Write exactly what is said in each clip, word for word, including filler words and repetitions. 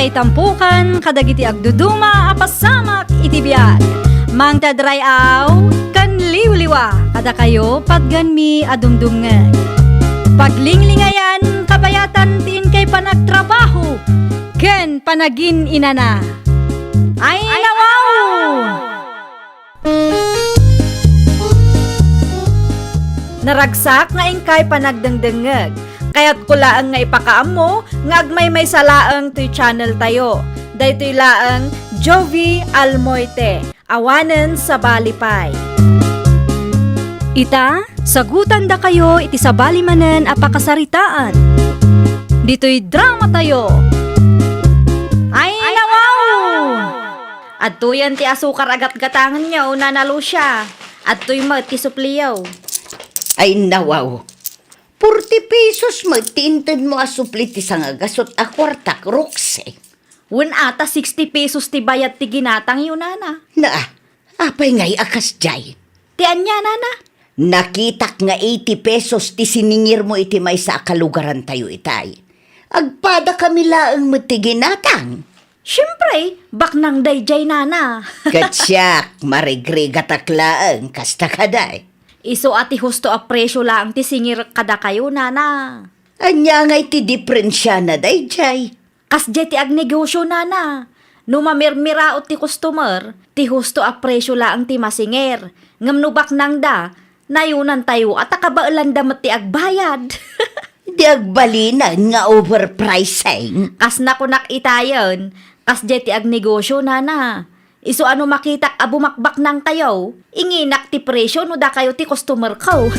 Itampukan kadagiti agduduma a pasamak iti biag. Mangted ray-aw ken liwliwa kadakayo patgenmi a dumdumngeg. Paglinglingayan kabayatan ti inkay panagtrabaho ken panagin-inana. Ay, nawaw! Naragsak nga inkay panagdengdengngeg. Kayatko laeng nga ipakaammo nga agmaymaysa laeng toy channel tayo. Daytoy laeng Jovie Almoite, awanen sabali pay. Ita, sagutandakayo iti sabali manen a pakasaritaan. Ditoy drama tayo. Ay, nawaw! Adtoyen ti asukar a gatgatangenyo, Nana Lucia. Adtoy met ti supliyo. Ay, nawaw. Forty pesos met ti intedmo a supli ti sangagasut a kuartak, Roxy. Wen a, ta sixty pesos ti bayad ti ginatangyo, Nana. Na, apay ngay a kasdiay? Ti ania, Nana? Nakitak nga eighty pesos ti siningirmo iti maysa a kalugarantayo itay. Agpadakami laeng met ti ginatang. Siempre, baknang daydiay, Nana. Ket siak, marigrigatak laeng, kasta kadi. Isu a ti husto a presio laeng ti singirek kadakayo, Nana. Ania ngay ti diferensiana daydiay? Kasdiay ti agnegosio, Nana. No mamirmiraot ti customer, ti husto a presio laeng ti masingir. Ngem no baknangda, nayunantayo a ta kabaelanda met ti agbayad. Di agbalinen nga overpricing. Kas nakunak itayen, kasdiay ti agnegosio, Nana. Isu a no makitak a bumakbaknangtayo, inginak ti presio no dakayo ti customerko.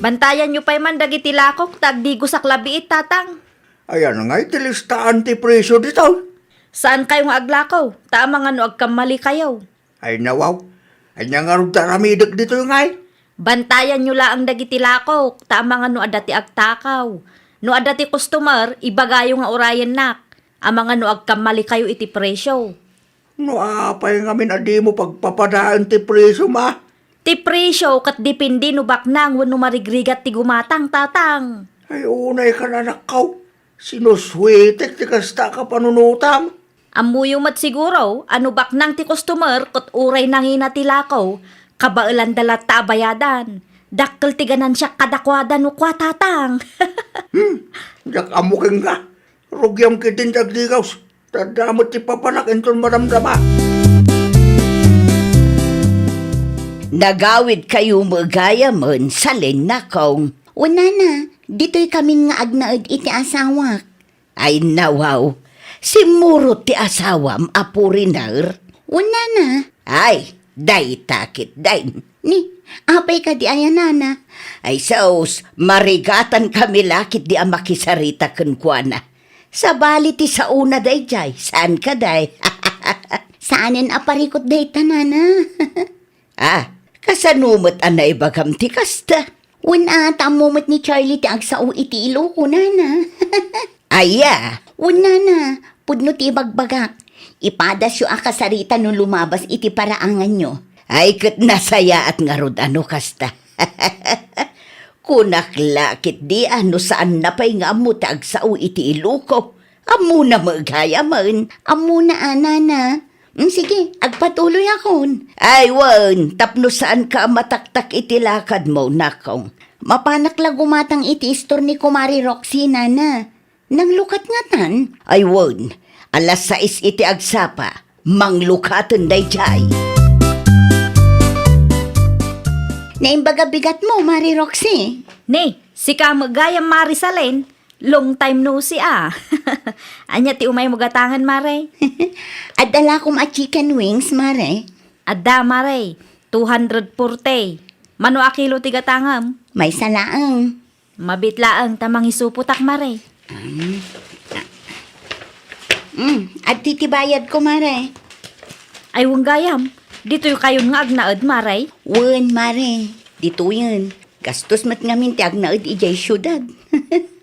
Bantayanyo pay man dagiti lakok ta agdigosak labiit, Tatang. Ayan ngay ti listaan ti presio ditoy. Saankayo nga aglako, ta amangan no agkammalikayo. Ay, nawaw. Ania ngarud ti aramidek ditoy ngay? Bantayanyo laeng dagiti lakok, ta amangan no adda ti agtakaw. No adda ti customer, ibagayo nga urayennak. Amangan no agkammalikayo iti presio. No apay ngamin a dimo pagpapadaen ti presio, ma? Ti presio ket depende no baknang wenno marigrigat ti gumatang, Tatang. Ay, unay kan, anakko. Sinusuetek ti kasta a kapanunotam. Ammoyo met siguro a no baknang ti customer ket uray nangina ti lako, kabaelanda latta a bayadan. Dakkel ti ganansiak kadakuada no kua, Tatang. Hmm, diak ammo kenka. Rugiam ketdin ti agdigaws. Ta adda met ti papanak inton madamdama. Nagawidkayo met gayamen, salen, nakong. Wen, nana, ditoykamin nga agnaed iti asawak. Ay, nawaw. Simmurot ti asawam a foreigner? Wen, nana. Ay, dayta ketdin. Ni, apay kadi aya, nana? Ay, sus, marigatankami la ketdi a makisarita kenkuana. Sabali ti saona daydiay, saan kadi? Saanen a parikut dayta, nana. Ah, kasano met a naibagam ti kasta? Wen, a, ta ammo met ni Charlie ti agsao iti Iloco, nana. Aya? Wen, nana, pudno ti ibagbagak. Ipadasyo a kasarita no lumabas iti paraanganyo. Ay, ket nasayaat ngarud a no kasta. Kunak la ketdi a no saanna pay nga ammo ti agsao iti Iloco. Ammona met gayamen. Ammona a, nana. Mm, sige, agpatuloyakon. Ay, wen, tapno saanka a mataktak iti lakadmo, nakong. Mapanak la gumatang iti istor ni Kumare Roxy, nana. Nanglukat ngatan? Ay, wen, alas sais iti agsapa. Manglukaten daydiay. Naimbag a bigatmo, Mare Roxy. Ni, sika met gayam, Mare Salen. Long time no see, a. Ania ti umaymo gatangen, Mare? Adda lakom a chicken wings, Mare. Adda, Mare. Two hundred forty. Mano a kilo ti gatangem? Maysa laeng. Mabiit laeng ta mangisupotak, Mare. Mm. Mm, adtoy ti bayadko, Mare. Ay, wen gayam. Ditoykayon nga agnaed, Mare? Wen, Mare. Ditoyen. Gastos met ngamin ti agnaed idiay siudad.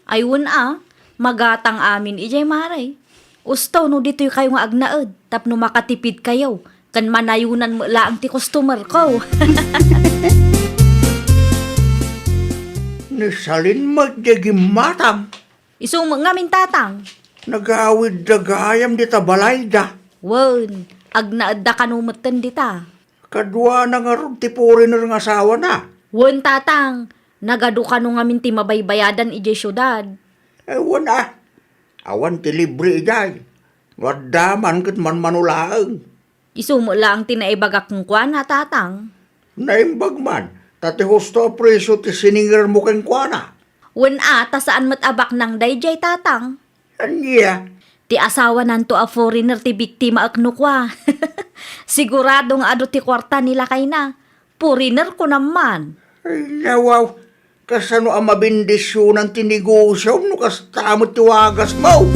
Ay, wen a, magatang amin idiay, Mare. Usto no ditoykayo nga agnaed, tapno makatipidkayo, ken manayonan met laeng ti customerko. Ni Salen met diay gimmatang. Isu met ngamin, Tatang. Nagawidda gayam dita balayda. Wen, agnaedda kano metten dita. Kaduana ngarud ti foreigner nga asawana? Wen, Tatang. Nagadu kano ngamin ti mabaybayadan idiay siudad. Eh, wen a. Awan ti libre idiay. No adda man ket manmano laeng. Isu met laeng ti naibagak kenkuana, Tatang. Naimbag man, ta ti husto a presio ti siningermo kenkuana. Wen a, ta saan met a baknang daydiay, Tatang. Ania? Ti asawananto a foreigner ti biktimaek no kua. Sigurado nga adu ti kuarta ni lakayna. Foreigner, kunam man. Ay, nawaw. Kasano a mabendisionan ti negosiom no kasta met ti wagasmo?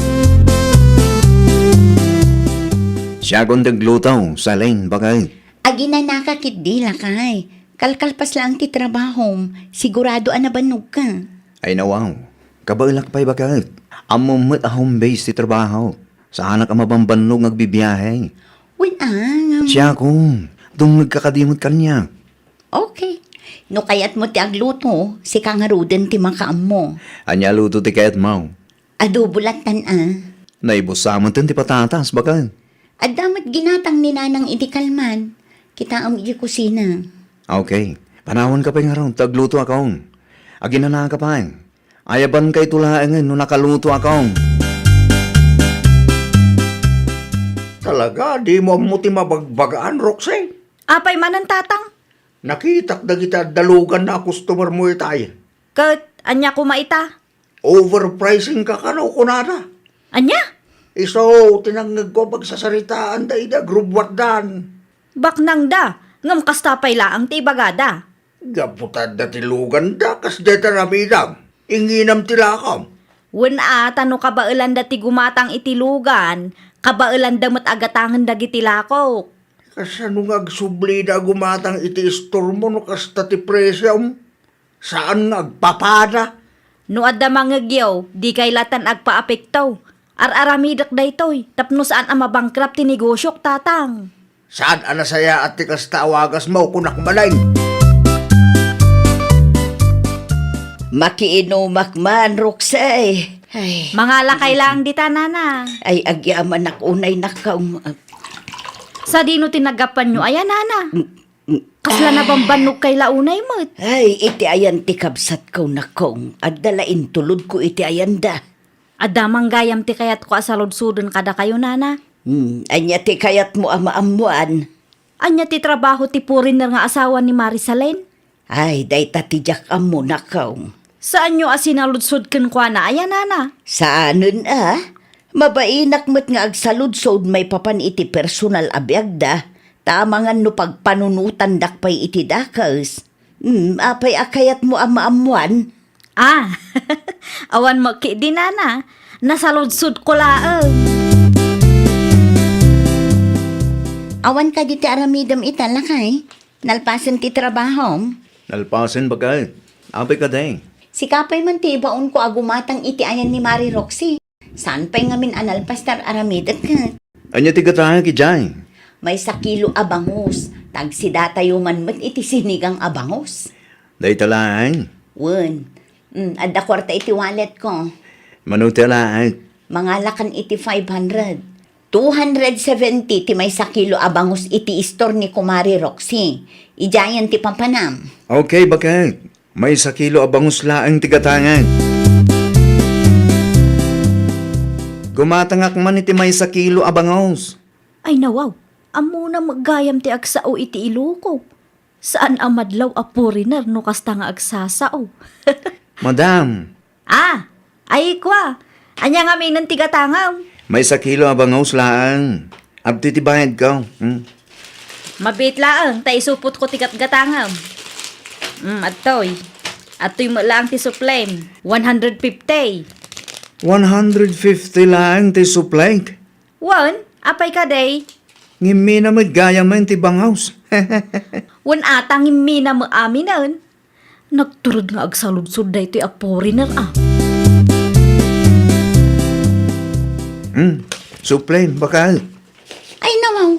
Siakon ti agluto, Salin, baket. Aginanaka ketdi, lakay. Kalkalpas laeng ti trabahom, sigurado a nabannogka. Ay, nawaw. Kabaelak pay, baket. Ammom met a home base ti trabaho. Saanak a mabambannog nga agbibiahe. Wen a, ngem. Siakon, dumngegka kadi met kaniak. Okay. No kayatmo ti agluto, sika ngaruden ti makaammo. Ania a luto ti kayatmo? Adobo lattan a. Naibussa metten ti patatas, baket. Adda met ginatang ni Nanang idi kalman. Kitaem idiay kusina. Okay. Panawanka pay ngarud ta aglutoakon. Aginanaka pay. Ayabanka ito laengen no nakalutoakon. Talaga, dimo ammo ti mabagbagaan, Roxy? Apay manen, Tatang? Nakitak dagiti adda luganna a customermo itay. Ket ania koma ita? Overpricing ka kano, kunada. Ania? Isu ti nangngegko a pagsasaritaanda idi agrubbuatdan. Baknangda, ngem kasta pay laeng ti ibagada. Gapu ta adda ti luganda, kasdiay ti aramidam. Inginam ti lakam. Wen a, ta no kabaelanda ti gumatang iti lugan, kabaelanda met a gatangen dagiti lakok. Kasano nga agsublida a gumatang iti istormo no kasta ti presiom? Saan nga agpapada? No adda mangngegyo, dikay lattan agpaapekto. Ar-aramidek daytoy tapno saan a mabankrupt ti negosiok, Tatang. Saan a nasayaat ti kasta a wagasmo, kunak manen. Makiinumak man, Roxy. Ay. Mangalakay laeng dita, Nana. Ay, agyamanak unay, nakkaw. Sadino ti naggapuanyo aya, Nana? Kasla nabambannogkay la unay met. Ay, iti ayan ti kabsatko, nakkaw. Adda la intulodko iti ayanda. Adda man gayam ti kayatko a saludsoden kadakayo, Nana. Hmm, ania ti kayatmo a maammoan? Ania ti trabaho ti foreigner nga asawa ni Marisalen? Ay, dayta ti diak ammo, nakkaw. Saanyo a sinaludsod kenkuana aya, Nana? Saanen a. Mabainak met nga agsaludsod maipapan iti personal a biagda, ta amangan no pagpanunotandak pay iti dakes. Hmm, apay a kayatmo a maammoan? Ah, awan met ketdi, Nana. Nasaludsodko laeng. Awan kadi ti aramidem ita, lakay? Nalpasen ti trabahom? Nalpasen, baket. Apay kadi? Sika pay man ti ibaonko a gumatang iti ayan ni Mari Roxy. Saan pay ngamin a nalpas ti ar-aramidek ket? Ania ti gatangek idiay? Maysa kilo a bangus. Tagsidatayo man met iti sinigang a bangus. Dayta laeng? Wen. Mm, adda kuarta iti walletko. Mano ti alaek? Mangalakan iti five hundred. Two hundred seventy ti maysa kilo a bangus iti istor ni Kumari Roxy. Idiayen ti papanam. Okay, baket. Maysa kilo a bangus laeng ti gatangek. Gumatangak man iti maysa kilo a bangus. Ay, nawaw. Ammona met gayam ti agsao iti iloko. Saan a madlaw a foreigner no kasta nga agsasao. Madam. Ah, ay, kua. Ania ngaminen ti gatangam? Maysa kilo a bangus laeng. Adtoy ti bayadko. Hmm? Mabiit laeng, ta isupotko ti gatgatangam. Hmm, adtoy. Adtoy met laeng ti suplem. One hundred fifty. One hundred fifty laeng ti suplek? Wen, apay kadi? Ngimmina met gayam ti bangus. Wen ata ngimmina met aminen. Nagturod nga agsaludsod daytoy a foreigner, ah. Hmm, suplem, baket. Ay, nawaw.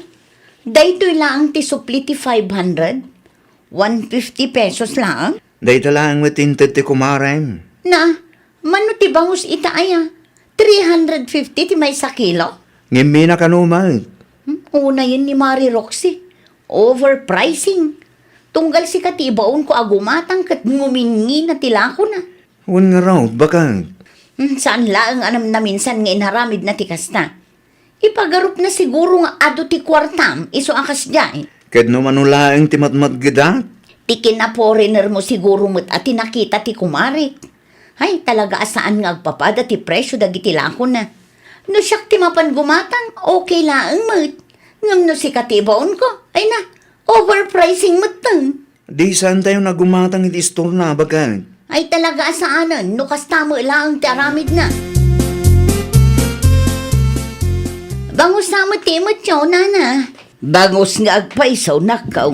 Daytoy laeng ti supli ti five hundred? One fifty pesos laeng? Dayta laeng met inted ti kumarem. Na, Mano ti bangus ita aya? Three hundred fifty ti maysa kilo? Ngem mina kano met. Hmm, unayen ni Mari Roxy. Overpricing. Tunggal sika ti ibaonko a gumatang ket nguminngina ti lakona. Wen ngarud, baket. Hmm, saan laeng a namnaminsan nga inaramidna ti kasta. Ipagarupna siguro nga adu ti kuartam isu a kasdiay. Ket no mano laeng ti matmatgedak? Ti kina-foreigner mo siguro met a ti nakita ti kumarik. Hay, talaga a saan nga agpapada ti presyo dagiti lakona. No siak ti mapan gumatang, okay laeng met. Ngem no sika ti ibaonko, ay na, overpricing metten. Di saantayon a gumatang iti istorna, baket. Ay talaga a saanen, no kasta met laeng ti aramidna. Bangus sa met ti imetyo, nana. Bangus nga agpayso, nakkaw.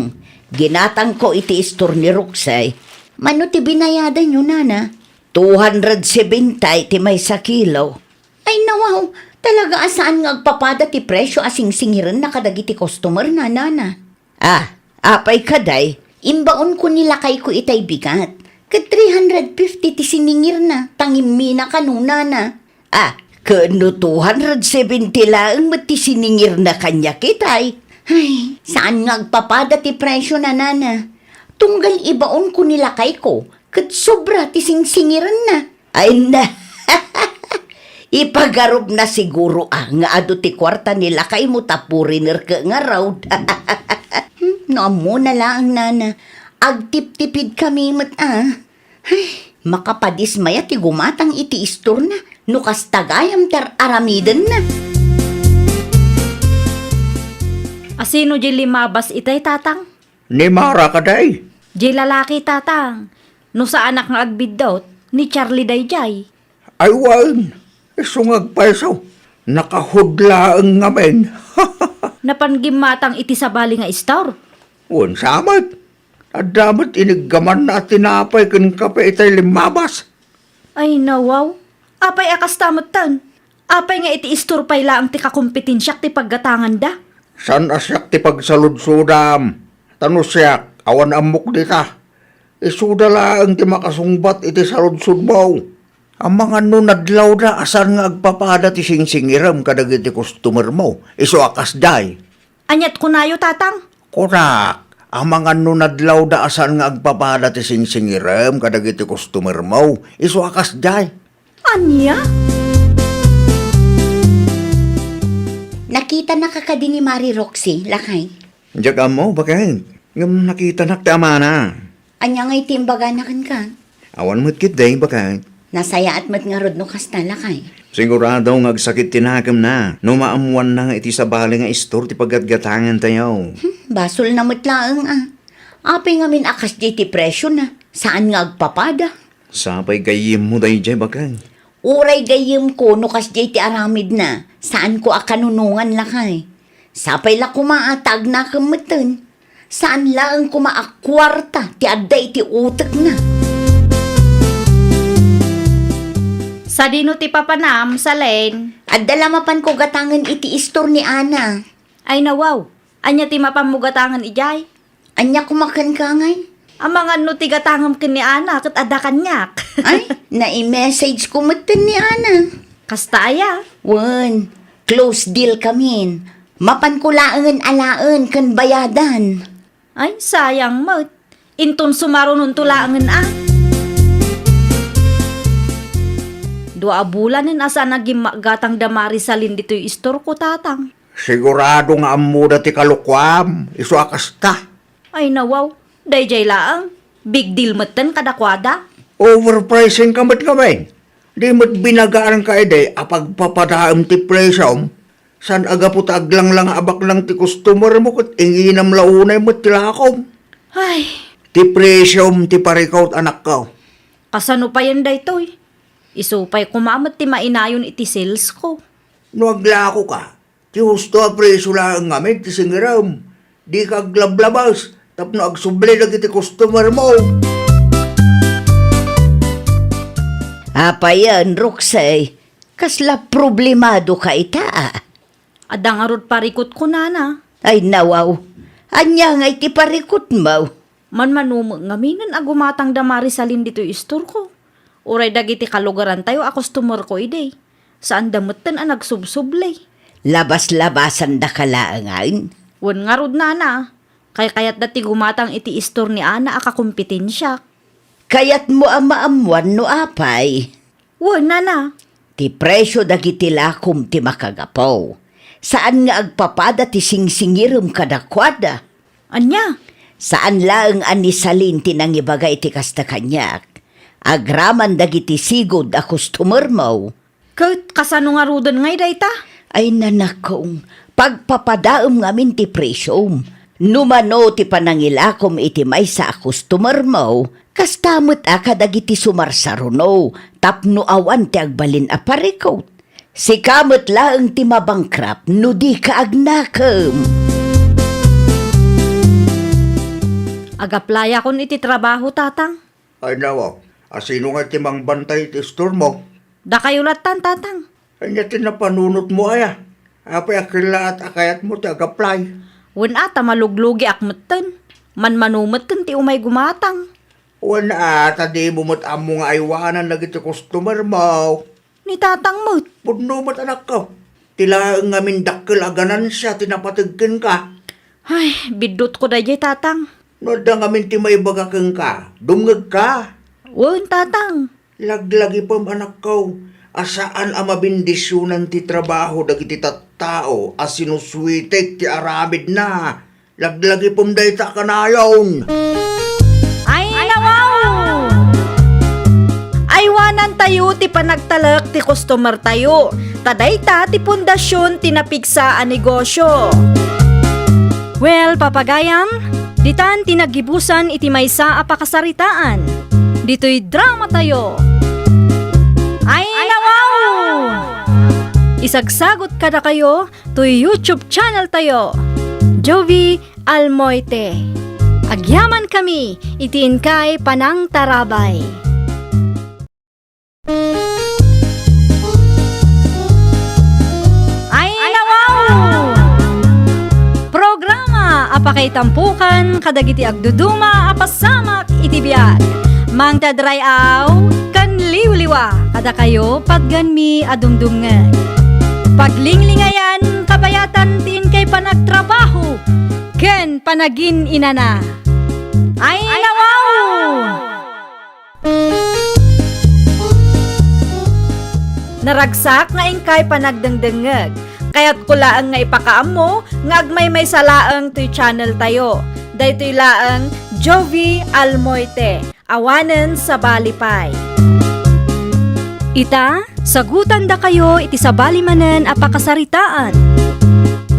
Ginatangko iti istor ni Roxy. Mano ti binayadanyo, nana? Two hundred seventy ti maysa kilo. Ay, nawaw, talaga a saan nga agpapada ti presyo a singsingirenna kadagiti customer na, nana. Ah, apay kaday? Imbaonko ni lakayko itay bigat. Ket three hundred fifty ti siningirna, ta ngimmina kano, nana. Ah, ket no two hundred seventy laeng met ti siningirna kaniak itay. Ay, saan nga agpapada ti presyo na, nana. Tunggal ibaonko ni lakayko, ket sobra ti singsingirenna. Ay na, ipagarupna siguro a nga adu ti kuarta ni lakaymo ta foreigner ket ngarud. Hmm, no ammona laeng, nana, agtiptipid kami met a. Ay, makapadismaya ti gumatang iti istorna no kasta gayam ti ar-aramidenna. Asino di limabas itay, tatang? Ni Mara kaday? Di lalaki, tatang. No saanak nga agbiddut, ni Charlie daydiay. Ay wen, isu nga agpayso. Nakahudlaeng ngamin. Napan gimmatang iti sabali nga istor? Wen sa met. Adda met iniggamanna a tinapay ken kape itay limmabas. Ay, nawaw. Apay a kasta metten? Apay nga iti istor pay laeng ti kakompetensiak ti paggatanganda? Saan a siak ti pagsaludsodam? Ta no siak, awan ammok dita. Isuda laeng ti makasungbat iti saludsodmo. Amangan no nadlawda a saan nga agpapada ti singsingirem kadagiti customermo, isu a kasdiay. Aniat kunayo, tatang? Kunak, amangan no nadlawda a saan nga agpapada ti singsingirem kadagiti customermo, isu a kasdiay. Ania? Nakitanaka kadi ni Mari Roxy, lakay? Diak ammo, baket. Ngem nakitanak ti amana. Ania ngay ti imbagana kenka? Awan met ketdi, baket. Nasayaat met ngarud no kasta, lakay. Sigurado nga agsakit ti nakemna no maammoanna nga iti sabali nga istor ti paggatgatangantayo. Hmm, basolna met laeng a. Apay ngamin a kasdiay ti presiona? Saan nga agpapada? Sapay gayyemmo daydiay, baket. Uray gayyemko no kasdiay ti aramidna, saanko a kanunongan, lakay. Sapay la koma a ta agnakem metten. Saan laeng koma a kuarta ti adda iti utekna. Sadino ti papanam, Salen? Adda la mapanko gatangen iti istor ni Ana. Ay, nawaw. Ania ti mapanmo gatangen idiay? Ania koma kenka ngay? Amangan no ti gatangem ken ni Ana ket adda kaniak. Ay, nai-message ko metten ni Ana. Kasta aya? Wen, close deal kamin. Mapanko laengen alaen ken bayadan. Ay, sayang met. Inton sumarunonto laengen a. Dua a bulanen a saan a gimmagatang da Marisalin ditoy istorko, tatang. Sigurado nga ammoda ti kalokuam, isu a kasta. Ay, nawaw, daydiay laeng. Big deal metten kadakuada. Overpricing ka met ngamin. Di met binagaanka idi a pagpapadaem ti presiom. Saan a gapu ta aglanglanga a baknang ti customer mo ket inginam la unay met ti lakom. Ay. Ti presiom ti parikut, anakko. Kasano payen daytoy? Isu pay koma met ti mainayon iti sales ko. No aglako ka, ti husto a presio laeng ngamin ti singirem. Dika aglablabas tapno agsubli dagiti customer mo. Apayen, Roxy, kasla problemado ka ita? Adda ngarud parikut ko, nana. Ay, nawaw. Ania nga iti parikut mo? Manmano met ngaminen a gumatang da Marisalin ditoy istorko. Uray dagiti kalugarantayo a customer ko idi. Saanda metten a nagsubsubli. Labas-labasandaka laengen? Wen ngarud, nana. Kaykayatda ti gumatang iti istor ni Ana a kakompetensiak. Kayatmo a maammuan no apay? Wen, nana. Ti presio dagiti lakom ti makagapu. Saan nga agpapada ti singsingirem kadakuada. Ania? Saan laeng a ni Salin ti nangibaga iti kasta kaniak. Agraman dagiti sigud a customermo. Ket kasano ngaruden ngay dayta? Ay, nanakong, pagpapadaem ngamin ti presiom. No mano ti panangilakom iti maysa a customermo, kasta met a kadagiti sumarsaruno tapno awan ti agbalin a parikut. Sika met laeng ti mabangkrap no dika agnakem. Agaplayakon iti trabaho, Tatang. Ay, nawa, a sino nga ti mangbantay iti istormo? Dakayo lattan, Tatang. Ania ti napanunotmo aya? Apay a kellaat a kayatmo ti agaplay? Wen a, ta maluglugiak metten. Manmano metten ti umay gumatang. Wen a, ta dimo met ammo nga aywanan dagiti customermo. Ni Tatang met. Pudno met, anakko. Ti laeng ngamin dakkel a ganansia ti napateg kenka. Ay, biddutko daydiay, Tatang. No adda ngamin ti maibaga kenka, dumngegka. Wen, Tatang. Laglagipem, anakko, a saan a mabendisionan ti trabaho dagiti tattao a sinusuitek ti aramidna. Laglagipem dayta a kanayon. Ay, nawaw! Aywanantayo ti panagtalek ti customertayo, ta dayta ti pundasion ti napigsa a negosio. Well, papagayam, ditan ti naggibusan iti maysa a pakasaritaan. Ditoy dramatayo. Ay, nawaw! Isagsagot kadakayo toy YouTube channeltayo, Jovie Almoite. Agyamankami iti inkay panangtarabay. Ay, nawaw! Programa a pakaitampokan kadagiti agduduma a pasamak iti biag. Mangted ray-aw ken liwliwa kadakayo, patganmi a dumdumngeg. Paglinglingayan, kabayatan ti inkay panagtrabaho ken panagin-inana. Ay, nawaw! Naragsak nga inkay panagdengdengngeg. Kayatko laeng nga ipakaammo nga agmaymaysa laeng toy channeltayo. Daytoy laeng Jovie Almoite, awanen sabali pay. Ita, sagutandakayo iti sabali manen a pakasaritaan.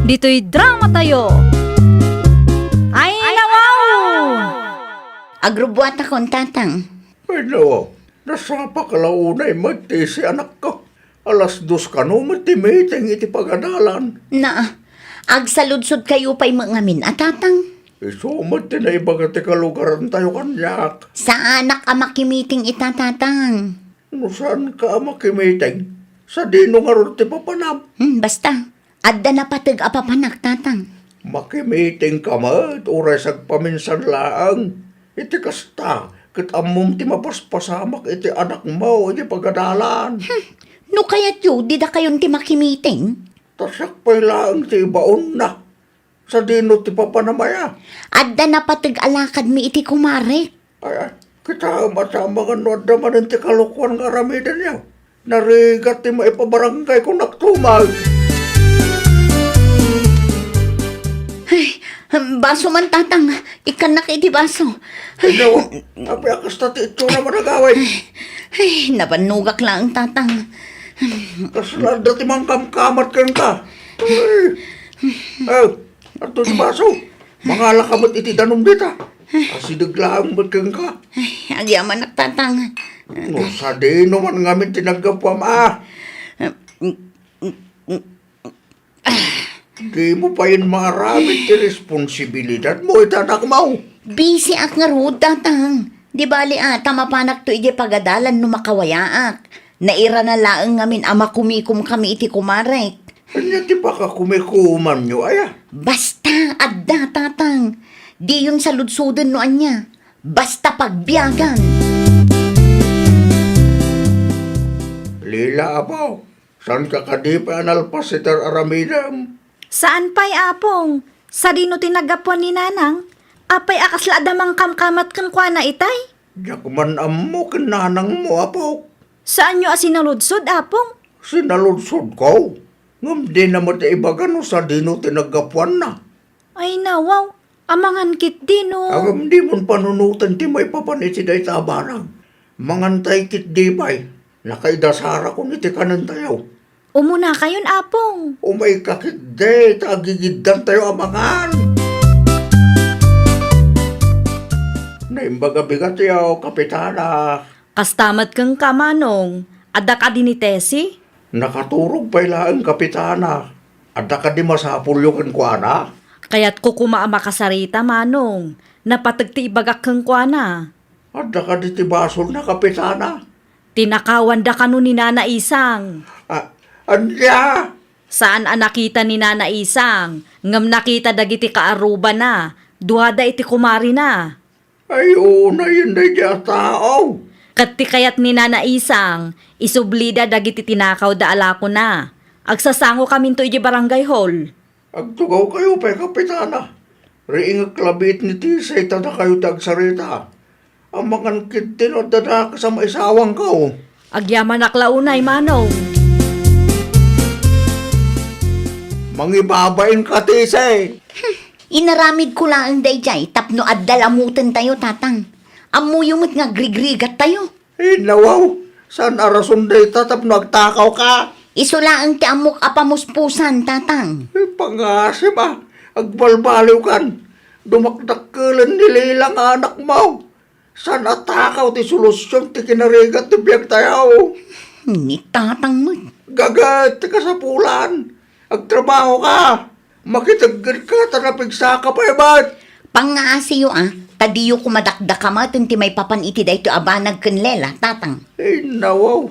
Ditoy dramatayo. Ay, nawaw! Agrubbuatakon, Tatang. Ay, no, nasapaka la unay met ti isi, anakko. Alas dos kano met ti meeting iti pagadalan. Na, agsaludsodkayo pay met ngamin a, Tatang. Isu met ti naibaga ti kalugarantayo kaniak. Saanak a makimiting ita, Tatang. No saanka a makimiting, sadino ngarud ti papanam? Hmm, basta. Adda napateg a papanak, Tatang. Makimitingka met, uray sagpaminsan laeng. Iti kasta, ket ammom ti mapaspasamak iti anakmo iti pagadalan. Hmm. No kayatyo, didakayon ti makimiting? Ta siak pay laeng ti ibaonna. Sadino ti papanam aya? Adda napateg a lakadmi iti kumarek. Ay, ay, kitaem a ta amangan no adda manen ti kalokuan nga aramidenyo. Narigat ti maipabarangay ko naktumag. Ay, baso man, Tatang. Ikkannak iti baso. Ay, nawa, apay a kasta ti itsura mo nagaway? Ay, nabannogak laeng, Tatang. Kasla adda ti mangkamkamat kenka. Ay. Oh, adto ti baso. Mangalaka met iti danum dita. Asideg laeng met kenka. Ay, agyamanak, Tatang. No sadino man ngamin ti naggapuam, a? Dimo payen maaramid ti responsibilidadmo iti anakmo. Bisiak ngarud, Tatang. Di bali a, ta mapanakto idiay pagadalan no makawayaak. Nairana laeng ngamin a makumikomkami iti kumarek. Ania ti pakakumikomanyo aya? Basta, adda, Tatang. Diyon saludsoden no ania. Basta pagbiagan. Lila, apo, saanka kadi pay a nalpas iti ar-aramidem? Saan pay, Apong. Sadino ti naggapuan ni Nanang? Apay a kasla adda mangkamkamat kenkuana itay? Diak man ammo ken nanangmo, apok. Saanyo a sinaludsod, Apong? Sinaludkodko. Ngem dina met ibaga no sadino ti naggapuanna. Ay, nawaw. Amangan ketdi no. Ngem dimon panunoten ti maipapan iti dayta a banag. Mangantay ketdi pay. Nakaidasarakon iti kanentayo. Umunakayon, Apong. Umayka ketdi ta agigiddantayo a mangan. Naimbag a bigatyo, Kapitana. Kasta met kenka, Manong. Adda kadi ni Tessie? Nakaturog pay laeng, Kapitana. Adda kadi masapulyo kenkuana? Kayatko koma a makasarita, Manong. Napateg ti ibagak kenkuana. Adda kadi ti basolna, Kapitana? Tinakawanda kano ni Nana Isang. A-, ania? Saan a nakita ni Nana Isang, ngem nakita dagiti kaarrubana, duada iti kumarina. Ay, unayen daydiay a tao. Ket ti kayat ni Nana Isang, isublida dagiti tinakawda a lakona. Agsasangokaminto idiay barangay hall. Agtugawkayo pay, Kapitana. Riingek labiit ni Tisay ta dakayo ti agsarita. Amangan ketdi no adda dakes a maisawangko. Agyamanak la unay, Manong. Mangibabain ka, Tisay. Hmm, inaramidko laeng daydiay tapno adda lamutentayo, Tatang. Ammoyo met nga agrigrigattayo. Ay, nawaw, saan a rason dayta tapno agtakawka? Isu laeng ti ammok a pamuspusan, Tatang. Ay, pangasim a, agbalbaliwkan. Dumakdakkelen ni Lila nga anakmo. Saan a takaw ti solusion ti kinarigat ti biagtayo? Ni Tatang met. Gaget ti kasapulan. Agtrabahoka. Makiteggedka ta napigsaka pay met. Pangngaasiyo a, ta diyo koma dakdakamaten ti maipapan iti daytoy a banag ken Lela, Tatang. Ay, nawaw.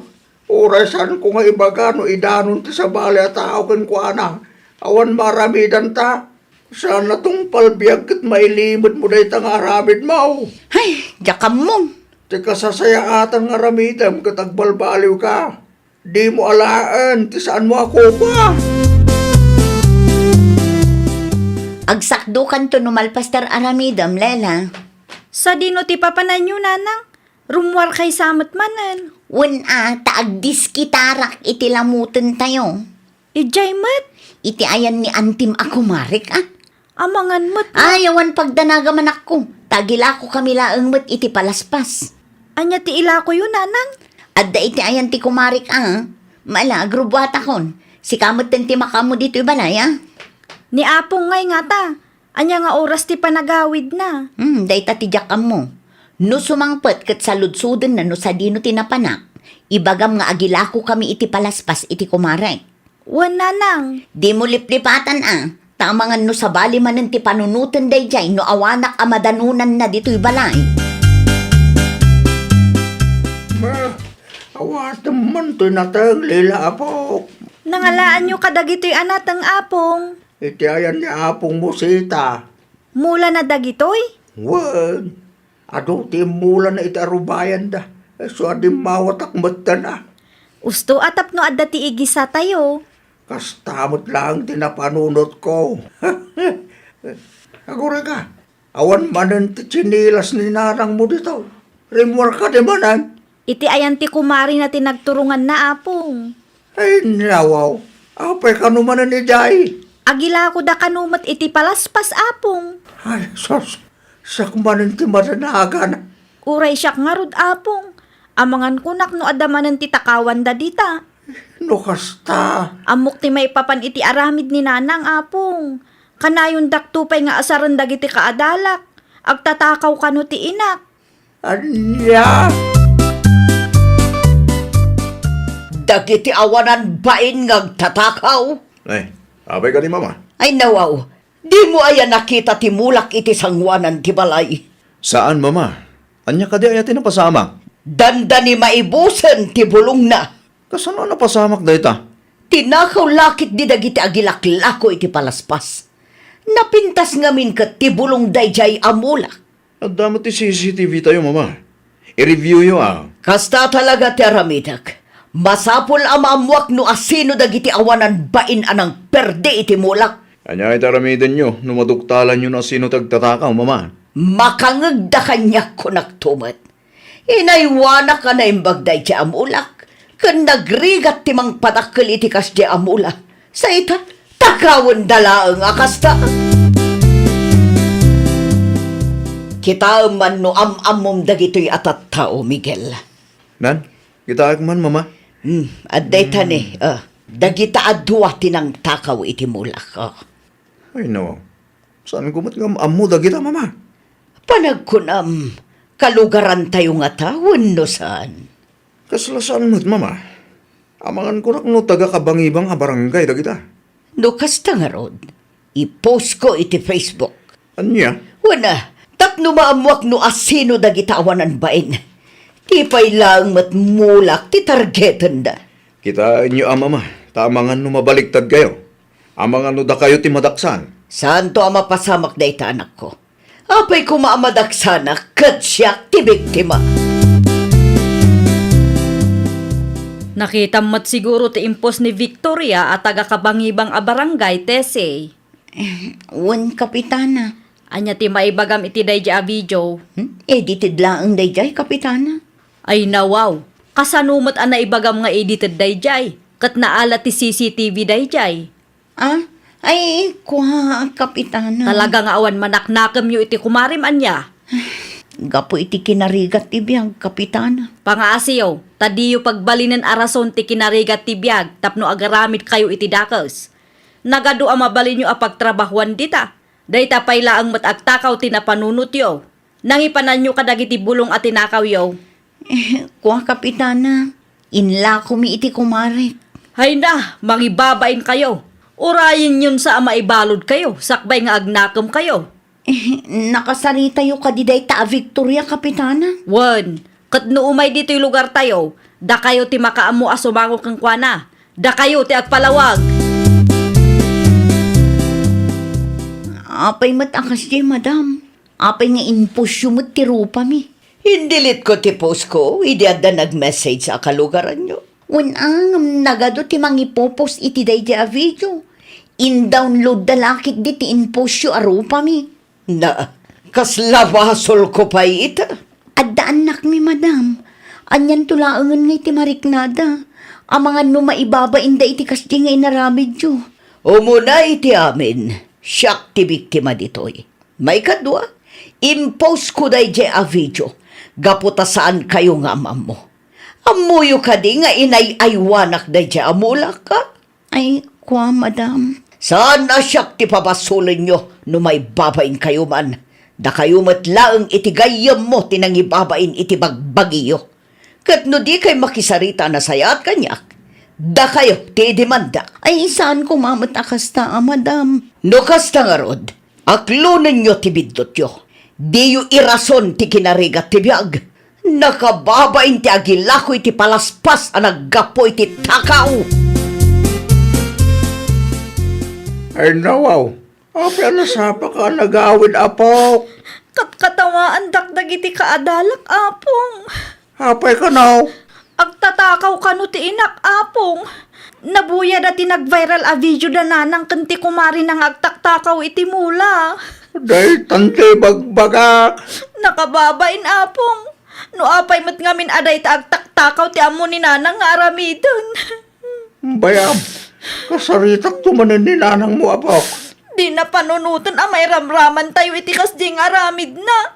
Uray saanko nga ibaga no idanon ti sabali a tao kenkuana. Awan maaramidanta. Saan a tungpal biag ket mailimedmo dayta nga aramidmo. Ay, diak ammo. Ti kasasayaatan nga aramidem ket agbalbaliwka. Dimo alaen ti saanmo a kukua. Agsakdokanto no malpas ti ar-aramidem, Lela. Sadino ti papananyo, Nanang? Rummuarkay sa met manen. Wen a, ta agdiskitarak iti lamutentayo. Idiay met? Iti ayan ni antim a kumarek, a. Amangan met, no? Ay, awan pagdanagam, anakko. Ta agilakokami laeng met iti palaspas. Ania ti ilakoyo, Nanang? Adda iti ayan ti kumarek, a. Mala, agrubbuatakon. Sika metten ti makaammo ditoy balay, a. Ni Apong ngay ngata. Ania nga oras ti panagawidna? Hmm, dayta ti diak ammo. No sumangpet ket saludsodenna no sadino ti napanak, ibagam nga agilakokami iti palaspas iti kumarek. Wen, Nanang. Dimo liplipatan, a, ta amangan no sabali manen ti panunoten daydiay no awanak a madanonanna ditoy balay. Ma, awatem man toy nateng, Lila, apok. Nangalaanyo kadagitoy a nateng, Apong? Iti ayan ni apongmo, Sita. Mulana dagitoy? Wen, adu ti immulana iti arubayanda. Isu a dimmawatak metten, a. Usto a tapno adda ti igisatayo. Kasta met laeng ti napanunotko. Agurayka, awan manen ti tsinelas ni nanangmo ditoy. Rimmuar kadi manen? Iti ayan ti kumarina ti nagturonganna, Apong. Ay, nawaw. Apay kano manen idiay? Agilakoda kano met iti palaspas, Apong. Ay, sus. Siak manen ti madanagan. Uray siak ngarud, Apong. Amangan kunak no adda manen ti takawanda dita. No kasta. Ammok ti maipapan iti aramid ni Nanang, Apong. Kanayondakto pay nga asaren dagiti kaadalak. Agtatakaw kano ti inak. Ania? Dagiti awanan bain nga agtatakaw? Ay, apay kadi, Mama? Ay, nawaw. Dimo aya nakita ti mulak iti sangoanan ti balay? Saan, Mama. Ania kadi aya ti napasamak? Dandani maibusen ti bulongna. Kasano a napasamak dayta? Tinakaw la ketdi dagiti agilaklako iti palaspas. Napintas ngamin ket ti bulong daydiay a mulak. Adda met ti C C T V tayo, Mama. I-reviewyo, a. Kasta talaga ti aramidek. Masapul a maammuak no asino dagiti awanan bain a nangperdi iti mulak. Ania iti aramidenyo no maduktalanyo no asino ti agtatakaw, Mama? Makangegda kaniak, kunakto met. Inaywanak a naimbag daydiay a mulak, ken nagrigat ti mangpadakkel iti kasdiay a mulak. Sa ita, takawenda laeng a kasta. Kitaem man no am-ammom dagitoy a tattao, Miguel. Nan, kitaek man, Mama. Hmm, adda ita ni, Hmm. ah, dagita a dua ti nangtakaw iti mulak, ah. Ay, no. Saanko met nga am-ammo dagita, Mama? Panagkunam, kalugarantayo ngata wenno saan? Kasla saan met, Mama. Amangan kunak no taga-Kabangibang a barangay dagita. No kasta ngarud, i-post ko iti Facebook. Ania? Wen, tapno maammuak no asino dagita awanan bain. Ti pay laeng met mulak ti targetenda. Kitaenyo a, Mama, ta amangan no mabaliktadkayo. Amangan no dakayo ti madaksan. Saanto a mapasamak dayta, anakko. Apay koma a madaksanak ket siak ti biktima. Nakitam met siguro ti impos ni Victoria a taga-Kabangibang a barangay, Tessie. Eh, wen, Kapitana. Ania ti maibagam iti daydiay a video? Hmm? Edited laeng daydiay, Kapitana. Ay, nawaw. Kasano met a naibagam nga edited daydiay? Ket naala ti C C T V daydiay. Ah? Ay, kua, Kapitana. Talaga nga awan manaknakemyo iti kumarem, ania? Gapu iti kinarigat ti biag, Kapitana. Pangaasiyo, ta diyo pagbalinen a rason ti kinarigat ti biag tapno agaramidkayo iti dakes. Nagadu a mabalinyo a pagtrabahuan dita. Dayta pay laeng met agtakaw ti napanunotyo. Nangipananyo kadagiti bulong a tinakawyo. Eh, kua, Kapitana, inlakomi iti kumarek. Hayna, mangibabainkayo. Urayenyon sa a maibaludkayo, sakbay nga agnakemkayo. Eh, nakasaritayo kadi dayta a Victoria, Kapitana? Wen, ket no umay ditoy lugartayo, dakayo ti makaammo a sumango kenkuana. Dakayo ti agpalawag. Apay met a kasdiay, madam? Apay nga inpostyo met ti rupami? Indelete ko ti post ko idi adda nag-message a kalugaranyo. Wen a, ngem nagadu ti mangipopost iti daydiay a video. Indownloadda la ketdi ti inpostyo a rupami. Na, kasla basolko pay ita? Adda annakmi, madam. Anianto laengen nga iti mariknada? Amangan no maibabainda iti kasdi nga inaramidyo. Umuna iti amin, siak ti biktima ditoy. Maikadua, impostko daydiay a video gapu ta saankayo nga am-ammo. Ammoyo kadi nga inay-aywanak daydiay a mulak, a? Ay, kua, madam. Saan a siak ti pabasolenyo no maibabainkayo man. Dakayo met laeng iti gayyemmo ti nangibabain iti bagbagiyo. Ket no dikay makisarita a nasayaat kaniak, dakayo ti idemanda. Ay, saan koma met a kasta, a, madam. No kasta ngarud, aklonenyo ti biddutyo. Diyo irason ti kinarigat ti biag. Nakababain ti agilako iti palaspas a naggapu iti takaw. Ay, nawaw. Apay a nasapaka a nagawid, apok? Katkatawaandak dagiti kaadalak, apong. Apay kano? Agtatakaw kano ti inak, apong. Nabuyada ti nag-viral a video da nanang ken ti kumarina nga agtaktakaw iti mula. Daytan ti ibagbagak. Nakababain, apong. No apay met ngamin a dayta agtaktakaw ti ammo ni nanang nga aramiden. Bayam, kasaritakto manen ni nanangmo, apok. Dina panunoten a mairamramantayo iti kasdi nga aramidna.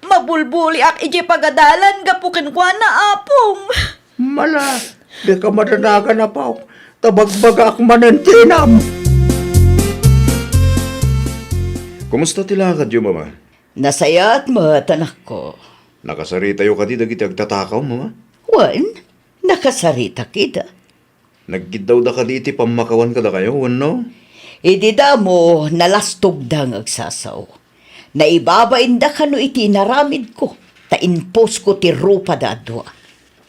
Mabulbuliak idiay pagadalan gapu kenkuana, apong. Mala, dika madanagan, apok, ta bagbagaak manen ti inam. Kumusta ti lakadyo, Mama? Nasayaat met, anakko. Nakasaritayo kadi dagiti agtatakaw, Mama? Wen, nakasaritak ida. Nagkiddawda kadi iti pammakawan kadakayo, wenno? Idi damo, nalastogda nga agsasaw. Naibabainda kano iti inaramidko, ta inpostko ti rupada a dua.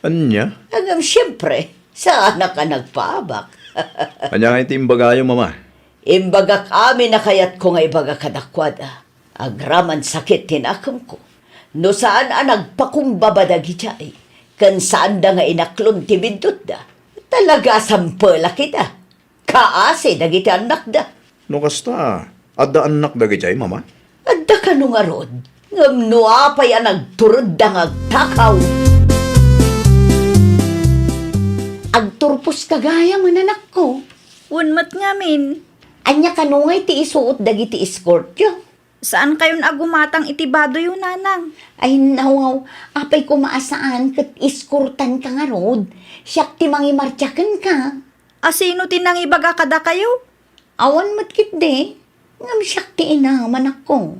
Ania? Ngem siempre, saanak a nagpaabak. Ania nga iti imbagayo, Mama? Imbagak amin a kayatko nga ibaga kadakuada. Agraman sakit ti nakemko. No saan a nagpakumbaba dagidiay, ken saanda nga inaklon ti biddutda. Talaga a sampelak ida. Kaasi dagiti annakda. No kasta, adda annak dagijay, Mama? Adda kano ngarud, ngem no apay a nagturedda nga agtakaw? Agturposka gayam, anakko. Wen met ngamin. Ania kano ngay ti isuot dagiti escortyo? Saankayon a gumatang iti badoyo, nanang. Ay, nawaw, apay koma a saan ket eskortanka ngarud? Siak ti mangimartsa kenka. A sino ti nangibaga kadakayo? Awan met ketdi, ngem siak ti inam, anakko.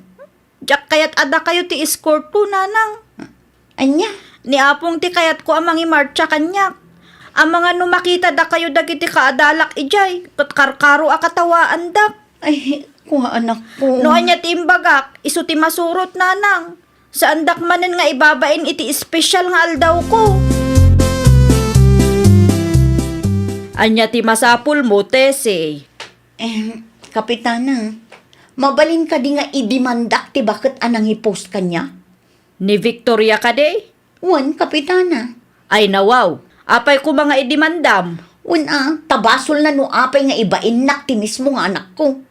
Diak kayat a dakayo ti eskortko, nanang. Ania? Ni Apong ti kayatko a mangimartsa kaniak. Amangan no makita dakayo dagiti kaadalak idiay, ket karkaro a katawaandak. Ay, kua, anakko. No ania ti imbagak, isu ti masurot, nanang. Saandak manen nga ibabain iti espesyal nga aldawko. Ania ti masapulmo, Tessie? Em, Kapitana, mabalin kadi nga idemandak ti baket a nangi-post kaniak? Ni Victoria kadi? Wen, Kapitana. Ay, nawaw. Apay koma nga idemandam? Wen a, ta basolna no apay nga ibainnak ti mismo nga anakko.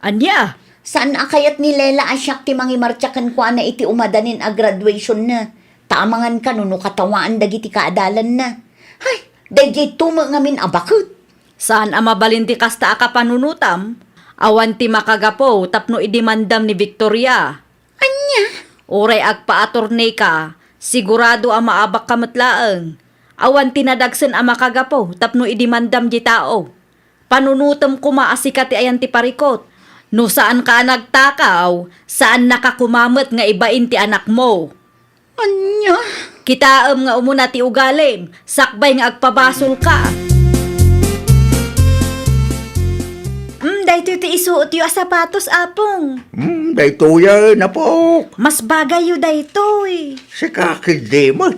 Ania? Saan a kayat ni Lela a siak ti mangimartsa kenkuana iti umadanin a graduationna, ta amangan kano no katawaan dagiti kaadalanna. Hay, daydiay to met ngamin a baket. Saan a mabalin ti kasta a kapanunotam? Awan ti makagapu tapno idemandam ni Victoria. Ania? Uray agpa-attorney ka, sigurado a maabakka met laeng. Awan ti nadagsen a makagapu tapno idemandam ti tao. Panunotem koma a sika ti ayan ti parikut. No saanka a nagtakaw, saannaka koma met nga ibain ti anakmo. Ania? Kitaem nga umuna ti ugalim, sakbay nga agpabasolka. Mm, daytoy ti isuotyo a sapatos, Apong. Mm, daytoyen, Apok. Mas bagayyo daytoy. Sika ketdi met.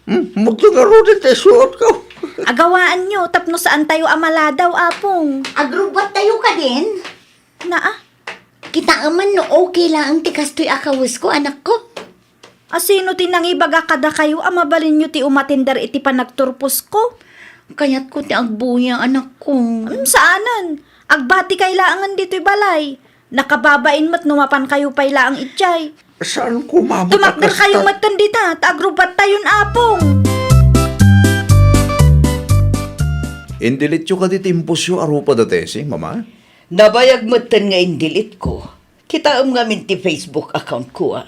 Hmm, magto ngaruden ti isuotko. Agawaanyo tapno saantayo a maladaw, Apong. Agrubbattayo kadin? Naa? Kitaem man no okay laeng ti kastoy a kawesko, anakko. A sino ti nangibaga kadakayo a mabalinyo ti umatender iti panagturposko? Kayatko ti agbuya, anakko. Hmm, saanen. Agbatikay laengen ditoy balay. Nakababain met no mapankayo pay laeng idiay. Saan koma met a Tumakderkayo kastat- met ken dita, ta agrubbattayon, Apong. Indelete-yo kadi ti impostyo a rupada, Tessie, Mama? Nabayag metten nga indelete-ko. Kitaem ngamin ti Facebook account-ko, a.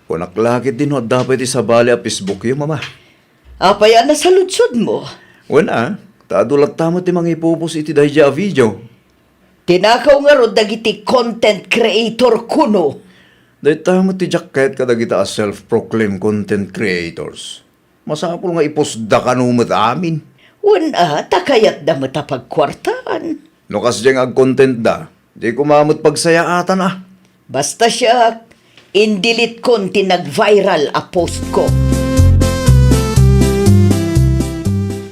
Kunak la ketdi no adda pay ti sabali a Facebook-yo, Mama. Apay a nasaludsodmo? Wen a, ta adu latta met ti mangipu-post iti daydiay a video. Tinakaw ngarud dagiti content creator kuno? Dayta met ti diak kayat kadagita a self-proclaimed content creators. Masapul nga i-post-da kano met amin. Wen a, ta kayatda met a pagkuartaan. No kasdiay nga ag-content-da, di koma met pagsayaatan a. Basta siak, indelete-kon ti nag-viral a post-ko.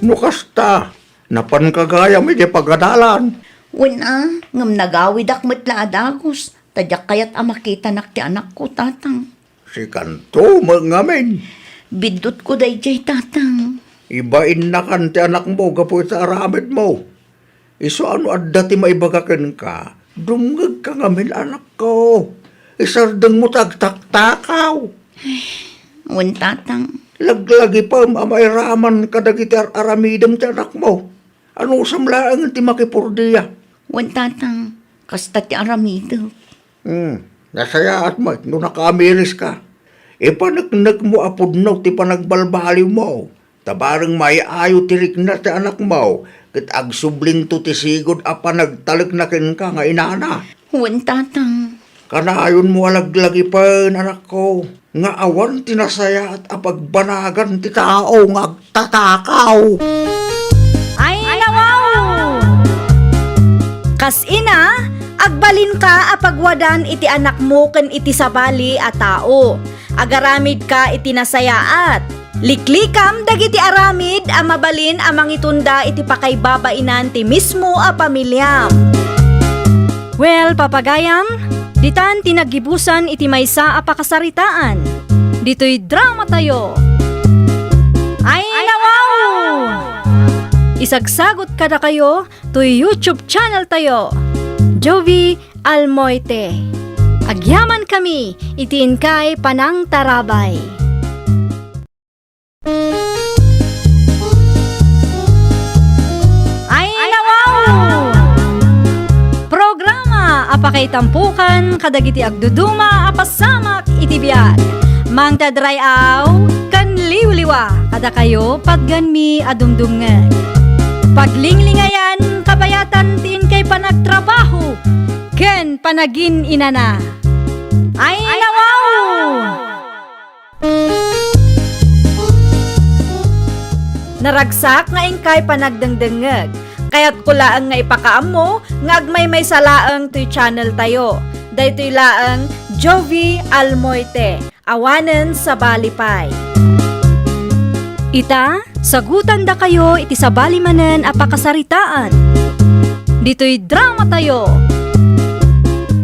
No kasta, napanka gayam idiay pagadalan. Wen a, ngem nagawidak met la a dagus, ta diak kayat a makitanak ti anakko, Tatang. Sikanto met ngamin. Biddutko daydiay, Tatang. Ibainnakan ti anakmo gapu iti aramidmo. Isu a no adda ti maibaga kenka, dumngegka ngamin, anakko. Isardengmo ti agtaktakaw. Wen, Tatang. Laglagipem a mairaman kadagiti ar-aramidem ti anakmo. Anusam laeng ti makipurdia. Wen, Tatang, kasta ti aramidek. Hmm, nasayaat met no nakaamiriska. Ipaneknekmo a pudno ti panagbalbaliwmo, ta bareng may-ayo ti rikna ti anakmo, ket agsublinto ti sigud a panagtalekna kenka nga inana. Wen, Tatang. Kanayonmo a laglagipen, anakko, nga awan ti nasayaat a pagbanagan ti tao nga agtatakaw. Ay, nawaw! Kas ina, agbalinka a pagwadan iti anakmo ken iti sabali a tao. Agaramidka iti nasayaat. Liklikam dagiti aramid a mabalin a mangitunda iti pakaibabainan ti mismo a pamiliam. Well, papagayam, ditan ti naggibusan iti maysa a pakasaritaan. Ditoy dramatayo. Ay, Sagsagut kadakayo toy YouTube channel tayo, Jovie Almoite. Agyamankami iti inkay panangtarabay. Ay, nawaw! Programa a pakaitampukan kadagiti agduduma a pasamak iti biag. Mangted ray-aw ken liwliwa kadakayo patgenmi a dumdumngeg. Paglinglingayan kabayatan ti inkay panagtrabaho ken panagin-inana. Ay, nawaw! Naragsak nga inkay panagdengdengngeg. Kayatko laeng nga ipakaammo nga agmaymaysa laeng toy channel tayo. Daytoy laeng Jovie Almoite, awanen sabali pay. Ita, sagutandakayo iti sabali manen a pakasaritaan. Ditoy drama tayo.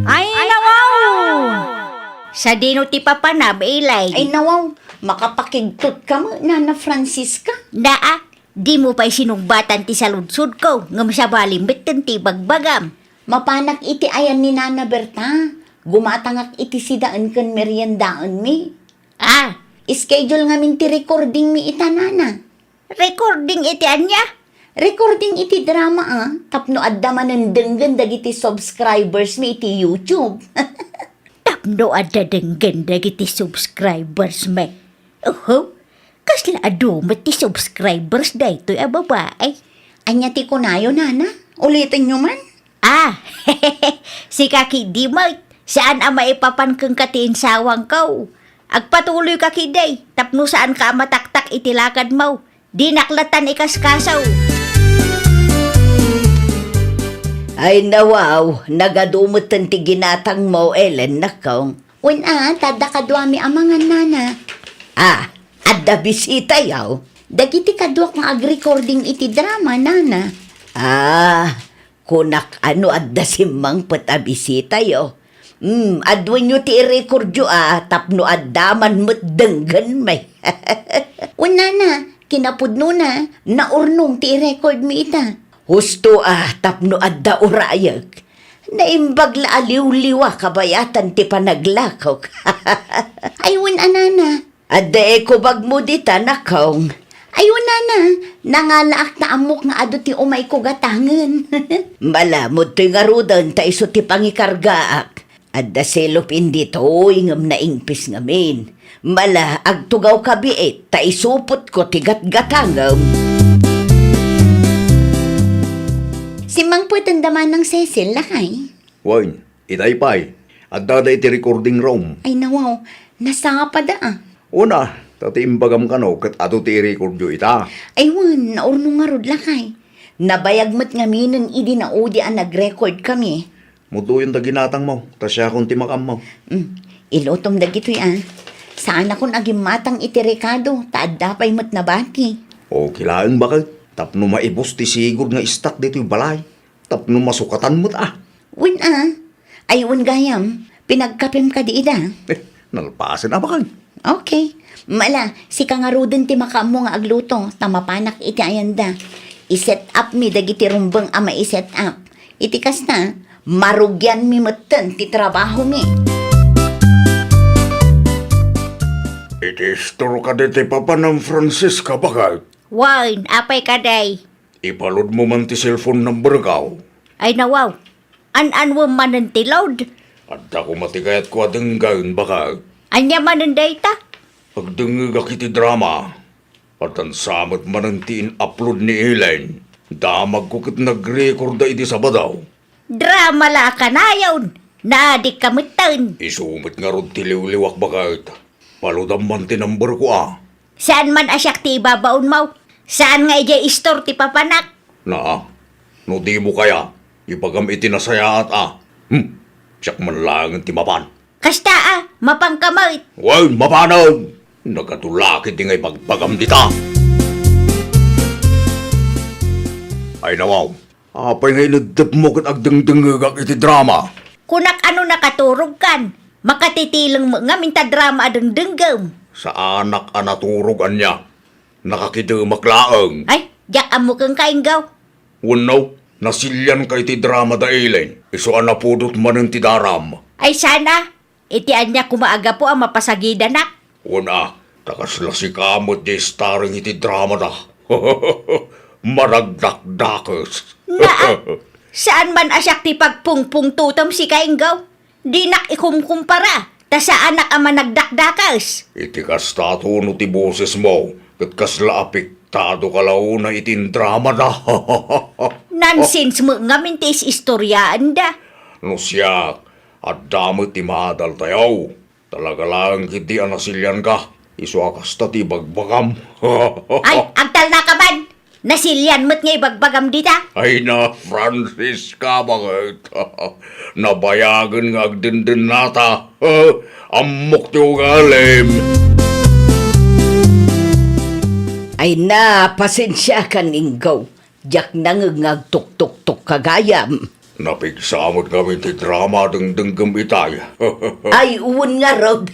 Ay, nawaw! Sadino ti papanam, Elaine? Ay, nawaw, makapakigtot ka met, Nana Francisca. Naa, dimo pay sinungbatan ti saludsodko, ngem sabali metten ti ibagbagam. Mapanak iti ayan ni Nana Berta. Gumatangak iti sidaen ken meriendaenmi. Ah. Schedule ngamin ti recordingmi ita, Nana. Recording iti ania? Recording iti drama, a, tapno adda manen denggen dagiti subscribers mi iti YouTube. Tapno adda denggen dagiti subscribers mi. Oho, kasla adu met ti subscribers daytoy a babae. Ania ti kunayo, Nana? Ulitenyo man. Ah, sika ketdi met, saan a maipapan kenka ti insawangko. Agpatuloyka ketdi, tapno saanka a mataktak iti lakadmo. Dinak lattan ikaskaso. Ay, nawaw, nagadu metten ti ginatangmo, Ellen, nakong. Wen a, ta adda kaduami a mangan, Nana. Ah, adda bisitayo? Dagiti kaduak nga agrecording iti drama, Nana. Ah, kunak a no adda simmangpet a bisitayo. Hmm, aduenyo ti irecordyo a tapno adda man met denggenmi. Wen, Nana, kinapudnona, naurnong ti irecordmi ita. Husto a tapno adda urayek. Naimbag la a liwliwa kabayatan ti panaglakok. Ay, wen a, Nana. Adda ekobagmo dita, nakong. Ay, wen, Nana, nangalaak ta ammok nga adu ti umayko gatangen. Malamud toy ngaruden ta isu ti pangikargaak. Adda selop inditoy ngem naingpis ngamin. Mala, agtugawka biit ta isupotko ti gatgatangem. Simmangpetenda manang Cecil, lakay? Wen, itay pay. Adda da iti recording room. Ay, nawaw, nasapada a. Wen a, ta ti imbagam kano ket adu ti irecordyo ita. Ay wen, naurnong ngarud, lakay. Nabayag met ngaminen idi naudi a nagrecord kami. Mudoyen da ginatangmo, ta siakon ti makaammo. Mm, ilutom dagitoy a. Saanakon a gimmatang iti rekado, ta adda pay met nabati. Okay laeng, baket, tapno maibus ti sigud nga istak ditoy balay. Tapno masukatan met a. Wen a. Ay, wen gayam, pinagkapem kadi ida? Eh, nalpasen a, baket. Okay. Mala, sika ngaruden ti makaammo nga agluto, ta mapanak iti ayanda. I-set up mi dagiti rumbeng a mai-set up. Iti kasta, marugianmi metten ti trabahomi. Iti istor kadi ti papanam, Francisca, baket? Wen, apay kadi? Ipalodmo man ti cellphone number ko. Ay, nawaw. An-anwem manen ti load? Adda koma ti kayatko a denggen, baket. Ania manen dayta? Agdengngegak iti drama. Addan sa met manen ti in-upload ni Elaine. Damagko ket nagrekorda iti Sabado. Drama la a kanayon. Naadikka metten. Isu met ngarud ti liwliwak, baket. Palodam man ti number ko a. Saan man a siak ti ibabaonmo. Saan nga idiay istor ti papanak. Naa, no dimo kaya, ibagam iti nasayaat a. Hmm, siak man laengen ti mapan. Kasta a, mapanka met. Wen, mapanen. Nagadu la ketdi nga ibagbagam dita. Ay, nawaw. Apay nga ineddepmo ket agdengdengngegak iti drama? Kunak a no nakaturogkan, makatitileng met ngamin ta drama a dengdenggem. Saanak a naturog ania? Nakakidemak laeng. Ay, Diak ammo kenka, Inggaw. Wenno, nasilianka iti drama da Elaine, isu a napudot manen ti daram. Ay sana, iti ania koma a gapu a mapasagidanak? Wen a, ta kasla sika met diay starring iti drama da. Managdakdakes. Naa, saan man a siak ti pagpungpungtotem sika, Inggaw. Dinak ikumkumpara, ta saanak a managdakdakes. Iti kasta, no ti bosesmo, ket kasla apektado ka la unay iti indrama da. Nonsense met ngamin ti is-istoriaenda. No siak, adda met ti maadaltayo. Talaga laeng ketdi a nasilianka, isu a kasta ti ibagbagam. Ay, agtalnaka man! Nasilian met nga ibagbagam dita? Ay na, Francisca, baket. Nabayagen nga agdendennata. Ammok ti ugalim. Ay na, pasensiakan, Inggaw. Diak nangngeg nga agtuktuktok ka gayam. Napigsa met ngamin ti drama a dengdenggem itay. Ay, wen ngarud.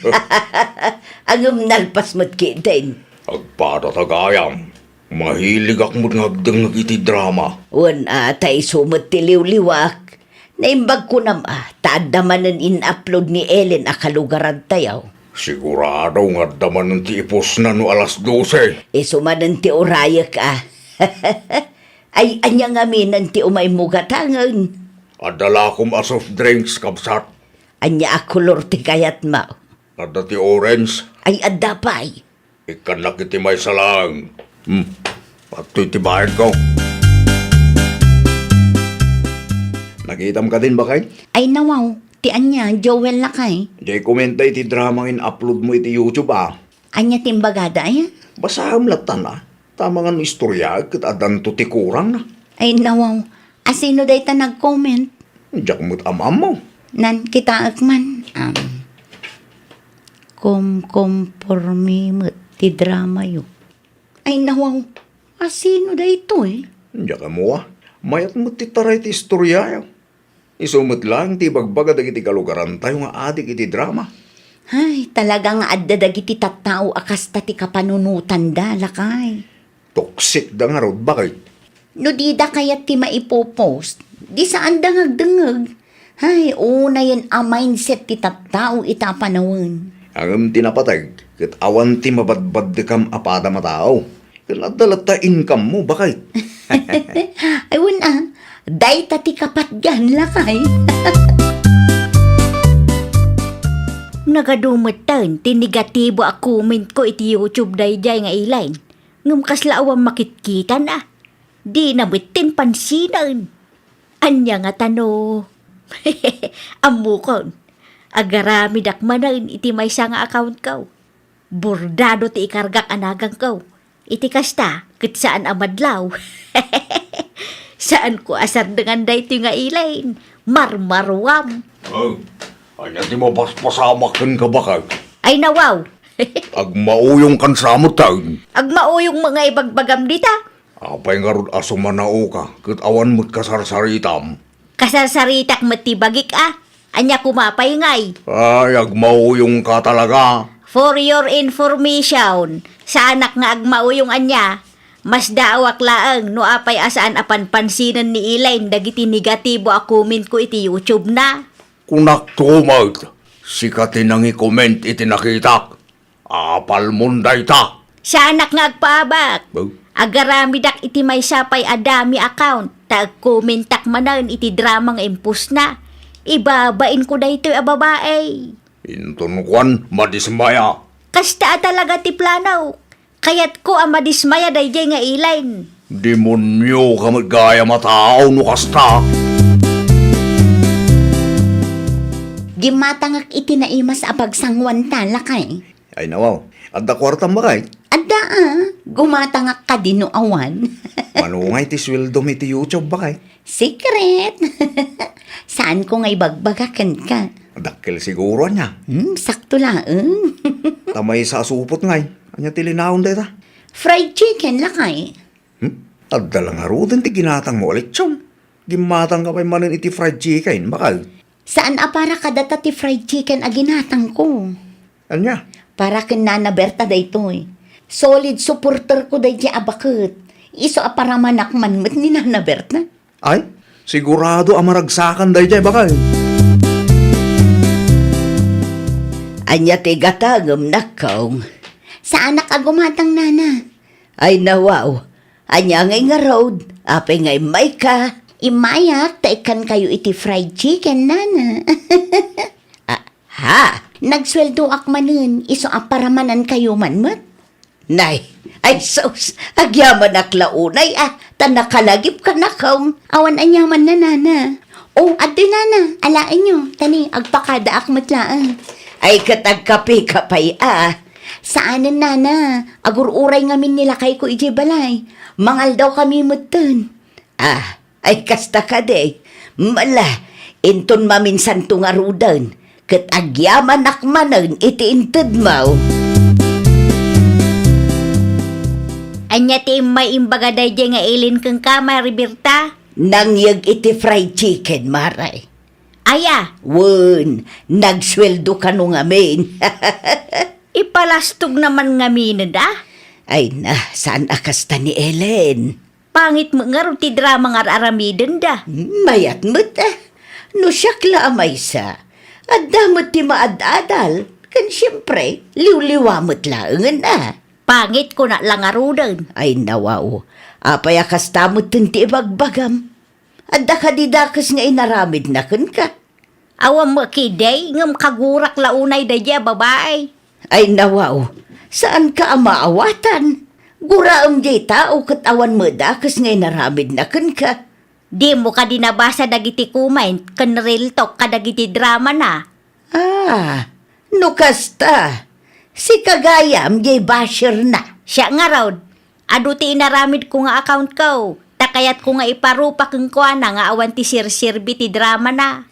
Ngem nalpas met ketdin. Agpadata gayam. Mahiligak met nga agdengngeg iti drama. Wen a, ta isu met ti liwliwak. Naimbag kunam a, ta adda manen in-upload ni Elaine a kalugarantayo. Sigurado nga adda manen ti ipostna no alas dose. Isu manen ti urayek a. Ay, ania ngaminen ti umaymo gatangen? Adda lakom a soft drinks, kabsat. Ania a kolor ti kayatmo? Adda ti orange. Ay, adda pay. Ikkannak iti maysa laeng. Hmm. Adtoy ti bayadko. Nakitam kadin, baket? Ay, nawaw. Ti ania, Joel, lakay? Diay komenta iti drama nga in-upload mo iti YouTube, a. Ania ti imbagada, aya? Basaem lattan, a. Ta amangan no istoryaek ket addanto ti kurangna. Ay, nawaw. Asino dayta nag-comment? Diak met am-ammo. Nan, kitaek man. Am, kumkompormi met ti dramayo. Ay, nawaw. Asino daytoy? Diak ammo, a. Mayat met ti taray ti istoryayo. Isu met laeng ti ibagbaga dagiti kalugarantayo nga adik iti drama. Ay, talaga nga adda dagiti tattao a kasta ti kapanunotanda, lakay. Toksikda ngarud, baket? No dida kayat ti maipopost, di saanda nga agdengngeg. Ay, unayen a mindset ti tattao ita a panawen. Ngem ti napateg, ket awan ti mabadbaddekam a padam a tao. Ken adda latta income mo, baket? Ay, wen a, dayta ti kapatgan, lakay. Nagadu metten ti negatibo a comment ko iti YouTube daydiay nga Elaine. Ngem kasla awan makitkitan a. Dina metten pansinen. Ania ngata no? Ammokon, agaramidak manen iti maysa nga accountko. Bordado ti ikargak a naganko. Iti kasta, ket saan a madlaw. Saanko a sardengan daytoy nga Elaine. Marmaruam. Oh, ania ti mapaspasamak kenka, baket? Ay, nawaw. Agmauyongkan sa metten. Agmauyong met nga ibagbagam dita. Apay ngarud a sumanaoka, ket awan met kasarsaritam? Kasarsaritak met ti bagik a. Ania koma pay ngay? Ay, agmauyongka talaga. For your information, saanak nga agmauyong ania. Masdaawak laeng no apay a saan a panpansinen ni Elaine dagiti negatibo a commentko iti YouTube-na. Kunakto met, sika ti nangi-comment iti nakitak. Apalmon dayta. Saanak nga agpaabak. Bo? Agaramidak iti maysa pay a dummy account, ta agkomentak manen iti drama nga impostna. Ibabainko daytoy a babai. Inton kuan, madismaya. Kasta a talaga ti plano. Kayatko a madismaya daydiay nga Elaine. Demonioka met gayam a tao no kasta. Gimmatangak iti naimas a pagsanguanta, lakay. Ay, nawaw. Adda kuartam, baket? Adda a. Gumatangak kadi no awan. Mano ngay ti sueldom iti YouTube, baket? Secret. Saanko nga ibagbaga kenka. Dakkel siguro ania? Hmm, sakto laeng. Ta maysa a supot ngay. Ania ti linaon dayta? Fried chicken, lakay. Hmm? Adda la ngaruden ti ginatangmo a lechon. Gimmatangka pay manen iti fried chicken, baket? Saan a para kadata ti fried chicken a ginatangko. Ania? Para ken Nana Berta daytoy. Solid supporterko daydiay a baket. Isu a paramanak man met ni Nana Berta. Ay, sigurado a maragsakan daydiay, bakay. Ania ti gatangem, nakkaw? Saanak a gumatang, Nana. Ay, nawaw. Ania ngay ngarud? Apay nga immayka? Immayak ta ikkankayo iti fried chicken, Nana. Ah, ha? Nagsueldoak manen, isu a paramanankayo man met. Nay, ay sus, agyamanak la unay a, ta nakalagipka, nakkaw. Awan aniamanna, Nana. O, adtoy, Nana, alaenyo, ta ni, agpakadaak met laeng. Ay, ket agkapeka pay a. Saanen, Nana, agur-uray ngamin ni lakayko idiay balay. Mangaldawkami metten. Ah, ay kasta kadi. Mala, inton maminsanto ngaruden, ket agyamanak manen iti intedmo. Ania ti immay imbaga daydiay nga ilin kenka, Mari Berta? Nangyeg iti fried chicken, Mare. Aya? Wen, nagsueldo kano ngamin. Ipalastog naman ngamin, da? Ay na, saan a kasta ni Ellen? Pangit met ngarud ti drama nga ar-aramidenda. Mayat met, ah. No siak la a maysa, adda met ti maad-adal, ken siempre, liwliwa met laengen, ah. Pangit kuna la ngaruden. Ay, nawaw. Apay a kasta metten ti ibagbagam? Adda kadi dakes nga inaramidna kenka? Awan met kadi, ngem kagurak la unay daydiay a babai. Ay, nawaw, saanka a maawatan. Guraem diay tao ket awan met dakes nga inaramidna kenka. Dimo kadi nabasa dagiti comment ken reel talk kadagiti dramana? Ah, no kasta, sika gayam diay basherna. Siak ngarud, adu ti inaramidko nga accountko, ta kayatko nga iparupa kenkuana nga awan ti serserbi ti dramana.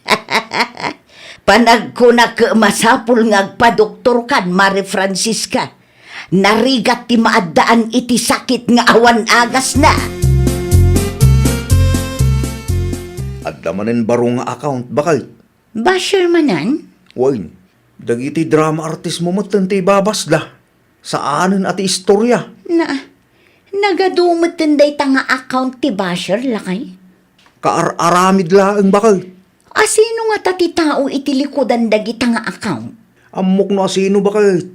Panagkunak, masapul nga agpadoktorkan, Mari Francisca. Narigat ti maaddaan iti sakit nga awan agasna. Adda manen baro nga account, bakay? Basher manen? Wen, dagiti drama artistmo metten ti ibabasda. Saanen a ti istoria. Na, nagadu metten dayta nga account ti basher, lakay? Kaar-aramid laeng, bakay. Asino ngata ti tao iti likudan dagita nga account? Ammok no asino, bakay.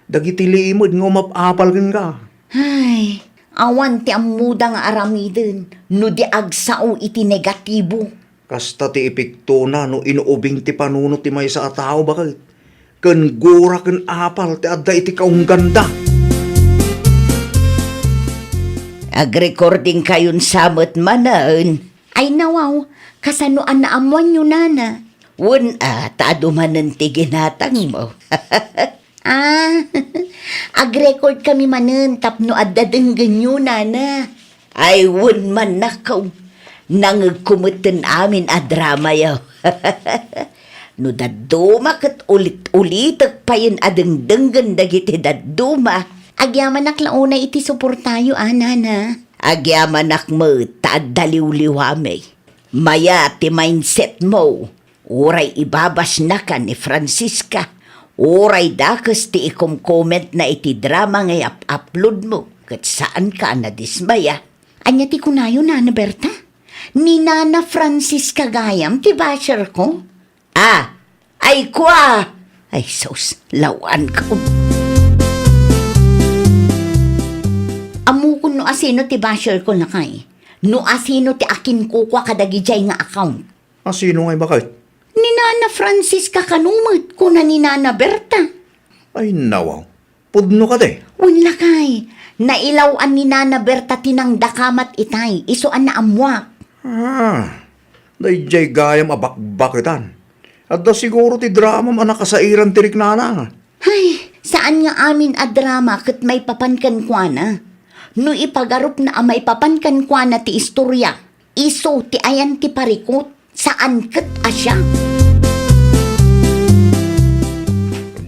Dagiti limed nga umap-apal kenka. Ay, awan ti ammoda nga aramiden no di agsao iti negatibo. Kasta ti epektona no inuubing ti panunot ti maysa a tao, bakay. Ken gura ken apal ti adda iti kaungganda. Agrecordingkayon sa met manen. Ay, nawaw, kasano a naammoanyo, nana? Wen a, ta adu manen ti ginatangmo. Ah, agrecordkami manen tapno adda denggenyo, nana. Ay, wen man, nakaw, nangegko metten amin a dramayo. No dadduma ket ulit-ulitek payen a dengdenggen dagiti dadduma. Agyamanak la unay iti suportayo, a, nana. Agyamanak met ta adda liwliwami. Mayat ti mindsetmo. Uray ibabasnaka ni Francisca, uray dakes ti ikomkomentna iti drama nga iap-uploadmo, ket saanka a nadismaya. Ania ti kunayo, Nana Berta? Ni Nana Francisca gayam ti basherko? Ah, ay kua! Ay sus, lawanko. Ammokon no asino ti basherko, lakay. No asino ti akinkukua kadagidiay nga account. Asino ngay, baket? Ni Nana Francisca kano met, kuna ni Nana Berta. Ay, nawaw. Pudno kadi? Wen, lakay. Nailaw-an ni Nana Berta ti nangdakamat itay, isu a naammuak. Ah, daydiay gayam a bakbaketan. Adda siguro ti dramam a nakasairan ti riknana. Hay, saan nga amin a drama ket maipapan kenkuana. No ipagarupna a maipapan kenkuana ti istoria, isu ti ayan ti parikut, saan ket a siak.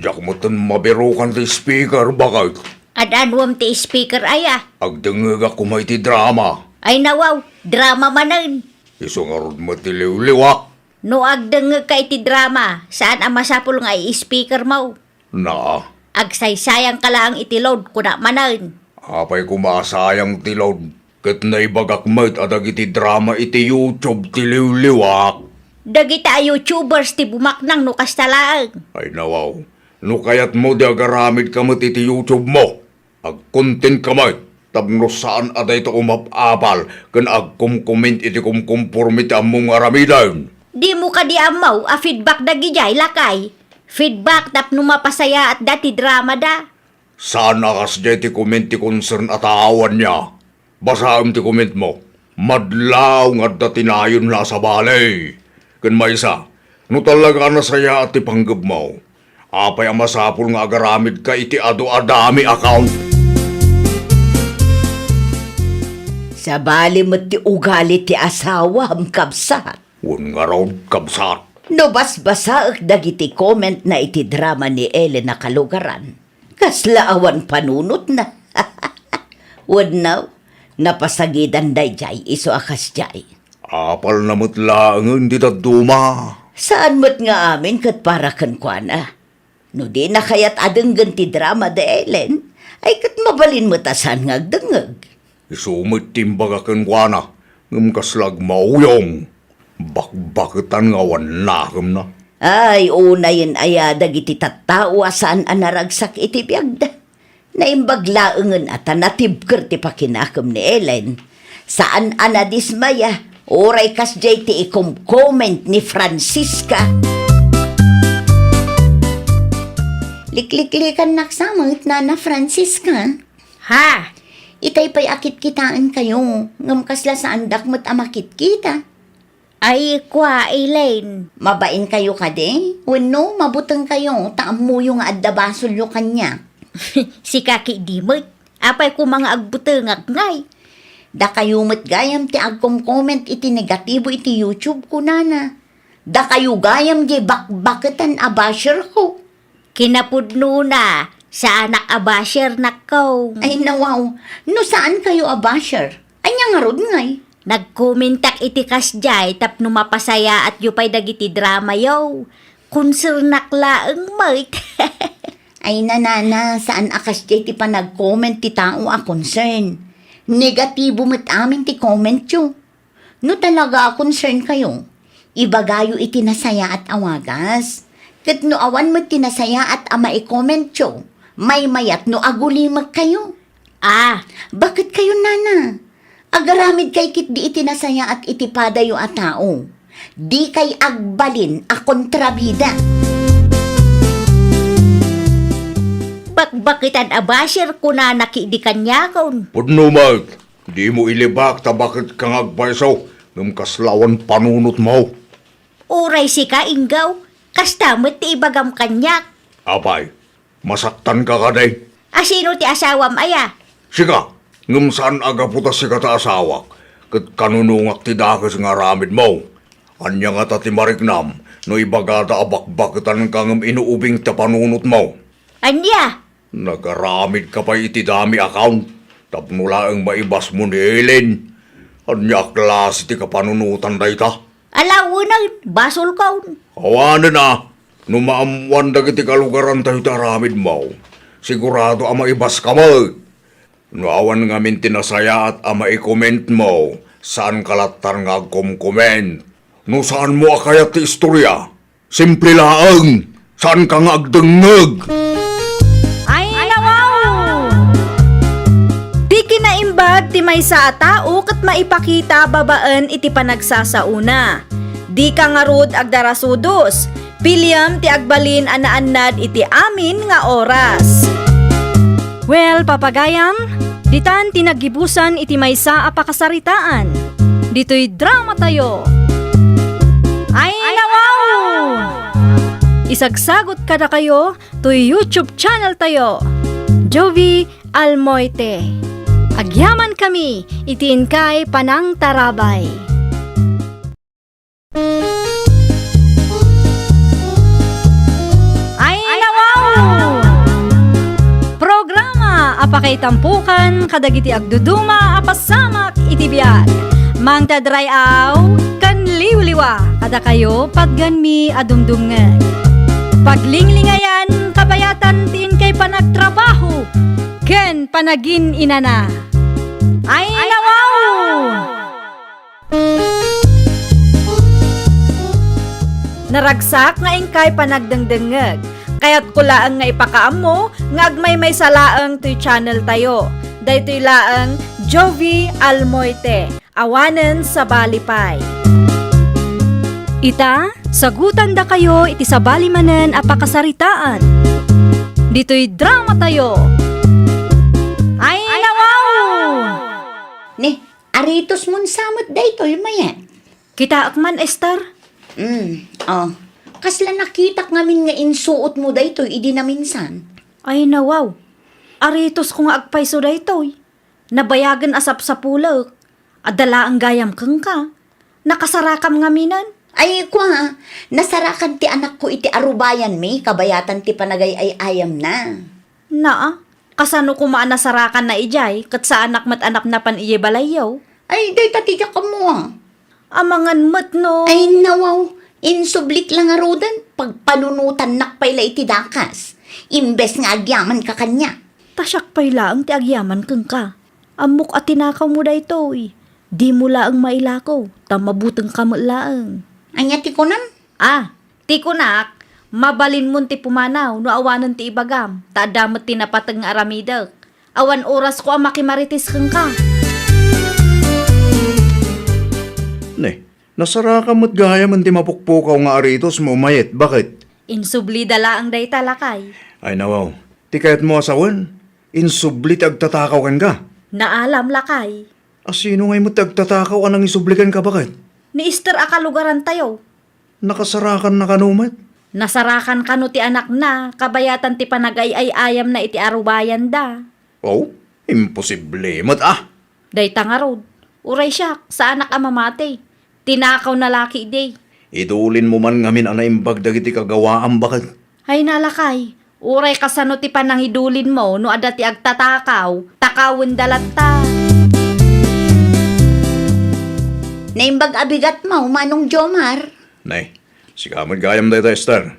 Diak metten mabirukan ti speaker, baket. Ad-anuem ti speaker aya? Agdengngegak koma iti drama. Ay nawaw, drama manen. Isu ngarud met ti liwliwak. No agdengngegka iti drama, saan a masapul nga i-speakermo. Na? Agsaysayangka laeng iti load, kuna manen. Apay koma a sayang ti load? Ket naibagak met a dagiti drama iti YouTube ti liwliwak. Dagita a YouTubers ti bumaknang no kasta laeng. Ay nawaw, no kayatmo ti agaramidka met iti YouTube mo, agcontent ka met tapno saan a dayta umap-apal ken agkomcomment iti komkomporme ti ammom nga aramiden. Dimo kadi ammo a feedback dagidiay, lakay? Feedback tapno mapasayaatda ti dramada. Saan a kasdiay ti comment ti concern a tao, ania? Basaem ti commentmo. Madlaw nga adda ti nayonla a sabali. Ken maysa, no talaga a nasayaat ti panggepmo, apay a masapul nga agaramidka iti adu a dami account? Sabali met ti ugali ti asawam, kabsat. Wen ngarud, kabsat. No basbasaek dagiti commentna iti drama ni Ellen a kalugaran, kasla awan panunotna. Wenno, napasagidan daydiay isu a kasdiay. Apalna met laengen ti dadduma. Saan met nga amin ket para kenkuana. No dina kayat a denggen ti drama da Ellen, ay ket mabalin met a saan nga agdengngeg. Isu met ti imbaga kenkuana, ngem kasla agmauyong. Bakbaketan nga awan nakemna. Ay, unayen aya dagiti tattao a saan a naragsak iti biagda. Naimbag laengen a ta natibker ti pakinakem ni Ellen. Saan a nadismaya, uray kasdiay ti ikom-comment ni Francisca. Likliklikannak sa met, Nana Francisca. Ha? Itay pay a kitkitaenkayo, ngem kasla saandak met a makitkita. Ay, kua, Elaine. Mabainkayo kadi? Wenno, mabutengkayo ta ammoyo nga adda basolyo kaniak? Sika ketdi met. Apay koma nga agbutengak ngay? Dakayo met gayam ti agkom-comment iti negatibo iti YouTube ko, Nana. Dakayo gayam diay bakbaketan a basherko. Kinapudnona, saanak a basher, nakkaw. Ay, nawaw. No saankayo a basher, ania ngarud ngay? Nagkomentak iti kasdiay tapno mapasayaatyo pay dagiti dramayo. Konsernak laeng met. Ay, Nana, saan a kasdiay ti panagcomment ti tao a concern. Negatibo met amin ti commentyo. No talaga a concernkayo, ibagayo iti nasayaat a wagas. Ket no awan met ti nasayaat a maicommentyo, maymayat no agulimekkayo. Ah, baketkayo, Nana? Agaramidkay ketdi iti nasayaat iti padayo a tao. Dikay agbalin a kontrabida. Bakbaketan a basher, kunana ketdi kaniakon. Pudno met. Dimo ilibak ta baket ka nga agpayso, ngem kasla awan panunotmo. Uray sika, Inggaw, kasta met ti ibagam kaniak. Apay, masaktanka kadi? A sino ti asawam aya? Sika, ngem saan a gapu ta sika ti asawak, ket kanunongak ti dakes nga aramidmo. Ania ngata ti mariknam no ibagada a bakbaketanka ngem inuubing ti panunotmo? Ania? Nagaramidka pay iti dami account tapno laeng maibasmo ni Ellen. Ania a klase ti kapanunotan dayta? Ala, wen, basolkon. Awanen a, no maammoan dagiti kalugarantayo ti aramidmo, sigurado a maibaska met. No awan ngamin ti nasayaat a maicommentmo, saanka lattan nga agcomcomment. No saanmo a kayat ti istoria, simple laeng, saanka nga agdengngeg. Ay, nawaw! Ti kinaimbag ti maysa a tao ket maipakita babaen iti panagsasaona. Dika ngarud agdarasudos, piliam ti agbalin a naannad iti amin nga oras. Well, papagayam, ditan ti naggibusan iti maysa a pakasaritaan. Ditoy dramatayo. Ay, nawaw! Isagsagot kadakayo toy YouTube channel tayo, Jovie Almoite. Agyamankami iti inkay panangtarabay. Ay, nawaw! Programa a pakaitampokan kadagiti agduduma a pasamak iti biag. Mangted ray-aw ken liwliwa kadakayo patgenmi a dumdumngeg. Paglinglingayan, kabayatan ti inkay panagtrabaho ken panagin-inana. Ay, nawaw! Naragsak nga inkay panagdengdengngeg. Kayatko laeng nga ipakaammo nga agmaymaysa laeng toy channel tayo. Daytoy laeng Jovie Almoite. Awanen sabali pay. Ita, sagutandakayo iti sabali manen a pakasaritaan. Ditoy drama tayo. Ay, nawaw! Ni, Aritos mon sa met daytoy, Mayet. Kitaek man, Esther. Mm, oh. Kasla nakitak ngamin nga insuot mo daytoy idi naminsan. Ay, nawaw. Aritos ko nga agpayso daytoy. Nabayagen a sapsapulek. Adda laeng gayam kenka. Nakasarakam ngaminen. Ay, kua, nasarakan ti anakko iti arubayanmi, kabayatan ti panagay-ay-ayamna. Naa, kasano koma a nasarakanna idiay, ket saanak met a napnapan idiay balayyo? Ay, dayta ti diak ammo, a. Amangan met no. Ay, nawaw, insublik la ngaruden, pagpanunotannak pay la iti dakas, imbes nga agyamanka kaniak. Ta siak pay laeng ti agyaman kenka. Ammok a tinakawmo daytoy. Dimo laeng mailako, ta mabutengka met laeng. Ania ti kunam? Ah, ti kunak, mabalinmon ti pumanaw no awanen ti ibagam, ta adda met ti napateg nga aramidek. Awan orasko a makimarites kenka. Ne, nasarakan met gayam ti mapukpukaw nga aritosmo, Mayet, baket? Insublida laeng dayta, lakay. Ay, nawaw. Ti kayatmo a sawen, insubli ti agtatakaw kenka. Naalam, lakay. A sino ngay met ti agtatakaw a nangisubli kenka, baket? Ni Esther a kalugarantayo. Nakasarakanna kano met? Nasarakan kano ti anakna, kabayatan ti panagay-ay-ayamna iti arubayanda. Oh, imposible met, ah! Dayta ngarud, uray siak, saanak a mamati. Tinakawna la ketdi. Idulinmo man ngamin a naimbag dagiti kagawaam, baket. Ay, nalakay, uray kasano ti panangidulinmo no adda ti agtatakaw, takawenda latta. Naimbag a bigatmo, Manong Jomar. Nay, sika met gayam dayta, Esther.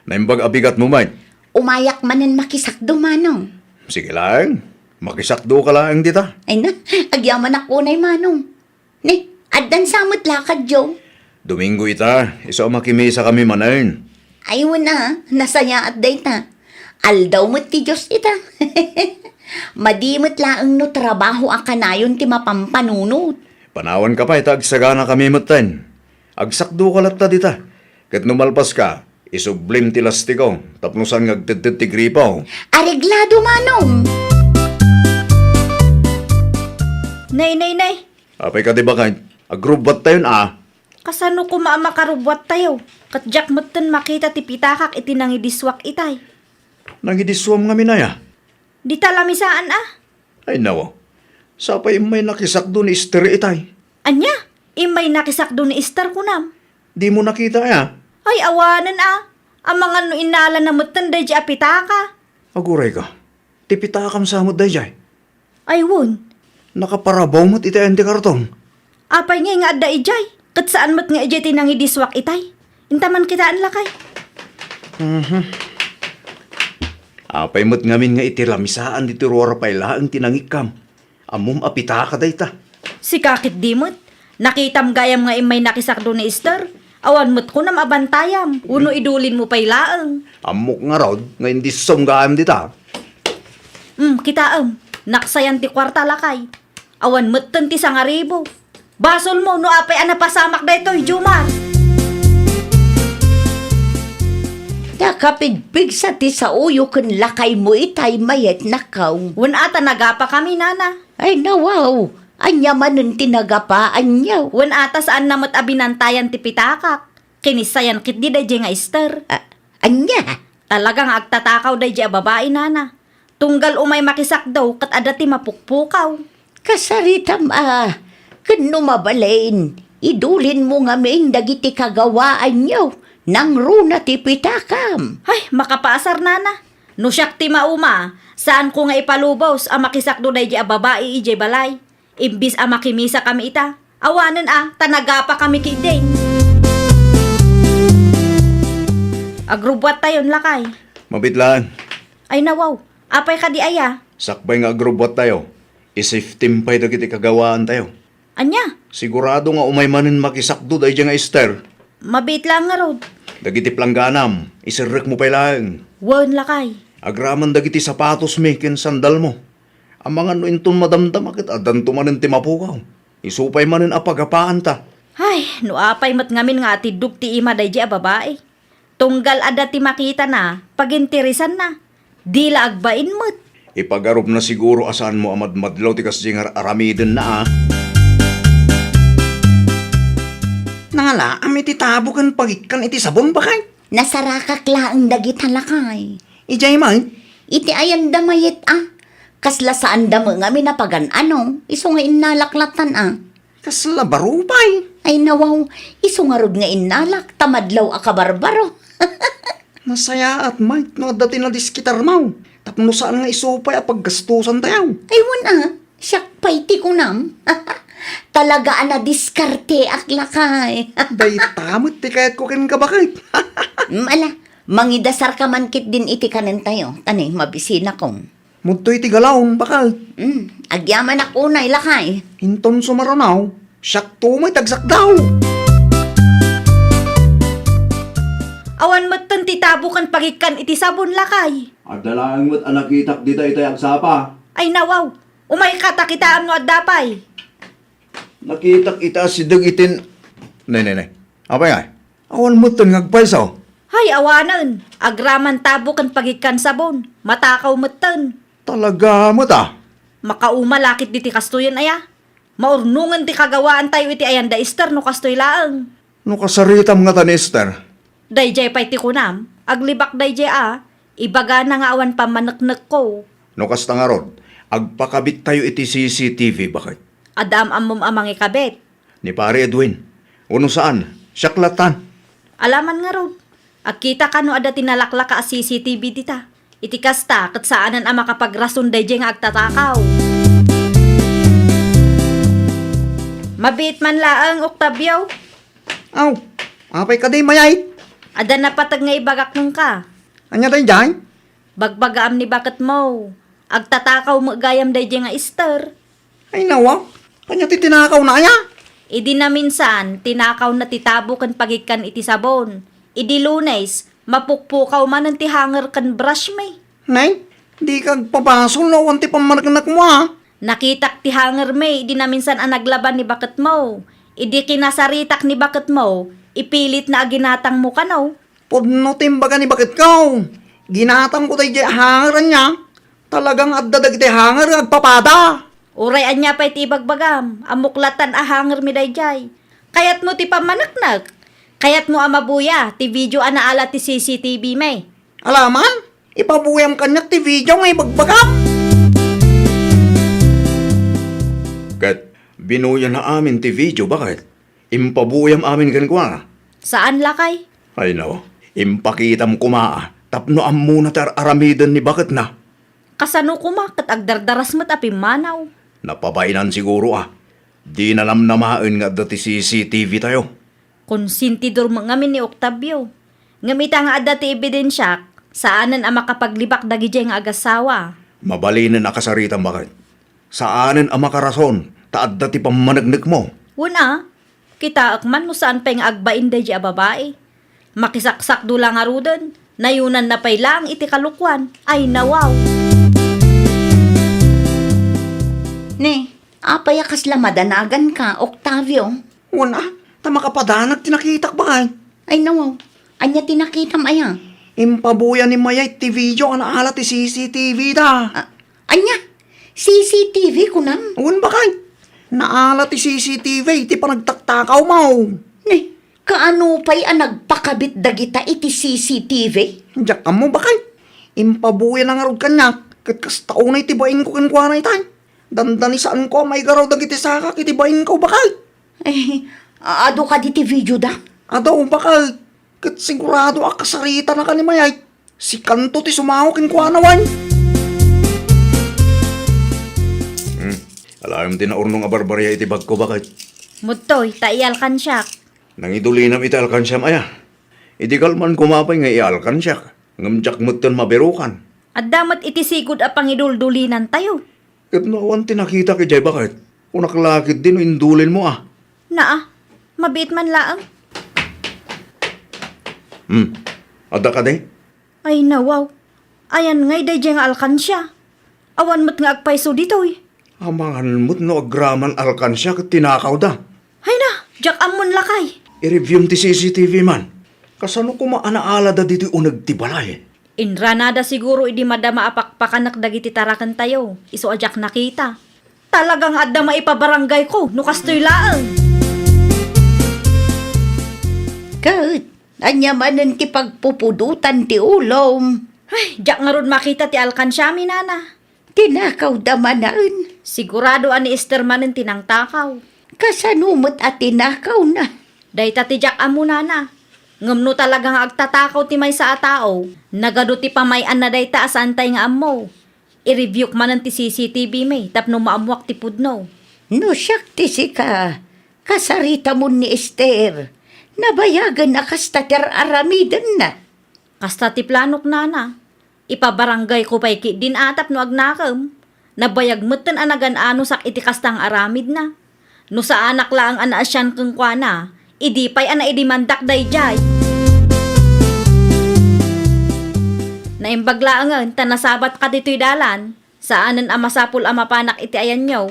Naimbag a bigatmo met. Umayak manen makisakdo, Manong. Sige laeng, makisakdoka laeng dita. Ay na, agyamanak unay, Manong. Ne, addan sa met lakadyo? Domingo ita, isu a makimisakami manen. Ay, wen a, nasayaat dayta. Aldaw met ti Dios ita. Madi met laeng no trabaho a kanayon ti mapampanunot. Panawanka pay ta agsaganakami metten. Agsakdoka latta dita. Ket no malpaska, isublim ti lastiko tapno saan nga agtedted ti gripo. Areglado, Manong! Nay, nay, nay! Apay kadi, baket? Agrubbuattayon a. Kasano koma a makarubbuattayo? Ket diak metten makita ti pitakak iti nangidissuak itay. Nangidissuam ngamin aya? Dita lamisaan a. Ay, nawaw. Sapay immay nakisakdo ni Esther itay. Ania? Immay nakisakdo ni Esther kunam? Dimo nakita aya? Ay, awanen a. Amangan no innalana metten daydiay a pitaka. Agurayka. Ti pitakam sa met daydiay? Ay, wen. Nakaparabaw met iti ayan ti karton. Apay ngay nga adda idiay? Ket saan met nga idiay ti nangidissuak itay? Inta man kitaen, lakay. Mhm. Apay met ngamin nga iti lamisaan ditoy ruar pay laeng ti nangikkam? Ammom a pitaka dayta. Sika ketdi met. Nakitam gayam nga immay nakisakdo ni Esther. Awan met kunam a bantayam, wenno idulinmo pay laeng. Ammok ngarud nga indissom gayam dita. Hmm, kitaem, naksayan ti kuarta, lakay. Awan metten ti sangaribu. Basolmo no apay a napasamak daytoy, Jomar. Nakapigpigsa ti saoyo ken lakaymo itay mayat nakaw. Wen a ta nagapakami, nana. Ay, nawaw. Ania manen ti nagapaanyo? Wen a ta saanna met a binantayan ti pitakak. Kinissayan ketdi daydiay nga Esther. A-, ania? Talaga nga agtatakaw daydiay a babai, nana. Tunggal umay makisakdo ket adda ti mapukpukaw. Kasaritam a, ken no mabalin, idulinmo ngamin dagiti kagawaanyo, nangruna ti pitakam. Ay, makapaasar, nana. No siak ti mauma, saanko nga ipalubos a makisakdo daydiay a babai idiay balay. Imbis a makimisakami ita, awanen a, ta nagapakami ketdi. Agrubbuattayon, lakay. Mabitlaan. Ay, nawaw. Apay kadi aya? Sakbay nga agrubbuattayo. I-safetem pay dagiti kagawaantayo. Ania? Sigurado nga umay manen makisakdo daydiay nga Ester. Mabiit laeng ngarud. Dagiti plangganam, iserrekmo pay laeng. Wen, lakay. Agraman dagiti sapatosmi ken sandalmo. Amangan no inton madamdama ket addanto manen ti mapukaw. Isu pay manen a pagapaanta. Ay, no apay met ngamin nga atiddog ti ima daydiay a babai. Tunggal adda ti makitana, paginteresanna. Di la agbain met. Ipagarupna siguro a saanmo a madmadlaw ti kasdiay nga ar-aramidenna a. Nangalaam iti tabo ken pagikkan iti sabon, bakay? Nasarakak laeng dagita, lakay. Idiay met? Iti ayanda mayat a. Kasla saanda met ngamin a pagan-ano, isu nga innalak lattan a. Kasla baro pay. Ay, nawaw, isu ngarud nga innalak, ta madlaw a kabarbaro. Nasayaat, Mike, no adda ti nadiskitarmaw. Tapno saan nga isu pay a paggastusantayo. Ay, wen a, siak pay ti kunam. Talaga a nadiskarteak, lakay. Dayta met ti kayatko kenka, bakit? Mm, ala, mangidasarka man ketdin iti kanentayo, ta ne, mabisinakon. Mudtoy ti galaw, bakal. Mm, agyamanak unay, lakay. Inton sumarunaw, siakto met ti agsakdaw. Awan metten ti tabo ken pagikkan iti sabon, lakay. Adda laeng met a nakitak dita itay agsapa. Ay, nawaw. Umayka ta kitaem no adda pay. Nakitak ita a sideg itin. Nay, nay, nay. Apay ngay? Awan metten nga agpayso. Hay, awanen. Agraman tabo ken pagikkan sabon. Matakaw metten. Talaga met a. Makauma la ketdi ti kastoyen aya. Maurnongen ti kagawaantayo iti ayanda Ester no kastoy laeng. No kasaritam ngata ni Ester? Daydiay pay ti kunam, aglibak daydiay a, ibagana nga awan pammaneknekko. No kasta ngarud, agpakabittayo iti C C T V, bakit? Adda am-ammom a mangikabit. Ni Pare Edwin. Uno saan, siak lattan. Alaman ngarud, agkita kano adda ti nalaklaka a C C T V dita. Iti kasta, ket saanen a makapagrason daydiay nga agtatakaw. Mabiit man laeng, Octavio. Aw, apay kadi, mayay? Adda napateg nga ibagak kenka. Ania daydiay? Bagbagaam ni baketmo. Agtatakaw met gayam daydiay nga Ester. Ay, nawa, ania ti tinakawna aya? Idi naminsan, tinakawna ti tabo ken pagikkan iti sabon. Idi Lunes, mapukpukaw manen ti hanger ken brush mi. Nay, dika agpabasol no awan ti pammaneknekmo a. Nakitak ti hanger mi idi naminsan a naglaban ni baketmo. Idi kinasaritak ni baketmo, ipilitna a ginatangmo kano. Pudno ti imbaga ni baketko. Ginatangko daydiay a hanger ania. Talagang adda dagiti hanger nga agpapada. Uray ania pay ti ibagbagam, ammok lattan a hanger mi daydiay. Kayatmo ti pammaneknek? Kayatmo a mabuya ti video a naala ti C C T V mi? Alaman, ipabuyam kaniak ti video nga ibagbagam. Ket binuyana amin ti video, bakit? Impabuyam amin kenkuana. Saan, lakay? Ay, no. Impakitam koma a tapno ammona ti ar-aramiden ni baketna. Kasano koma ket agdardaras met a pimmanaw? Napabainan siguro a. Dina namnamaen nga adda ti C C T V tayo. Konsentidor met ngamin ni Octavio. Ngem ita nga adda ti ebidensiak, saanen a makapaglibak dagidiay nga agasawa. Mabalinen a kasaritam, bakit? Saanen a makarason ta adda ti pammaneknekmo. Wen a, kitaek man no saan pay nga agbain daydiay a babai. Makisaksakdo la ngaruden, nayonanna pay laeng iti kalokuan. Ay, nawaw! Ne, apay a kasla madanaganka, Octavio? Wen a, ta makapadanag ti nakitak, bakay. Ay, nawaw. Ania ti nakitam aya? Impabuya ni Mayay ti video a naala ti C C T V da. A-, ania? C C T V, kunam? Wen, bakay. Naala ti C C T V iti panagtaktakawmo. Ne, kaano pay a nagpakabit dagita iti C C T V? Diak ammo, bakay. Impabuya na ngarud kaniak, ket kasta unay ti bainko kenkuana itay. Dandani saanko a maigaraw dagiti sakak iti bainko, bakay. Eh, a-, adu kadi ti video da? Adu, bakay. Ket sigurado a kasaritanaka ni Mayay. Sikanto ti sumaok kenkuana, wen? Hmm. Alaem ti naurnong a barbaria iti bagko, bakay. Mudtoy, ta ialkansiak. Nangidulinam iti alkansiam aya? Idi kalman koma pay nga ialkansiak, ngem diak metten mabirukan. Adda met iti sigud a pangiduldulinantayo. Ket no awan ti nakitak idiay baket, kunak la ketdi no indulinmo a. Naa, mabiit man laeng. Hmm, adda kadi? Ay, nawaw. Ayan ngay daydiay nga alkansia. Awan met nga agpayso ditoy. Amangan met no agraman alkansia ket tinakawda. Hay na, diak ammon lakay. I-reviewm ti C C T V man. Kasano koma a naalada ditoy uneg ti balay? Inranada siguro idi madama a pakpakanek dagiti tarakentayo, isu a diak nakita. Talaga nga adda maipabaranggayko no kastoy laeng. Ket, ania manen ti pagpupudotan ti ulom? Ay, diak ngarud makita ti alkansiami, nana. Tinakawda manen? Sigurado a ni Ester manen ti nangtakaw. Kasano met a tinakawna? Dayta ti diak ammo, nana. Ngem no talaga nga agtatakaw ti maysa a tao, nagadu ti pamay-anna dayta a saantay nga ammo. I-reviewk manen ti C C T V mi tapno maammoak ti pudno. No siak ti sika, kasaritamon ni Ester. Nabayagen a kasta ti ar-aramidenna. Kasta ti planok, nana. Ipabaranggayko pay ketdin a tapno agnakem. Nabayag metten a nagan-anosak iti kasta nga aramidna. No saanak laeng a naasian kenkuana, idi pay a naidemandak daydiay. Naimbag laengen ta nasabatka ditoy dalan, saanen a masapul a mapanak iti ayanyo.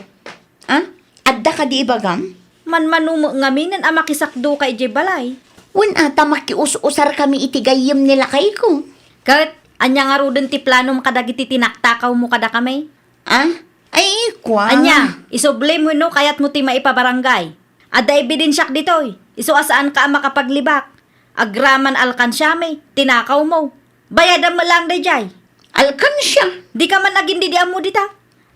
Ah? Adda kadi ibagam? Manmano met ngaminen a makisakdoka idiay balay. Wen a ta makius-usarkami iti gayyem ni lakayko. Ket, ania ngaruden ti planom kadagiti tinaktakawmo kadakami? Ah? Ay, kuan. Ania, isublim wenno kayatmo ti maipabarangay? Adda ebidensiak ditoy, isu a saanka a makapaglibak. Agraman alkansiami, tinakawmo. Bayadam met laeng daydiay. Alkansia? Dika man agindidi ammo dita.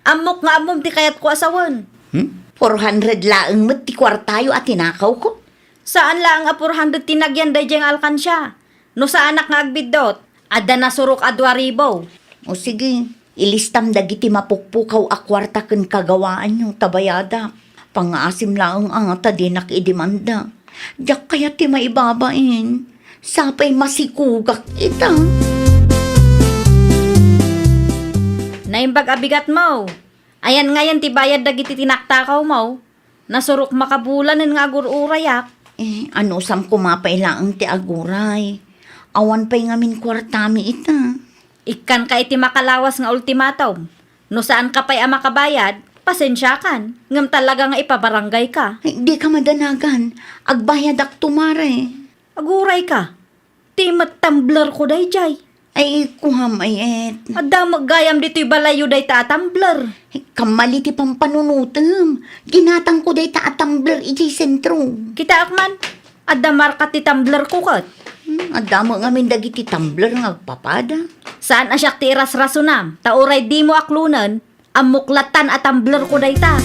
Ammok nga ammom ti kayatko a sawen. Hmm? Four hundred laeng met ti kuartayo a tinakawko. Saan laeng a four hundred ti nagyan daydiay nga alkansia. No saanak nga agbiddut, adda nasurok a dua ribu. O sige, ilistam dagiti mapukpukaw a kuarta ken kagawaanyo ta bayadak. Pangngaasim laeng a ta dinak idemanda. Diak kayat ti maibabain. Sapay masikugak ita. Naimbag a bigatmo. Ayan ngayen ti bayad dagiti tinaktakawmo. Nasurok makabulanen nga agur-urayak. Eh, anusam koma pay laeng ti aguray. Awan pay ngamin kuartami ita. Ikkanka iti makalawas nga ultimatum. No saanka pay a makabayad, pasensiakan, ngem talaga nga ipabarangayka. Ay, dika madanagan. Agbayadakto, mare. Agurayka. Ti met tumblerko daydiay. Ay, kuam, ay, et. Adda met gayam ditoy balayyo dayta a tumbler. Ay, kammali ti pampanunotem. Ginatangko dayta a tumbler idiay sentro. Kitaek man, adda marka ti tumblerko ket. Hmm, adda met ngamin dagiti tumbler nga agpapada. Saan a siak ti irasrasonam, ta uray dimo aklonen, ammok lattan a tumblerko dayta.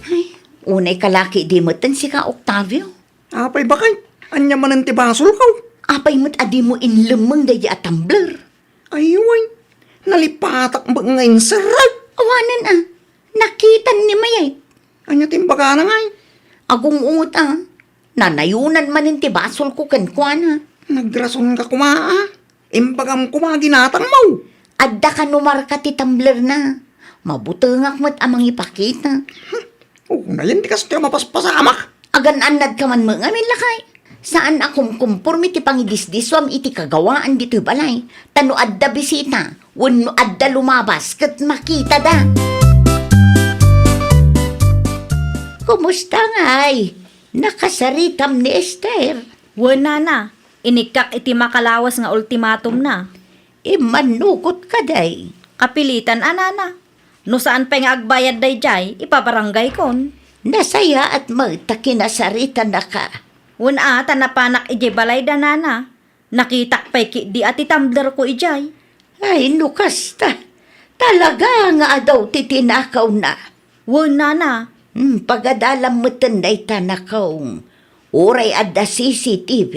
Ay, unay kalaki di metten sika, Octavio. Apay, bakay? Ania manen ti basolko? Apay met a dimo inlemmeng daydi a tumbler? Ay, wen. Nalipatak met nga inserrek. Awanen a. Nakitan ni Mayet. Ania ti imbagana ngay? Agung-unget a. Nanayonan manen ti basolko kenkuana. Nagrasonka koma a. Imbagam koma ginatangmo. Adda kano marka ti tumblerna. Mabutengak met a mangipakita. Unayen ti kastoy a mapaspasamak. Agan-annadka man met ngamin, lakay. Saan a kumkumpormi ti pangidisdisuam iti kagawaan ditoy balay. Ta no adda bisita, wenno adda lumabas, ket makitada. Kumusta ngay? Nakasaritam ni Ester? Wen, nana. Inikkak iti makalawas nga ultimatumna. Immannugot kadi? Kapilitan a, nana. No saan pay nga agbayad daydiay, ipabarangaykon. Nasayaat met ta kinasaritanaka. Wen a, ta napanak idiay balayda, nana. Nakitak pay ketdi a ti tumblerko idiay. Ay, no kasta, talaga nga adu ti tinakawna. Wen, nana. Hmm, pagadalam metten dayta, nakaw. Uray adda C C T V,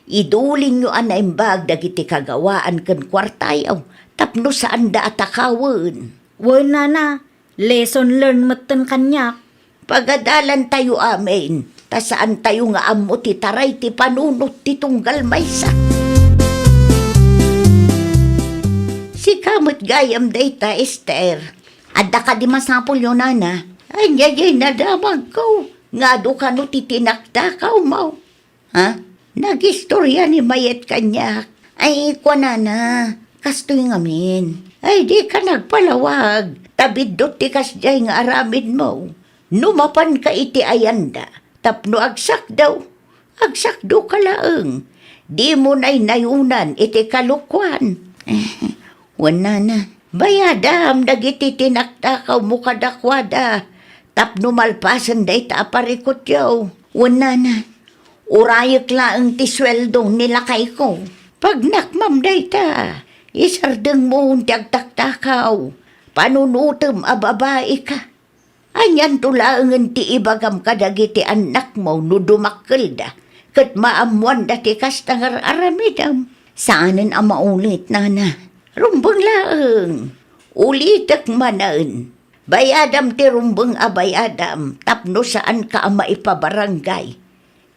idulinyo a naimbag dagiti kagawaan ken kuartayo tapno saanda a takawen. Wen, nana, lesson learned metten kaniak. Pagadalantayo amin, ta saantayo nga ammo ti taray ti panunot ti tunggal maysa. Ikaw met gayam dayta, Ester. Adda kadi masapulyo, nana? Ania diay nadamagko nga adu kano ti tinaktakawmo? Ha? Nagistoria ni Mayet kaniak. Ay, kuanana, kastoy ngamin. Ay, dika nagpalawag. Ta biddut ti kasdiay nga aramidmo. No mapanka iti ayanda, tapno agsakdaw, agsakdoka laeng. Dimo naynayunan iti kalokuan. Wen nana, bayadam dagiti tinaktakawmo kadakuada tapno malpasen dayta a parikutyo. Wen nana, urayek laeng ti sueldo ni lakayko. Pagnakmam dayta, isardengmo ti agtaktakaw. Panunotem a babaika. Anianto laengen ti ibagam kadagiti annakmo no dumakkelda ket maammoanda ti kasta nga ar-aramidem? Saanen a maulit, nana. Rumbeng laeng. Ulitek manen. Bayadam ti rumbeng a bayadam tapno saanka a maipabarangay.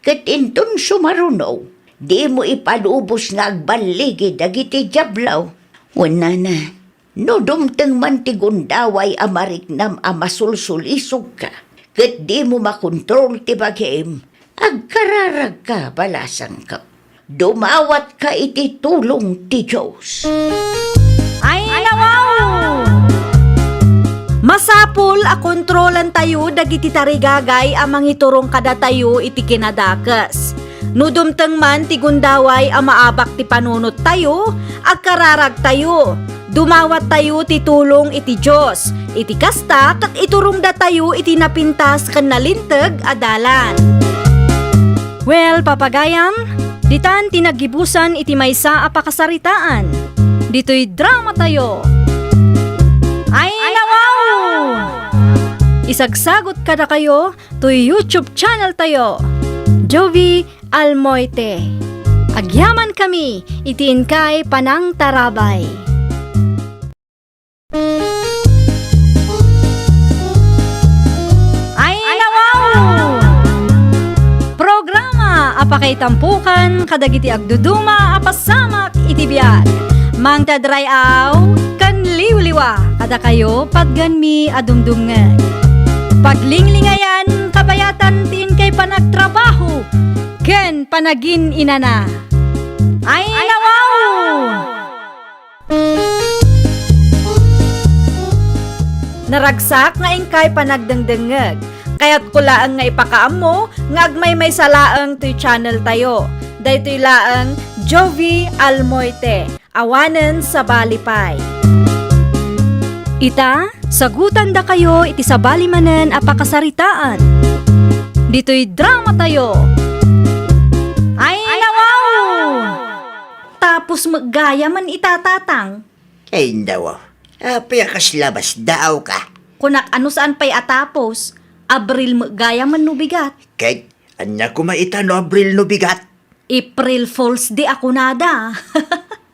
Ket inton sumaruno, dimo ipalubos nga agballigi dagiti diablo. Wen nana, no dumteng man ti gundaway a mariknam a masulsulisogka, ket dimo makontrol ti bagim, agkararagka, balasangko. Dumawatka iti tulong ti Dios. Ay, nawaw! Masapul a kontrolantayo dagiti tarigagay a mangiturong kadatayo iti kinadakes. No dumteng man ti gundaway a maabak ti panunottayo, agkararagtayo. Dumawattayo ti tulong iti Dios. Iti kasta, ket iturongdatayo iti napintas ken nalinteg a dalan. Well, papagayam, ditan ti naggibusan iti maysa a pakasaritaan. Ditoy dramatayo. Ay, nawaw! Isagsagot kadakayo toy YouTube channeltayo, Jovie Almoite. Agyamankami iti inkay panangtarabay. Ay, nawaw! Programa a pakaitampukan kadagiti agduduma a pasamak iti biag. Mangted ray-aw ken liwliwa kadakayo patgenmi a dumdumngeg. Paglinglingayan, kabayatan ti inkay panagtrabaho ken panagin-inana. Ay, nawaw! Naragsak nga inkay panagdengdengngeg. Kayatko laeng nga ipakaammo nga agmaymaysa laeng toy channeltayo. Daytoy laeng Jovie Almoite, awanen sabali pay. Ita, sagutandakayo iti sabali manen a pakasaritaan. Ditoy dramatayo. Ay, nawaw! Tapos met gayamen ita, Tatang. Ay, nawaw. Apay a kasla basdaawka? Kunak a no saan pay a tapos, Abril met gayamen no bigat. Ket, ania koma ita no Abril no bigat? April Fool's Day a kunada.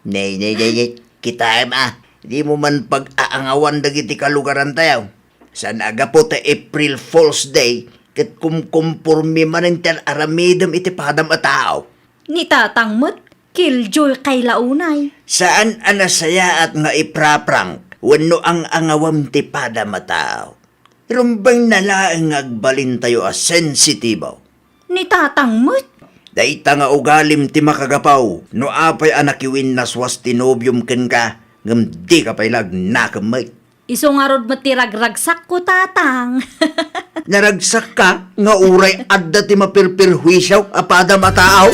Nay, nay, nay, nay. Kitaem a, dimo man pag-aangawan dagiti kalugarantayo. Saan a gapu ta April Fool's Day, ket kumkompormi manen ti ar-aramidem iti padam a tao. Ni Tatang met, killjoy kay la unay. Saan a nasayaat nga ipra-prank wenno ang-angawem ti padam a tao. Rumbengna laeng nga agbalintayo a sensitibo. Ni Tatang met. Dayta nga ugalim ti makagapu no apay a nakiwinnaswas ti nobiom kenka, ngem dika pay la agnakem met. Isu ngarud met ti ragragsakko, Tatang. Naragsakka nga uray adda ti mapirpirhuisio a padam a tao?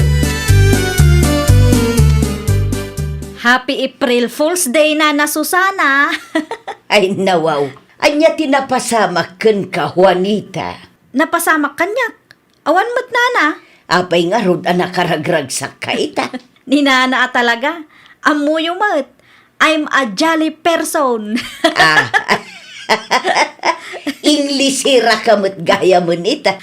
Happy April Fool's Day, Nana Susana! Ay, nawaw. Ania ti napasamak kenka, Juanita? Napasamak kaniak? Awan met, Nana. Apay ngarud a nakaragragsakka ita? Ni Nana a talaga. Ammoyo met. I'm a jolly person. Ah. Inglisiraka met gayamen ita.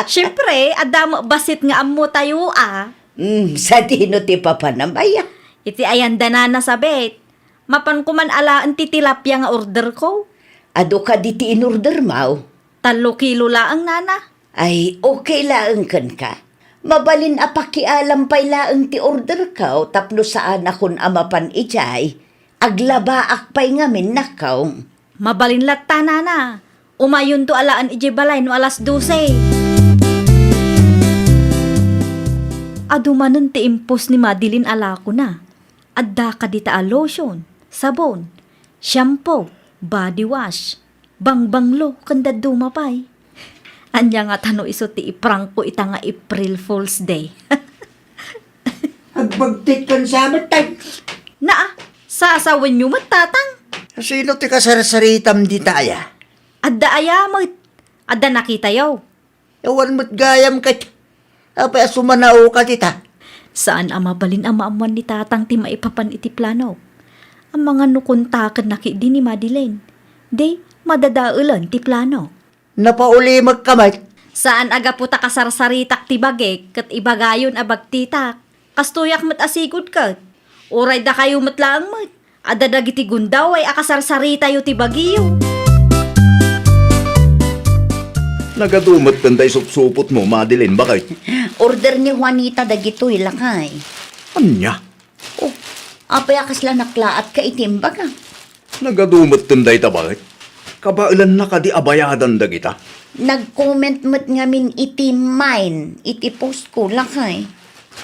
Siempre, adda met bassit nga ammotayo, a. Mm, sadino ti papanam aya? Iti ayan da Nana Sabet. Mapanko man alaen ti tilapia nga orderko. Adu kadi ti inordermo? Tallo kilo laeng, Nana. Ay, okay laeng kenka. Mabalin a pakialam pay laeng ti orderko tapno saanakon a mapan idiay. Aglabaak pay ngamin, nakkaw. Mabalin latta, nana. Umayonto alaen idiay balay no alas dose. Adu manen ti impos ni Madeline a lakona. Adda kadi ta a lotion, sabon, shampoo, body wash, bangbanglo, ken dadduma pay. Ania ngata no isu ti iprankko ita nga April Fool's Day? Agbagtit kan samet tay. Naa, sasawenyo met, tatang. Sino ti kasarsaritam dita aya? Adda aya met. Adda nakitayo. Awan met gayam ket. Apay a sumanaoka dita? Saan a mabalin a maammuan ni tatang ti maipapan iti plano. Amangan no kontakenna ketdi ni Madeline. Di, madadaelen ti plano. Napaulimekka met. Saan a gapu ta kasarsaritak ti bagik ket ibagayon a bagtitak. Kastoyak met a sigud ket. Uray dakayo met laeng met. Adda dagiti gundaway a kasarsaritatayo ti bagiyo. Nagadu met ken ta isupsupotmo, Madeline, baket? Order ni Juanita dagitoy, lakay. Ania? Oh, apay a kasla naklaatka iti imbaga? Nagadu met ken dayta, baket? Kabaelanna kadi a bayadan dagita? Nag-comment met ngamin iti mine, iti postko, lakay.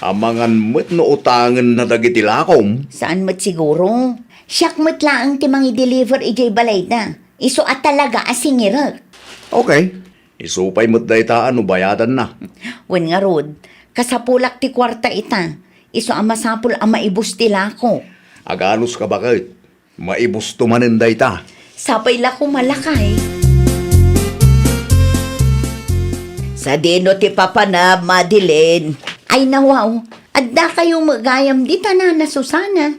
Amangan met no utangenna dagiti lakom. Saan met siguro. Siak met laeng ti mangi-deliver idiay balayda. Isu a talaga a singirek. Okay. Isu pay met dayta a no bayadanna. Wen ngarud, kasapulak ti kuarta ita. Isu a masapul a maibus ti lako. Aganuska, baket? Maibusto manen dayta. Sapay la koma, lakay. Sadino ti papanam, Madeline? Ay, nawaw, addakayo met gayam dita, Nana Susana.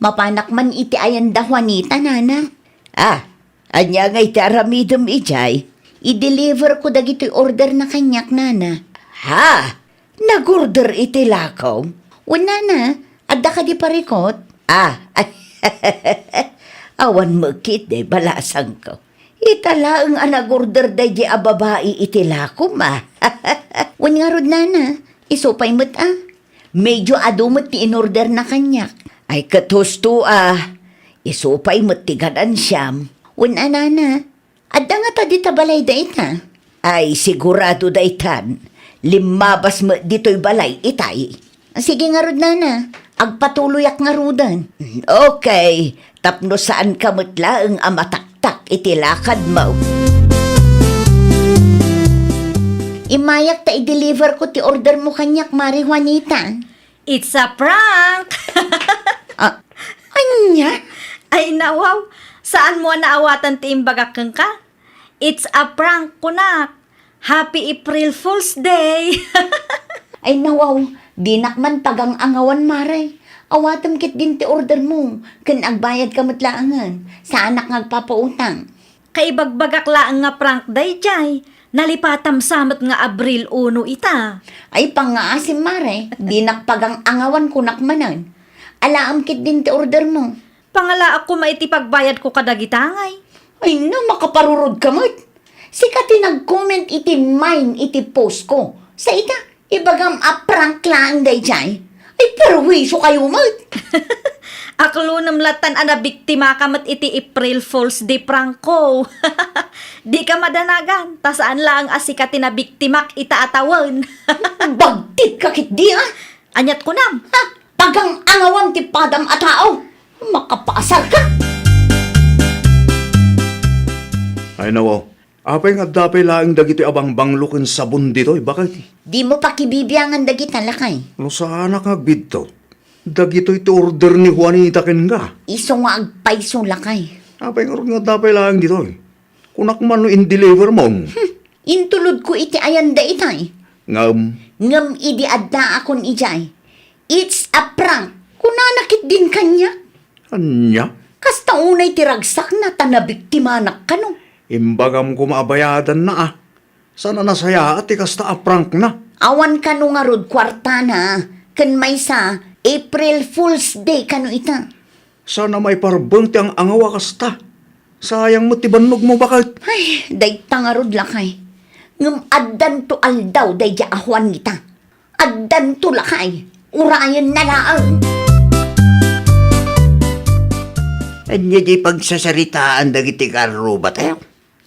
Mapanak man iti ayan da Juanita, nana. Ah, ania ngay ti aramidem idiay? I-deliver ko dagitoy order na kaniak, nana. Ha? Nag-order iti lako? Wen, nana, adda kadi parikut? Ah, awan met ketdi balasangko. Ita laeng a nag-order daydi a babai iti lakom, a. Wen ngarud, nana, isu pay met, a. Medyo adu met ti in-order na kaniak. Ay, ket husto, a. Isu pay met ti ganansiam. Wen a, nana, adda ngata dita balay dayta? Ay, sigurado daytan. Limmabas met ditoy balay itay. Sige ngarud, nana. Agpatuloyak ngaruden. Okay. Tapno saanka met laeng a mataktak iti lakadmo. Immayak ta i-deliver ko ti order mo kaniak, Mari Juanita. It's a prank! Ah, ania? Ay, nawaw. Saan mo a naawatan ti imbagak kenka? It's a prank, kunak. Happy April Fool's Day! Ay, nawaw, dinak man pagang-angawan, Mare. Awatem ketdin ti order mo, ken agbayadka met laengen. Saanak nga agpapautang. Kaibagbagak laeng nga prank daydiay. Nalipatam sa met nga Abril uno ita. Ay, pangngaasim, Mare. Dinak pagang-angawan, kunak manen. Alaem ketdin ti order mo. Pangalaak koma iti pagbayadko kadagita ngay. Ay, no, makaparurodka met. Sika ti nag-comment iti mine iti postko. Sa ita, ibagam a prank laeng daydiay. Ay, perwisyo kayo met. Aklonem latan a nabiktimaka met iti April Fool's Day prankko. Dika madanagan, ta saan laeng a sika ti nabiktimak ita a tawen. Bagtitka ketdi, a? Aniat kunam? Ha? Pagang-angawam ti padam a tao. Makapaasarka. Ay, nawaw. Apay nga adda pay laeng dagitoy a bangbanglo ken sabon ditoy, baket? Dimo pakibibiangan dagita, lakay. No saanak nga agbidto, dagitoy ti order ni Juanita kenka. Isu nga agpayso, lakay. Apay ngarud nga adda pay laeng ditoy? Kunak man no in-deliver mo. Hmm, intulodko iti ayan dayta. Ngem? Ngem idi addaakon idiay, "It's a prank," kunana ketdin kaniak. Ania? Kasta unay ti ragsakna ta nabiktimanak kano. Imbagam koma a bayadanna, a. Saan a nasayaat ti kasta a prankna? Awan kano ngarud kuartana, ken maysa, April Fool's Day kano ita. Saan a maiparbeng ti ang-angaw a kasta. Sayang met ti bannogmo, baket. Ay, dayta ngarud, lakay. Ngem addanto aldaw daydi a Juanita. Addanto, lakay. Urayenna laeng. Ania di pagsasaritaan dagiti karrubatayo?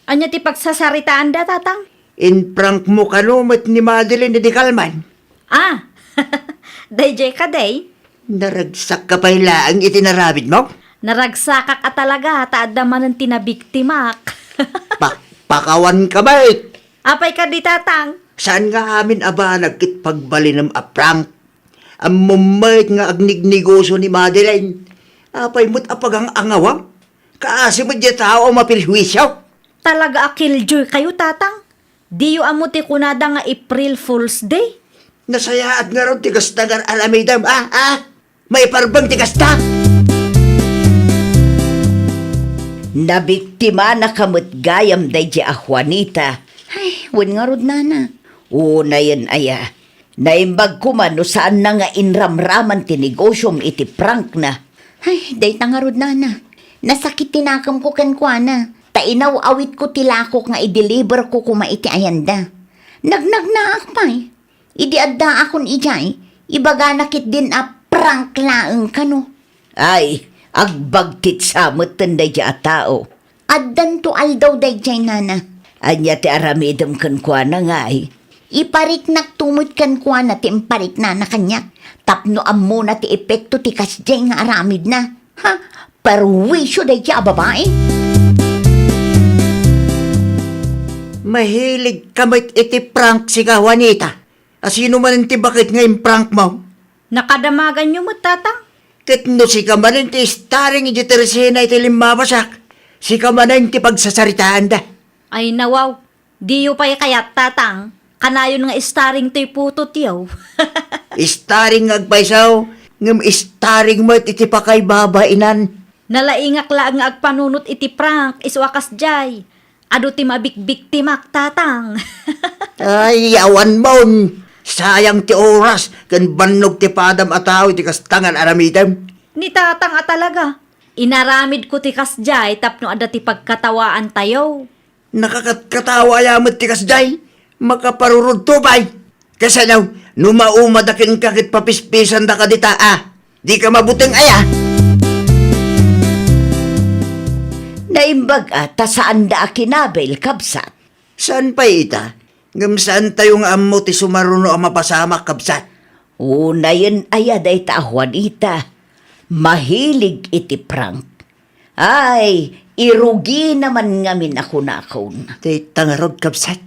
Ania ti pagsasaritaanda, Tatang? In-prank mo kano met ni Madeline idi kalman? Ah, dayjay kadi? Naragsak ka pay laeng iti naramid mo? Naragsakak a talaga ta adda manen ti nabiktimak. Pa-, pakawan ka met! Apay kadi, Tatang? Saan nga amin a banag ket pagbalinem a prank? Ammom met nga agnignegosyo ni Madeline. Apay met a pagang-angawam? Kaasi met diay tao a mapilhuisyo. Talaga a killjoy kayo, Tatang. Diyo ammo ti kunada nga April Fool's Day? Nasayaat ngarud ti kasta nga ar-aramidem, a, a? Maiparbeng ti kasta? Nabiktimanaka met gayam daydi a Juanita. Ay, wen ngarud, nana. Unayen aya. Naimbag koma no saanna nga inramraman ti negosyom iti prankna. Ay, dayta ngarud, nana. Nasakit ti nakemko kenkuana. Ta inaw-awitko ti lakok nga i-deliverko koma iti ayanda. Nagnagnaak pay. Idi addaakon idiay, ibagana ketdin a prank laeng kano. Ay, agbagtit sa metten daydi a tao. Addanto aldaw daydiay, nana. Ania ti aramidem kenkuana ngay? Ipariknakto met kenkuana ti impariknana kaniak, tapno ammona ti epekto ti kasdiay nga aramidna. Ha? Perwisyo daydiay a babai? Mahilig ka met iti prank, sika, Juanita. A sino manen ti baket nga imprank mo? Nakadamaganyo met, Tatang. Ket no sika manen ti starring iti tersena iti limmabasak, sika manen ti pagsasaritaanda. Ay, nawaw. Diyo pay kayat, Tatang. Kanayon nga starring toy putotyo. Starring nga agpayso, ngem starring met iti pakaibabainan. Nalaingak laeng nga agpanunot iti prank, isu a kasdiay. Adu ti mabikbiktimak, Tatang. Ay, awan mon! Sayang ti oras ken bannog ti padam a tao iti kasta nga aramidem. Ni Tatang a talaga. Inaramidko ti kasdiay tapno adda ti pagkatawaantayo. Nakakatkatawa aya met ti kasdiay. Makaparurudto pay. Kasano, no maumada kenka ket papispisandaka dita, a? Dika mabuteng aya? Naimbag a ta saanda a kinabil, kabsat. Saan pay ita? Ngem saantayo nga ammo ti sumaruno a mapasamak, kabsat. Unayen aya dayta a Juanita. Mahilig iti prank. Ay, irugina man ngamin a kunakon. Dayta ngarud, kabsat.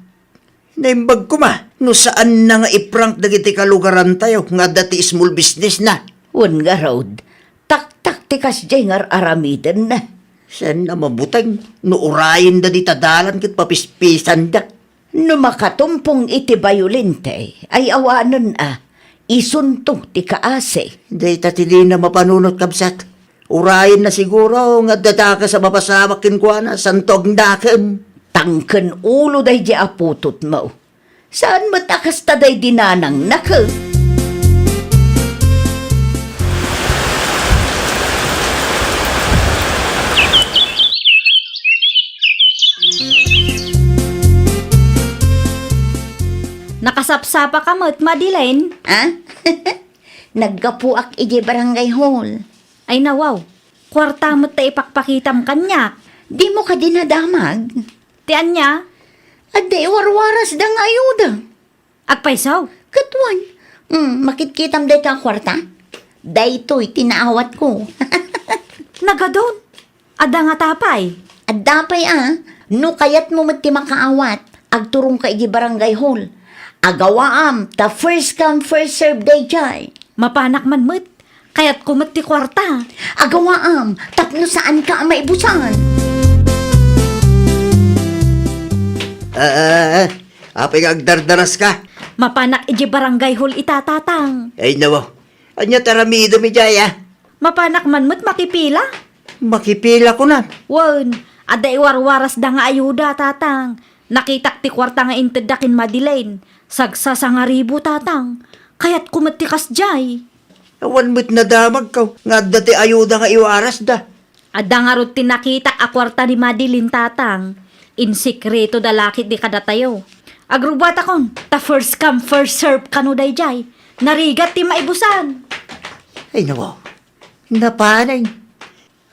Naimbag koma no saanna nga iprank dagiti kalugarantayo nga adda ti small business na. Wen ngarud, taktak ti kasdiay nga ar-aramidenna. Saan a mabuteng no urayenda dita dalan ket papispisanda. No makatumpong iti bayolente, ay awanen a, isunto ti kaasi. Dayta ti dina mapanunot, kabsat. Urayenna siguro nga adda dakes a mapasamak kenkuana, santo agnakem. Tangken ulo daydi a putotmo. Saan met a kasta daydi nanangna ket? Nakasapsapaka met, Madeline? Ah? Naggapuak idiay barangay hall. Ay, nawaw. Kuarta met ta ipakpakitam kaniak. Dimo kadi nadamag? Ti ania? Adda iwarwarasda nga ayuda. Agpayso? Ket wen. Hmm, makitkitam daytoy a kuarta? Daytoy ti naawatko. Nagadun? Adda ngata pay? Adda pay a. No kayatmo met ti makaawat, agturongka idiay barangay hall. Agawaam, ta first come, first serve daydiay. Mapanak man met. Kayatko met ti kuarta. Agawaam, tapno saanka a maibusan. Ah, apay nga agdardaraska? Mapanak idiay barangay hall ita, Tatang. Ay, nawaw. Ania ti aramidem idiay, a? Mapanak man met makipila. Makipila, kunam? Wen, adda iwarwarasda nga ayuda, Tatang. Nakitak ti kuarta nga intedda ken Madeline. Sagsasangaribu, Tatang. Kayatko met ti kasdiay. Awan met nadamagko nga adda ti ayuda nga iwarasda. Adda ngarud ti nakitak a kuarta ni Madeline, Tatang. Insekretoda la ketdi kadatayo. Agrubbuatakon, ta first come, first serve kano daydiay. Narigat ti maibusan. Ay, nawaw. Napanen.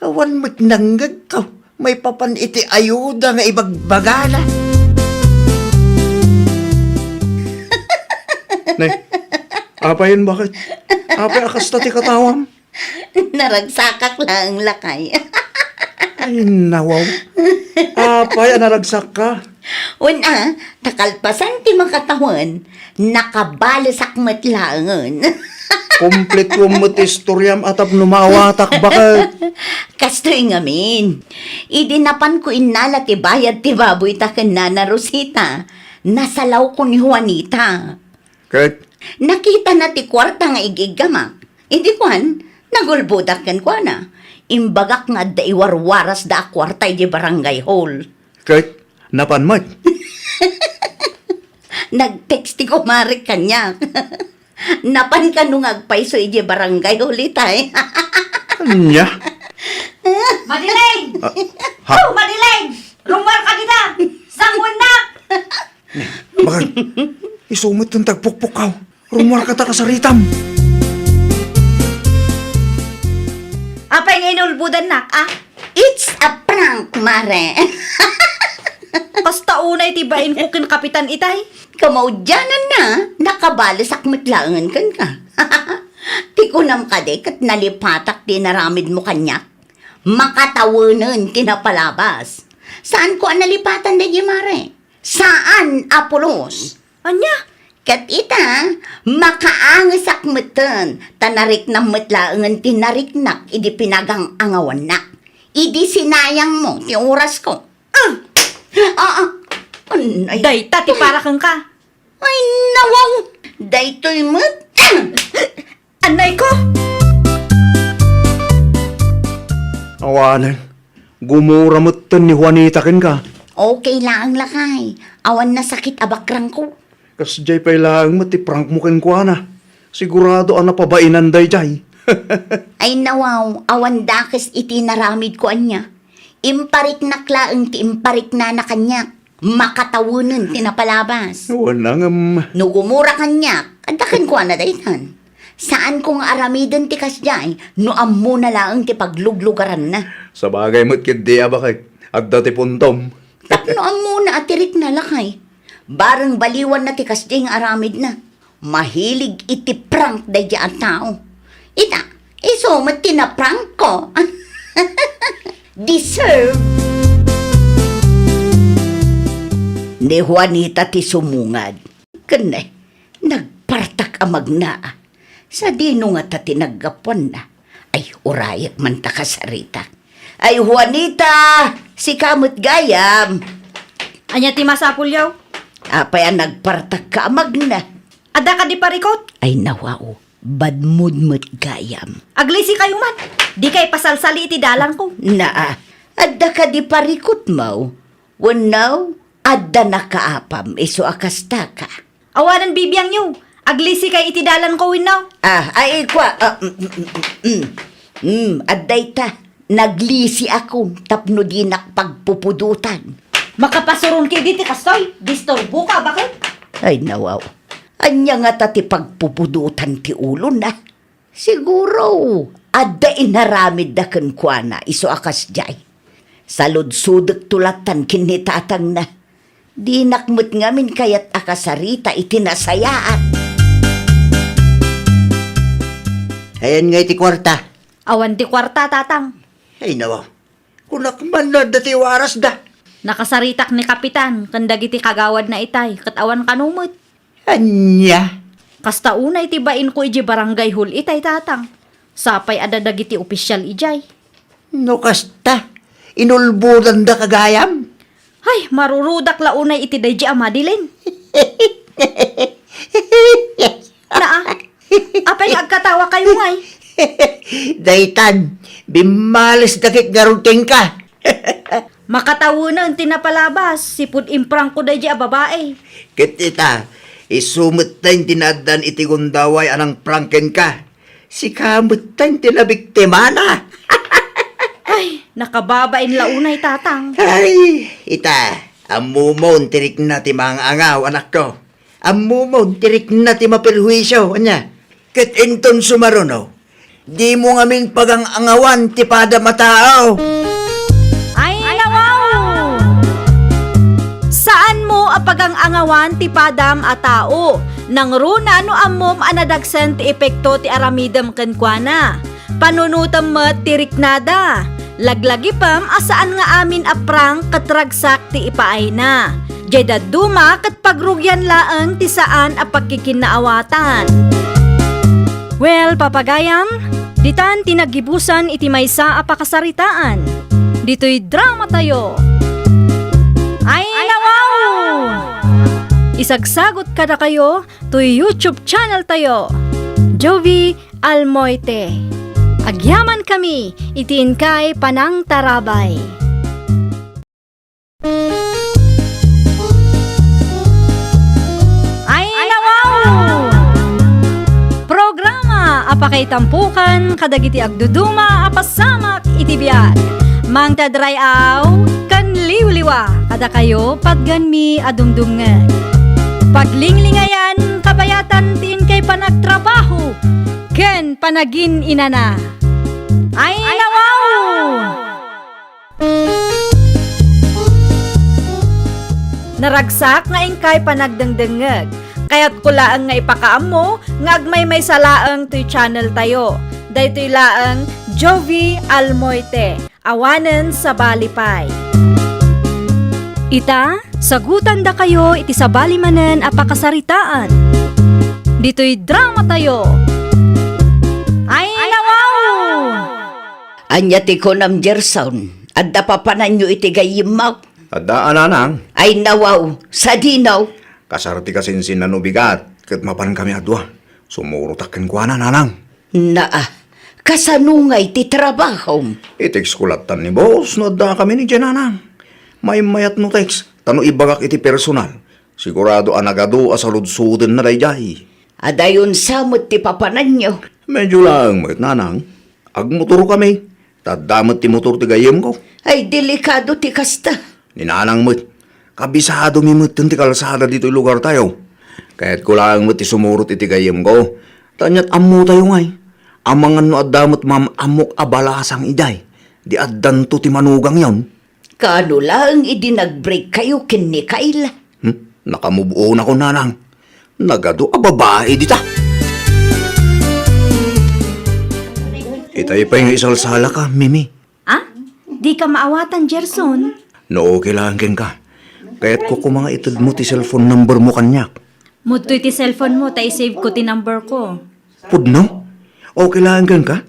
Awan met nangngegko maipapan iti ayuda nga ibagbagana. Ne, apay, baket? Apay a kasta ti katawam? Naragsakak laeng, lakay. Ay, nawaw. Apay a naragsakka? Wen a, ta kalpasan ti makatawen, nakabalesak met laengen. Kompletuem met ti istoriam a tapno maawatak, baket. Kastoy ngamin. Idi napanko innala ti bayad ti baboyta ken Nana Rosita, nasalawko ni Juanita. Ket? Nakitana ti kuarta nga ig-iggamak. Idi kuan, nagulbodak kenkuana. Imbagak nga adda iwarwarasda a kuarta idiay barangay hall. Ket napan met? Nag-text ti kumarek kaniak. Napan kano nga agpayso idiay barangay hall itay. Ania? Madeleine! Ah, ha? Oh, Madeleine! Rummuarka dita! Sanguennak! Baket? Isu met ti agpukpukkaw. Rummuarka ta kasaritam. Apay nga inulbodannak, a? It's a prank, mare. Kasta unay ti bainko ken Kapitan itay. Kamaudiananna, nakabalesak met laengen kenka. Ti kunam kadi ket nalipatak ti inaramidmo kaniak? Makatawenen ti napalabas. Saanko a nalipatan daydiay, mare. Saan a pulos. Ania? Ket ita, makaangesak metten, ta nariknam met laengen ti nariknak idi pinagang-angawannak. Idi sinayangmo ti orasko. Ah! Ah, ah. Anay. Dayta ti para kenka. Ay, nawaw! Daytoy met. Anay ko! Awanen, gumura metten ni Juanita kenka. Okay laeng, lakay. Awan nasakit a bakrangko. Kasdiay pay laeng met ti prankmo kenkuana. Sigurado a napabainan daydiay. Ay, nawaw, awan dakes iti naramidko ania. Impariknak laeng ti impariknana kaniak. Makatawenen ti napalabas. Wen a ngem. No gumura kaniak, adda kenkuana daytan. Saanko nga aramiden ti kasdiay no ammona laeng ti pagluglugaranna. Sabagay met ketdi a baket, adda ti puntom. Tapno ammona a ti rikna, lakay. Bareng baliwanna ti kasdiay nga aramidna. Mahilig iti prank daydiay a tao. Ita, isu met ti naprankko. Deserve. Ni Juanita ti sumungad. Ken ne, nagpartak a magna. Sadino ngata ti naggapuanna? Ay, urayek man ta kasaritak. Ay, Juanita! Sika met gayam! Ania ti masapulyo? Apay a nagpartakka a magna? Adda kadi parikut? Ay, nawaw, badmod met gayam. Aglisikayo man. Dikay pasalsali iti dalanko. Naa, adda kadi parikutmo? Wenno, adda nakaapam isu a kastaka? Awanen bibiangyo. Aglisikay iti dalanko wenno? Ah, ay, kua, ah, mm, mm, mm, mm. Mm, adda ita. Naglisiakon tapno dinak pagpupudotan. Makapasuron ketdi ti kastoy? Disturboka, baket? Ay, nawaw. Ania ngata ti pagpupudotan ti ulona? Siguro, adda inaramidda kenkuana isu a kasdiay. Saludsodekto latan ken ni tatangna. Dinak met ngamin kayat a kasarita iti nasayaat. Ayan nga iti kuarta. Awan ti kuarta, tatang. Ay, nawa. Kunak man no adda ti warasda. Nakasaritak ni Kapitan ken dagiti kagawadna itay, ket awan kano met. Ania? Kasta unay ti bainko idiay barangay hall itay, tatang. Sapay adda dagiti opisyal idiay. No kasta, inulbodanda ka gayam? Hay, marurudak la unay iti daydi a Madeline. Naa, apay nga agkatawakayo ngay? Daytan, bimmalesda ket ngarud kenka. Makatawenen ti napalabas, sipud imprangko daydi a babai. Ket ita, isu metten ti naaddan iti gundaway a nangprank kenka. Sika metten ti nabiktimana. Ay, nakababain la unay, tatang. Ay, ita, ammomon ti rikna ti maang-angaw, anakko. Ammomon ti rikna ti maperhuisio, ania? Ket inton sumaruno, Dimo ngamin pagang-angawan ti padam a tao. Ay, nawaw! Saanmo a pagang-angawan ti padam a tao. Nangruna no ammom a nadagsen ti epekto ti aramidem kenkuana. Panunotem met ti riknada. Laglagipem a saan nga amin a prank ket ragsak ti ipaayna. Diay dadduma ket pagrugian laeng ti saan a pagkikinnaawatan. Well, papagayam, ditan ti naggibusan iti maysa a pakasaritaan. Ditoy drama tayo. Ay, nawaw! Isagsagot kadakayo toy YouTube channel tayo, Jovie Almoite. Agyamankami iti inkay panangtarabay. Ay, nawaw! Programa a pakaitampukan kadagiti agduduma a pasamak iti biag. Mangted ray-aw ken liwliwa kadakayo patgenmi a dumdumngeg. Paglinglingayan, kabayatan ti inkay panagtrabaho ken panagin-inana. Ay, nawaw! Naragsak nga inkay panagdengdengngeg. Kayatko laeng nga ipakaammo nga agmaymaysa laeng toy channel tayo. Daytoy laeng Jovie Almoite, awanen sabali pay. Ita, sagutandakayo iti sabali manen a pakasaritaan. Ditoy drama tayo. Ay, nawaw! Ania ti kunam, Gerson? Adda papananyo iti gayyemmo? Adda a, nanang. Ay, nawaw, sadino? Kasar ti kasinsinna no bigat, ket mapankami a dua. Sumurotak kenkuana, nanang. Naa, kasano ngay ti trabahom? I-text ko lattan ni boss no adda kami ni Jen, nanang. Maymayat no text, ta no ibagak iti personal, sigurado a nagadu a saludsodenna daydiay. Adayon sa met ti papananyo? Medyo laeng met, nanang. Agmotorkami. Ta adda met ti motor ti gayyemko. Ay, delikado ti kasta. Ni nanang met, kabisadomi metten ti kalsada ditoy lugartayo. Kayatko laeng met ti sumurot iti gayyemko. Ta ania't ammotayo ngay, amangan no adda met maam-ammok a balasang idiay, di addanto ti manugangyon. Kaano laeng idi nag-break kayo ken ni Kyle? Hmm? Nakamove on ako, nanang. Nagadu a babai dita. Itay pay nga isalsalaka, Mimi. Ah? Dika maawatan, Gerson? No okay laeng kenka, kayatko koma nga itedmo ti cellphone number mo kaniak. Mudtoy ti cellphone mo ta i-save ko ti number ko. Pudno? Okay laeng kenka?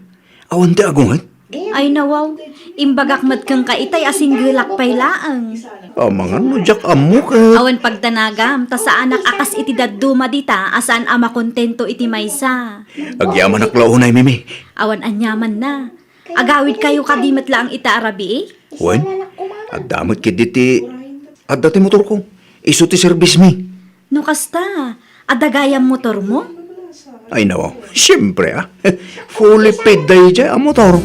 Awan ti agunget? Ay, nawaw. Imbagak met kenka itay a singgelak pay laeng. Amangan no diak ammo ket. Awan pagdanagam, ta saanak a kas iti dadduma dita a saan a makontento iti maysa. Agyamanak la unay, Mimi. Awan aniamanna. Agawidkayo kadi met laeng ita a rabii? Wen, adda met ketdi ti, adda ti motorko. Isu ti serbismi. No kasta, adda gayam motormo? Ay, nawaw. Siempre, ah. Fully paid daydiay a motor.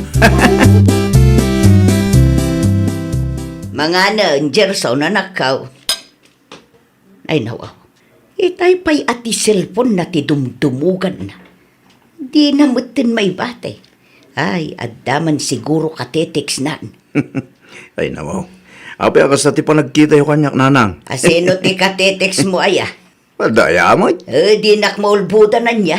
Manganen, Gerson, anakkaw. Ay, nawaw. Itay pay a ti cellphone na ti dumdumuganna. Dina metten maibati. Ay, adda man siguro katetexnan. Ay, nawaw. Apay a kasta ti panagkitayo kaniak, nanang? A sino ti katetext mo aya? Adda aya met? Eh, dinak maulbodan ania.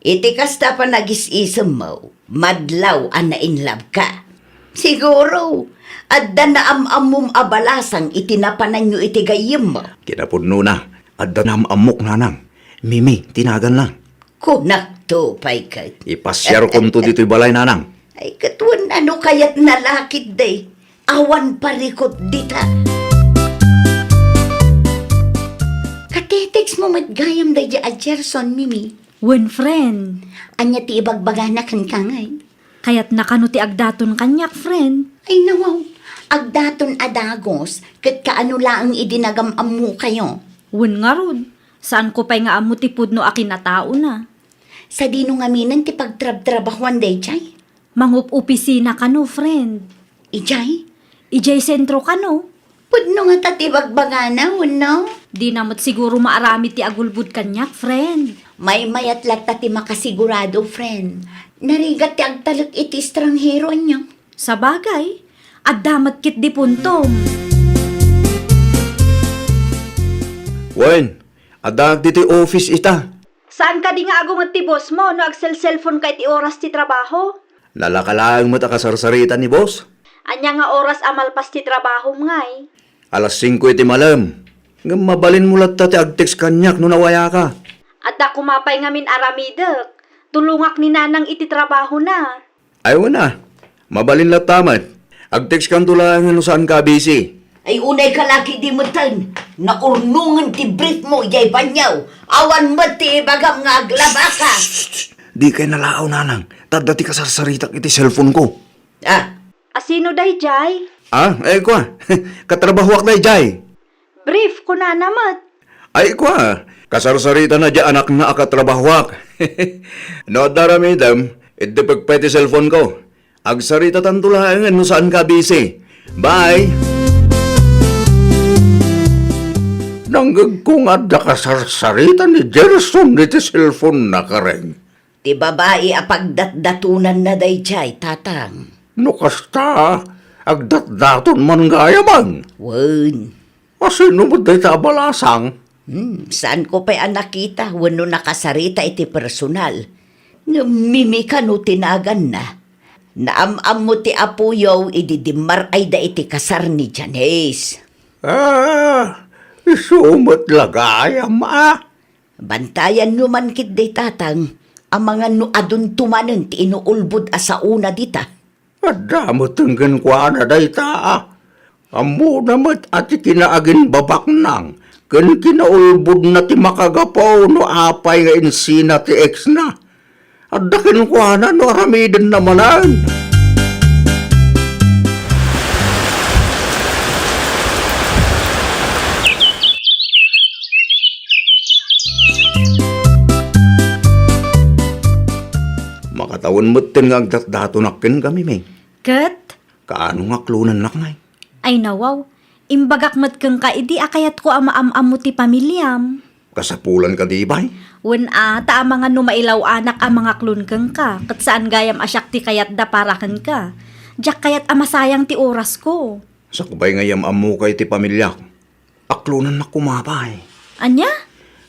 Iti kasta panag-is-isemmo, madlaw a na-in love ka. Siguro, adda naam-ammom a balasang iti napananyo iti gayyemmo. Kinapudnona, adda naam-ammok, nanang. Mimi ti naganna. Kunakto pay ket. Ipasiarkonto ditoy balay, nanang. Ay, ket wen ano kayatna la ketdi? Awan parikut dita. Katetext mo met gayam daydiay a Gerson, Mimi? Wen, friend. Ania ti ibagbagana kenka ngay? Kayatna kano ti agdaton kaniak, friend? Ay, nawaw. Agdaton a dagus, ket kaano laeng idi nagam-ammokayo? Wen ngarud, saanko pay nga ammo ti pudno a kinataona. Sadino ngaminen ti pagtrabtrabahuan daydiay? Mangup-opisina kano, friend. Idiay? Idiay sentro kano. Pudno ngata ti bagbagana, wenno? Dina met siguro maaramid ti agulbod kaniak, friend. Maymayat latta ti makasigurado, friend. Narigat ti agtalek iti estranghero, anya? Sabagay, adda met ketdi puntom. Wen, addaak ditoy office ita. Saan kadi nga agunget ti boss mo no agselselfonka iti oras ti trabaho? Nalaka laeng met a kasarsarita ni boss. Ania nga oras a malpas ti trabahom ngay? Alas singko iti malem. Ngem mabalinmo latta ti agtext kaniak no nawayaka. Adda koma pay ngamin aramidek. Tulongak ni Nanang iti trabahona. Ay, wen a. Mabalin latta met. Agtextkanto laengen no saanka a busy. Ay, unayka la ketdi metten. Naurnongen ti brief mo idiay banio. Awan met ti ibagam nga aglabaka. Dikay nalaaw, Nanang. Ta adda ti kasarsaritak iti cellphone ko. Ah. A sino daydiay? Ah, ay, kua. Katrabahoak daydiay. Brief, kunana met. Ay, kua. Kasarsaritana diay anakna a katrabahoak. No adda aramidem, iddepek pay ti cellphone ko. Agsaritatanto laengen no saanka a busy. Bye! Nangngegko nga adda kasarsarita ni Gerson iti cellphone na, karen. Ti babai a pagdatdatonanna daydiay, Tatang. No kasta, agdatdaton man gayam. Wen. A sino met dayta a balasang? Hmm, saanko pay a nakita wenno nakasarita iti personal. Ngem Mimi kano ti naganna. Naam-ammo ti apoyo idi dimmar-ayda iti kasar ni Janice. Ah, isu met la gayam, a. Bantayanyo man ketdi, Tatang, amangan no adunto manen ti inuulbod a saona dita. Adda met kenkuana dayta, a. Ammona met a ti kinaaginbabaknang ken kinaulbodna ti makagapu no apay nga insina ti ex-na. Adda kenkuana no aramidenna manen. Makatawen metten nga agdatdatonak kenka, Mimi. Ket? Kaano nga aklonennak ngay? Ay, nawaw. Imbagak met kenka idi a kayatko a maam-ammo ti pamiliam. Kasapulan kadi, bay? Wen a, ta amangan no mailaw-anak a mangaklon kenka, ket saan gayam a siak ti kayatda para kenka. Diak kayat a masayang ti orasko. Sakbay nga iyam-ammoka iti pamiliak, aklonennak koma, bay. Ania?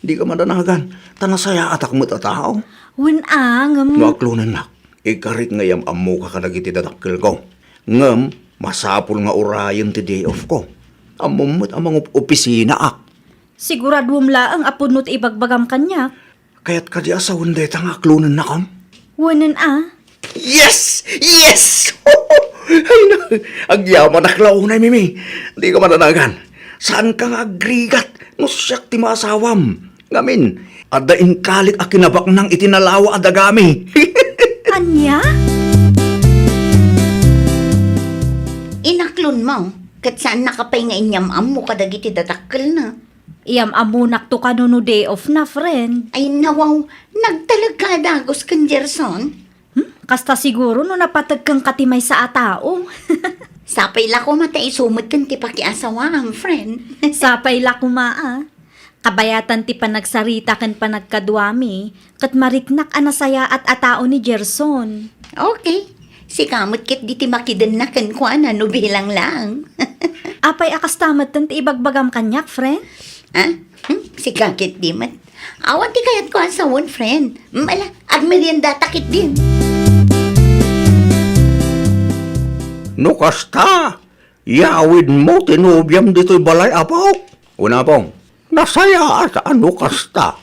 Dika madanagan, ta nasayaatak met a tao. Wen a, ngem. No aklonennak, ikarik nga iyam-ammoka kadagiti dadakkelko. Ngem, masapul nga urayen ti day off ko. Ammom met a mangup-opisinaak. Siguraduem laeng a pudno ti ibagbagam kaniak. Kayat kadi a sawen dayta nga aklonennakon? Wenen a. Yes! Yes! Ay na, agyamanak la unay, Mimi. Dika madanagan. Saanka nga agrigat no siak ti maasawam. Ngamin, adda intalik a kinabaknang iti nalawa a dagami. Ania? Inaklon mo, ket saannaka pay nga inyam-ammo kadagiti dadakkelna. Iyam-ammonakto kano no day off na, friend. Ay, nawaw, nagtalekka a dagus ken Gerson? Hmm? Kasta siguro no napateg kenka ti maysa a tao. Sapay la koma ta isu met ken ti pakiasawaam, friend. Sapay la koma, a. Kabayatan ti panagsarita ken panagkaduami, ket mariknak a nasayaat a tao ni Gerson. Okay. Sika met ketdi ti makidenna kenkuana no bilang lang. Apay a kasta metten ti ibagbagam kaniak, friend? Ah? Hmm? Sika ketdi met. Awan ti kayatko a sawen, friend. Hmm, ala, agmeriendata ketdin. No kasta, yawidmo ti nobiam ditoy balay, Apok. Wen, Apong. Nasayaat a no kasta.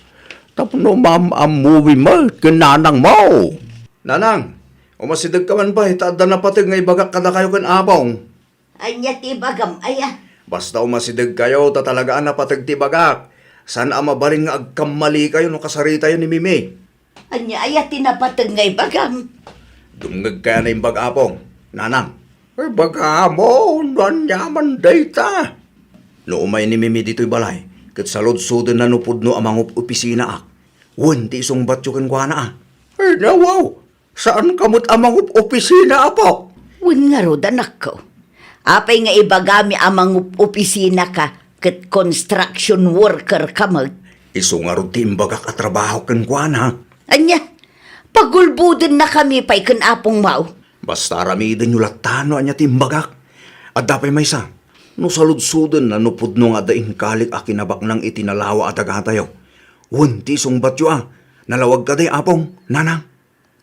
Tapno maam-ammomi met ken nanangmo. Nanang, umasidegka man pay ta adda napateg nga ibagak kadakayo ken Apong. Ania ti ibagam, aya? Basta umasidegkayo ta talaga a napateg ti ibagak. Saan a mabalin nga agkammalikayo no kasaritayo ni Mimi. Ania aya ti napateg nga ibagam? Dumngegkayo a naimbag, Apong, Nanang. Ibagamo no aniaman dayta. No umay ni Mimi ditoy balay, ket saludsodna no pudno a mangup-opisinaak. Wen ti isungbatyo kenkuana, a. Ay, nawaw! Saanka met a mangup-opisina, Apok? Wen ngarud, anakko. Apay nga ibagami a mangup-opisinaka ket construction worker ka met? Isu ngarud ti imbagak a trabaho kenkuana. Ania? Pagulbodennakami pay ken Apong Mao. Basta aramidenyo latta no ania ti imbagak. Adda pay maysa, no saludsodna no pudno nga adda inkalik a kinabaknang iti nalawa a dagatayo. Wen ti isungbatyo a, nalawag kadi, Apong, Nanang?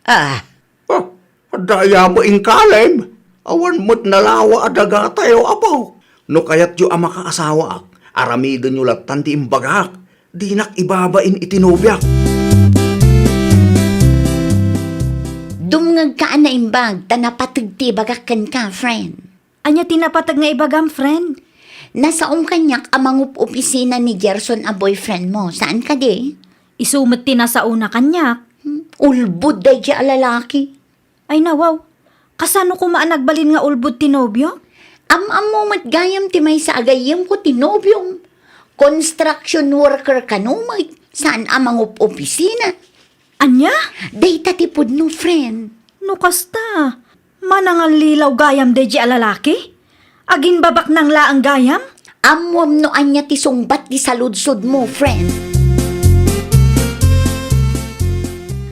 Ah. Ah, adda aya met inkalim? Awan met nalawa a dagatayo, Apo. No kayatyo a makaasawaak, aramidenyo lattan ti imbagak. Dinak ibabain iti nobiak. Dumngegka a naimbag, ta napateg ti ibagak kenka, friend. Ania ti napateg nga ibagam, friend? Nasaom kaniak a mangup-opisina ni Gerson a boyfriend mo, saan kadi? Isu met ti nasaona kaniak. Hmm, ulbod daydi a lalaki. Ay, nawaw. Kasano koma a nagbalin nga ulbod ti nobiok? Am-ammo met gayam ti maysa a gayyemko ti nobiom. Construction worker kano met, saan a mangup-opisina. Ania? Dayta ti pudno, friend. No kasta, manangallilaw gayam daydi a lalaki? Agimbabaknang laeng gayam? Ammoam no ania ti sungbat ti saludsodmo, friend.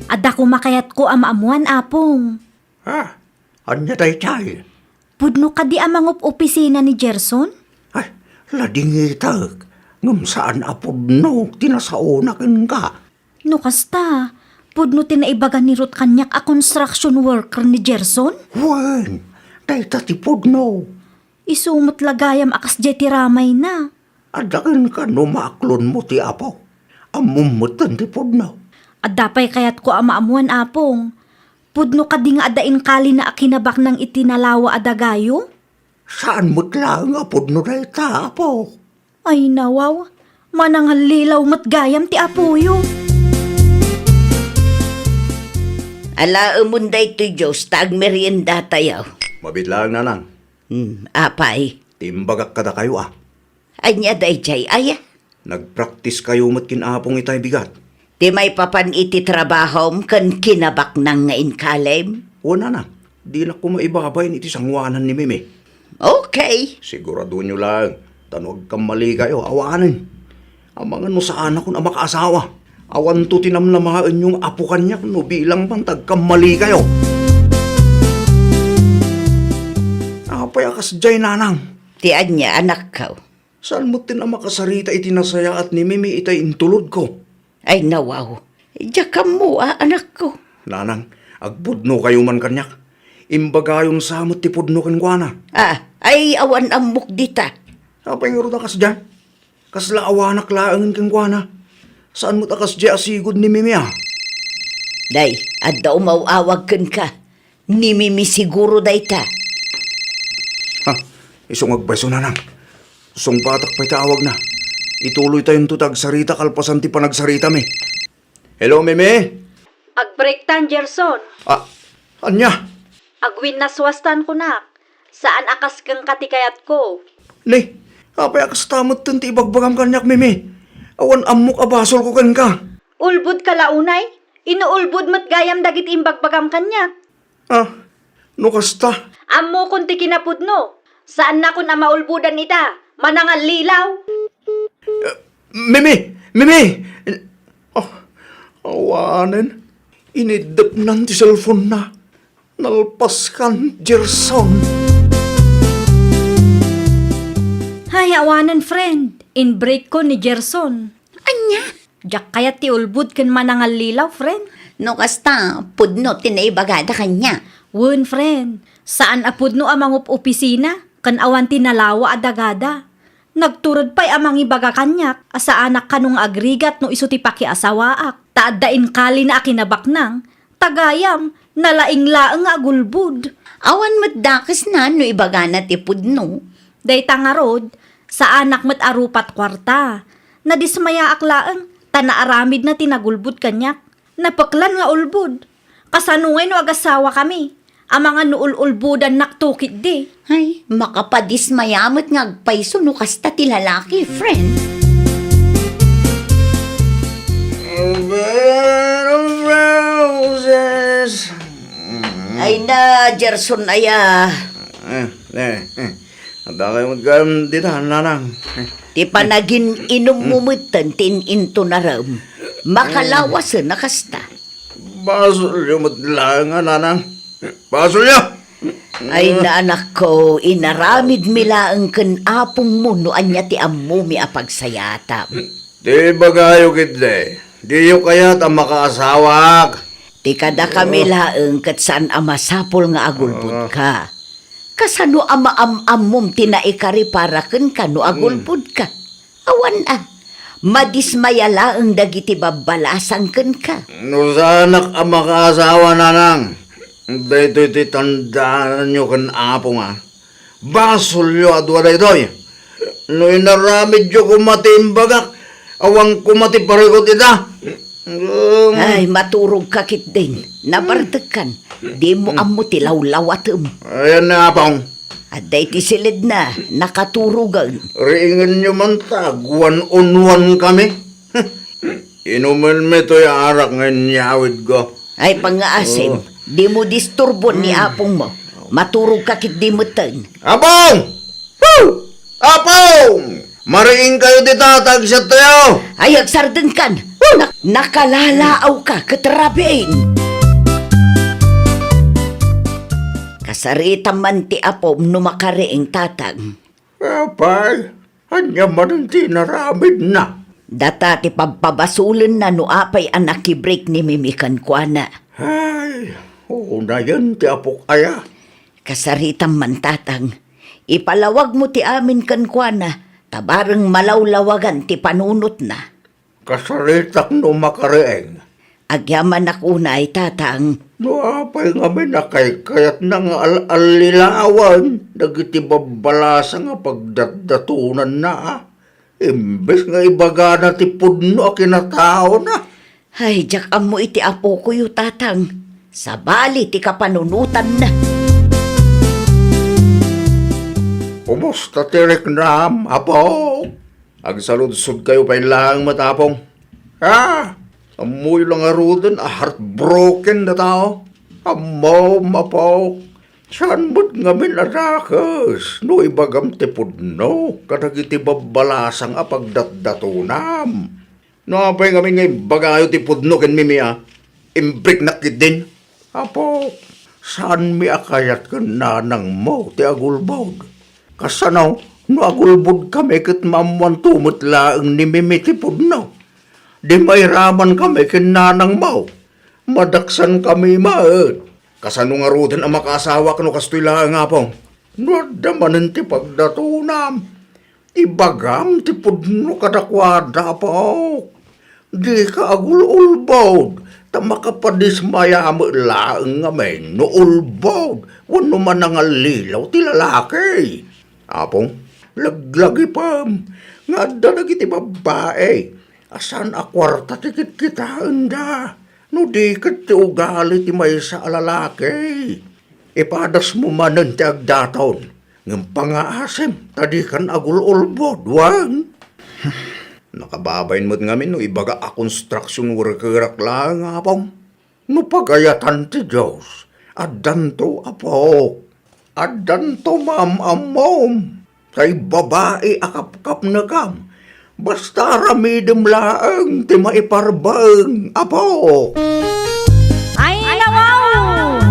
Adda koma kayatko a maammoan, Apong. Ah, ania daytay? Pudno kadi a mangup-opisina ni Gerson? Ay, ladingitek, ngem saan a pudno ti nasaona kenka. No kasta, pudno ti naibaga ni Ruth kaniak a construction worker ni Gerson? Wen, dayta ti pudno. Isu met la gayam a kasdiay ti ramayna. Adda kenka no maaklonmo ti Apo. Ammom metten ti pudno. Adda pay kayatko a maammoan, Apong. Pudno kadi nga adda inkalina a kinabaknang iti nalawa a dagayo? Saan met laeng a pudno dayta, Apo. Ay, nawaw. Manangallilaw met gayam ti apoyo. Alaemon daytoy, Diyos, ta agmeriendatayo. Mabiit laeng, Nanang. Hmm, apay? Ti imbagak kadakayo, a. Ania daydiay, aya? Nagpraktiskayo met ken Apong itay bigat. Ti maipapan iti trabahom ken kinabaknang nga inkalim? Wen, Nanang, dinak koma ibabain iti sangoanan ni Mimi. Okay. Siguradonyo laeng, ta no agkammalikayo, awanen. Amangan no saanakon a makaasawa. Awanto ti namnamaenyo nga apo kaniak no bilang man ta agkammalikayo. Apay a kasdiay, Nanang? Ti ania, anakko? Saan metten a makasarita iti nasayaat ni Mimi itay intulodko? Ay, nawaw. Diak ammo, a, anakko. Nanang, agpudnokayo man kaniak. Imbagayon sa met ti pudno kenkuana. Ah, ay, awan ammok dita. Apay ngarud a kasdiay? Kasla awanak laengen kenkuana. Saan met a kasdiay a sigud ni Mimi, a? Day, adda umaw-awag kenka. Ni Mimi siguro dayta. Ha, isu nga agpayso, Nanang. Sungbatak pay ti awagna. Ituloytayonto ti agsarita kalpasan ti panagsaritami. Hello, Mimi? Agbreaktan, Gerson. Ah, ania? Agwinnaswastan kunak. Saan a kas kenka ti kayatko. Ni, apay a kasta metten ti ibagbagam kaniak, Mimi? Awan ammok a basolko kenka. Ulbodka la unay? Inuulbod met gayam dagiti imbagbagam kaniak. Ah, no kasta? Ammokon ti kinapudno. Saannakon a maulbodan ita. Manangallilaw. Eh, Mimi! Mimi! Ah, awanen. Iniddepnan ti cellphone-na. Nalpaskan, Gerson. Hay, awanen, friend. In-break-ko ni Gerson. Ania? Diak kayat ti ulbod ken manangallilaw, friend. No kasta, pudno ti naibagada kaniak. Wen, friend. Saan a pudno a mangup-opisina ken awan ti nalawa a dagada. Nagtured pay a mangibaga kaniak a saanak kano nga agrigat no isu ti pakiasawaak, ta adda inkalina a kinabaknang, ta gayam, nalaing laeng nga agulbod. Awan met dakesna no ibagana ti pudno. Dayta ngarud, saanak met a rupat kuarta. Nadismayaak laeng, ta naaramidna ti nagulbod kaniak. Napeklan nga ulbod. Kasano ngay no agasawakami? Amangan no ul-ulbodannakto ketdi. Ay, makapadismaya met nga agpayso no kasta ti lalaki, friend. A bed of roses. Ay na, Gerson aya. Eh, eh, eh. Adda kayo met gayam dita, nanang. Ti panagin-inummo metten ti in-intunarem, makalawasen a kasta. Basolyo met laeng a, nanang. Basolyo! Ay, anakko, inaramidmi laeng ken apongmo no ania ti ammomi a pagsayaatam. Ti ibagayo ketdi, diyo kayat a makaasawak? Ti kadakami laeng ket saan a masapul nga agulbodka. Kasano a maam-ammom ti naikaripara kenka no agulbodka? Awan a, madismaya laeng dagiti babbalasang kenka. No saanak a makaasawa, nanang, daytoy ti tandaanyo ken apong a, basolyo a dua daytoy. No inaramidyo koma ti imbagak, awan koma ti parikut ita. Ay, maturogka ketdin. Nabartekkan. Dimo ammo ti lawlawatem. Ayan na, apong. Adda iti siledna, nakaturogen. Riingenyo man ta, agwan-unwan kami. Inumenmi toy arak nga inyawidko. Ay, pangngaasim, dimo disturbon ni apongmo. Maturogka ketdi metten. Apong! Woo! Apong! Mariing kayo dita, ta agsiattayo! Ay, agsardengkan! Nak-, nakalalaawka ket rabiin! Kasaritam man ti apom no makariing, tatang. Apay, ania manen ti inaramidna? Data ti pabpabasolenna no apay a nakibreak ni Mimi kenkuana. Ay, unayen ti apok aya. Kasaritam man, tatang. Ipalawagmo ti amin kenkuana, ta bareng malawlawagan ti panunotna. Kasaritak no makariing. Agyamanak unay, tatang. No apay ngamin a kaykayatna nga al-allilawan dagiti babbalasang a pagdatdatonanna, a? Imbes nga ibagana ti pudno a kinataona. Ay, diak ammo iti apokoyo, tatang. Sabali ti kapanunotanna. Kumusta ti riknam, apo? Agsaludsodkayo pay laeng met, apong. Ah, ammoyo la ngaruden a heartbroken data. Ammom, apo. Saan met ngamin a dakes no ibagam ti pudno kadagiti babbalasang a pagdatdatonam. No apay ngamin nga imbagayo ti pudno ken Mimi a, imbreaknak ketdin. Apo, saanmi a kayat ken nanangmo ti agulbod. Kasano no agulbodkami ket maammoanto met laeng ni Mimi ti pudno? Di mairamankami ken nanangmo. Madaksankami met. Kasano ngaruden a makaasawak no kastoy laeng, apong? No adda manen ti pagdatonam, ibagam ti pudno kadakuada, apok. Dika agul-ulbod, ta makapadismaya met laeng ngamin no ulbod wenno manangallilaw ti lalaki. Apong, laglagipem nga adda dagiti babbai a saan a kuarta ti kitkitaenda, no di ket ti ugali ti maysa a lalaki. Ipadasmo manen ti agdaton, ngem pangngaasim ta dikan agul-ulbod, wen? Nakababain met ngamin no ibaga a construction workerak laeng, apong. No pagayatan ti Dios, addanto, apok. Addanto maam-ammom. Kay babai a kapkapnekam, basta aramidem laeng ti maiparbeng, apo. Ay, nawaw!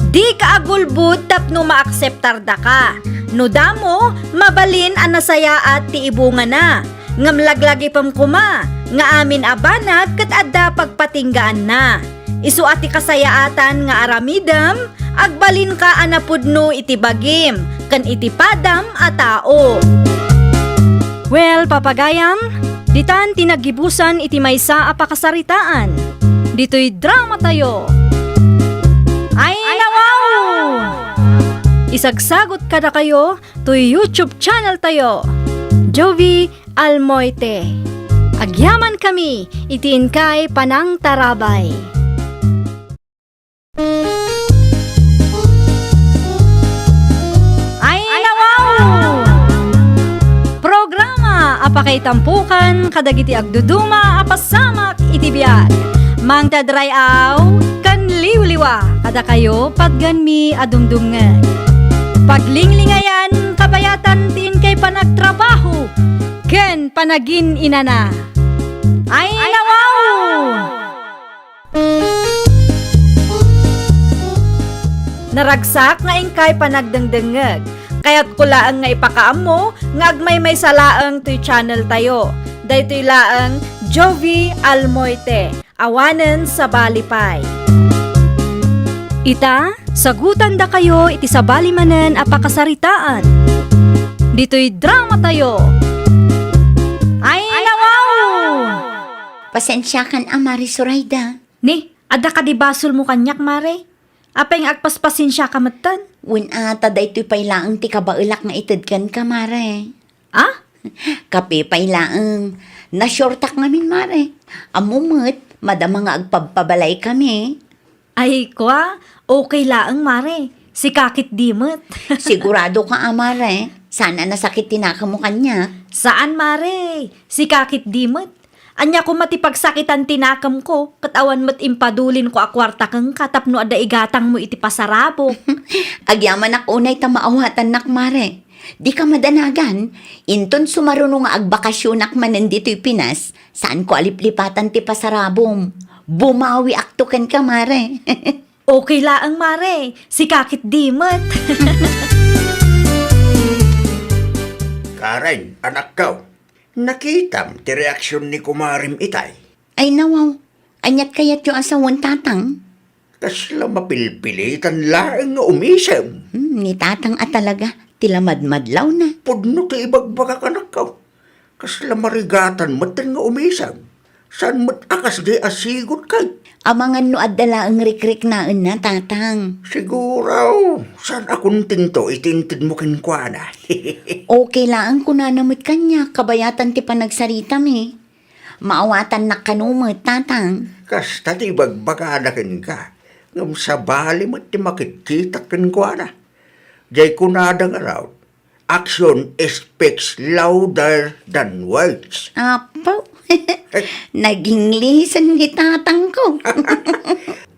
Dika agulbod tapno maakseptardaka. No damo, mabalin a nasayaat ti ibungana. Ngem laglagipem koma nga amin a banag ket adda pagpatinggaanna. Isu a ti kasayaatan nga aramidem, agbalinka a napudno iti bagim ken iti padam a tao. Well, papagayam, ditan ti naggibusan iti maysa a pakasaritaan. Ditoy dramatayo. Ay, nawaw! Isagsagot kadakayo toy YouTube channel tayo, Jovi Almoite. Agyamankami iti inkay panangtarabay. Ay, nawaw! Programa a pakaitampokan kadagiti agduduma a pasamak iti biag. Mangted ray-aw ken liwliwa kadakayo, patganmi a dumdumngeg. Paglinglingayan trabaho, ken panagin-inana. Ay, nawaw! Naragsak nga inkay panagdengdengngeg. Kayatko laeng nga ipakaammo nga agmaymaysa laeng toy channel tayo. Daytoy laeng Jovie Almoite. Awanen sabali pay. Ita, sagutandakayo iti sabali manen a pakasaritaan. Ditoy drama tayo. Ay, nawaw! Pasensiakan a, Mare Zoraida. Ni, adda kadi basolmo kaniak, Mare? Apay nga agpaspasensiaka metten? Wen a, ta daytoy pay laeng ti kabaelak nga ited kenka, Mare. Ah? Kape pay laeng. Na-shortak ngamin, Mare. Ammom met, madama nga agpabpabalaykami. Ay, kua, okay laeng, Mare. Sika ketdi met. Sigurado ka, a, Mare? Saan a nasakit ti nakemmo kaniak? Saan, Mare. Sika ketdi met. Ania koma ti pagsakitan ti nakemko, ket awan met impadulinko a kuarta kenka tapno adda igatangmo iti pasarabok. Agyamanak unay ta maawatannak, Mare. Dika madanagan, inton sumaruno nga agbakasionak manen ditoy Pinas, saanko a liplipatan ti pasarabom. Bumawiakto kenka, Mare. Okay laeng, Mare. Sika ketdi met. Karen, anakko, nakitam ti reaksion ni kumarem itay? Ay, nawaw. Aniat kayatyo a sawen, Tatang? Kasla mapilpilitan laeng nga umisem. Hmm, ni Tatang a talaga, ti lamadmadlawna. Pudno ti ibagbagak, anakko. Kasla marigatan metten nga umisem. Saan met a kasdi a sigud kay? Amangan no adda laeng rikriknaenna, Tatang. Siguro, saan a kontento iti intedmo kenkuana. Okay laeng kunana met kaniak, kabayatan ti panagsaritami. Maawatannak kano met, Tatang. Kasta ti ibagbagada kenka, ngem sabali met ti makitkitak kenkuana. Jay kunada ngarud, "Action speaks louder than words." Apo, naging lesson ni Tatangko.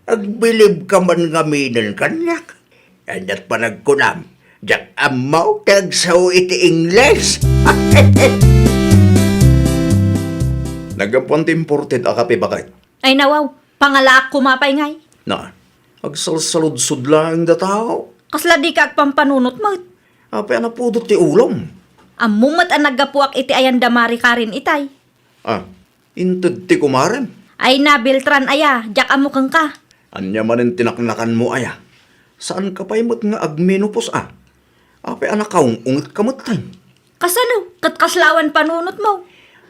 Agbilibka man ngaminen kaniak. Aniat panagkunam, diak ammo ti agsao iti Ingles. Naggapuan ti imported a kape, baket. Ay, nawaw, pangalaak koma pay ngay. Na, agsalsaludsod laeng dataw. Kasla dika agpampanunot met. Apay a napudot ti ulom? Ammom met a naggapuak iti ayan da Mari Karen itay. Ah, inted ti kumarem? Ay na, Beltran aya, diak ammo kenka. Ania manen ti naknakanmo aya? Saanka pay met nga agmenopause a? Apay a nakaung-ungetka metten? Kasano? Ket kasla awan panunotmo?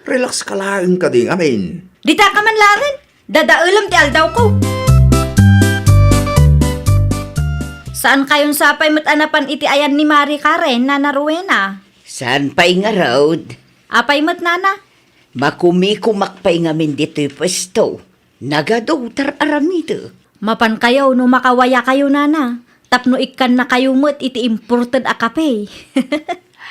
Relax ka laeng kadi ngamin. Dita ka man laeng. Dadaelem ti aldawko. Saan kayon sapay met a napan iti ayan ni Mari Karen, Nana Rowena? Saan pay ngarud? Apay met, Nana? Makumikumak pay ngamin ditoy puesto. Nagadu, tar-aramidek. Mapan kayo no makawaya kayo, Nana, tapno ikkanna kayo met iti imported a kape.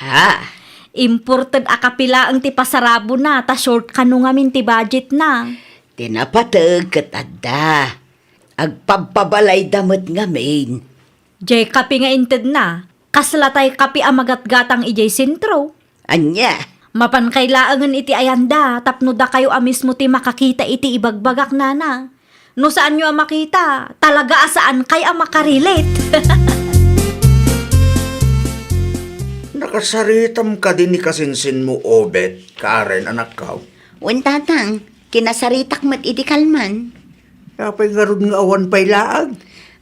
Ha? Imported a kape laeng ti pasarabona, ta short kano ngamin ti budgetna. Ti napateg ket adda. Agpabpabalayda met ngamin. Jay kape nga intedna, kasla tay kape a magatgatang idiay sentro. Ania? Mapan kay laengen iti ayanda tapno dakayo a mismo ti makakita iti ibagbagak, Nana. No saanyo a makita, talaga a saan kay a makarelate. Nakasaritam kadi ni kasinsinmo, Obet, Karen, anakko? Wen, Tatang, kinasaritak met idi kalman. Apay ngarud nga awan pay laeng?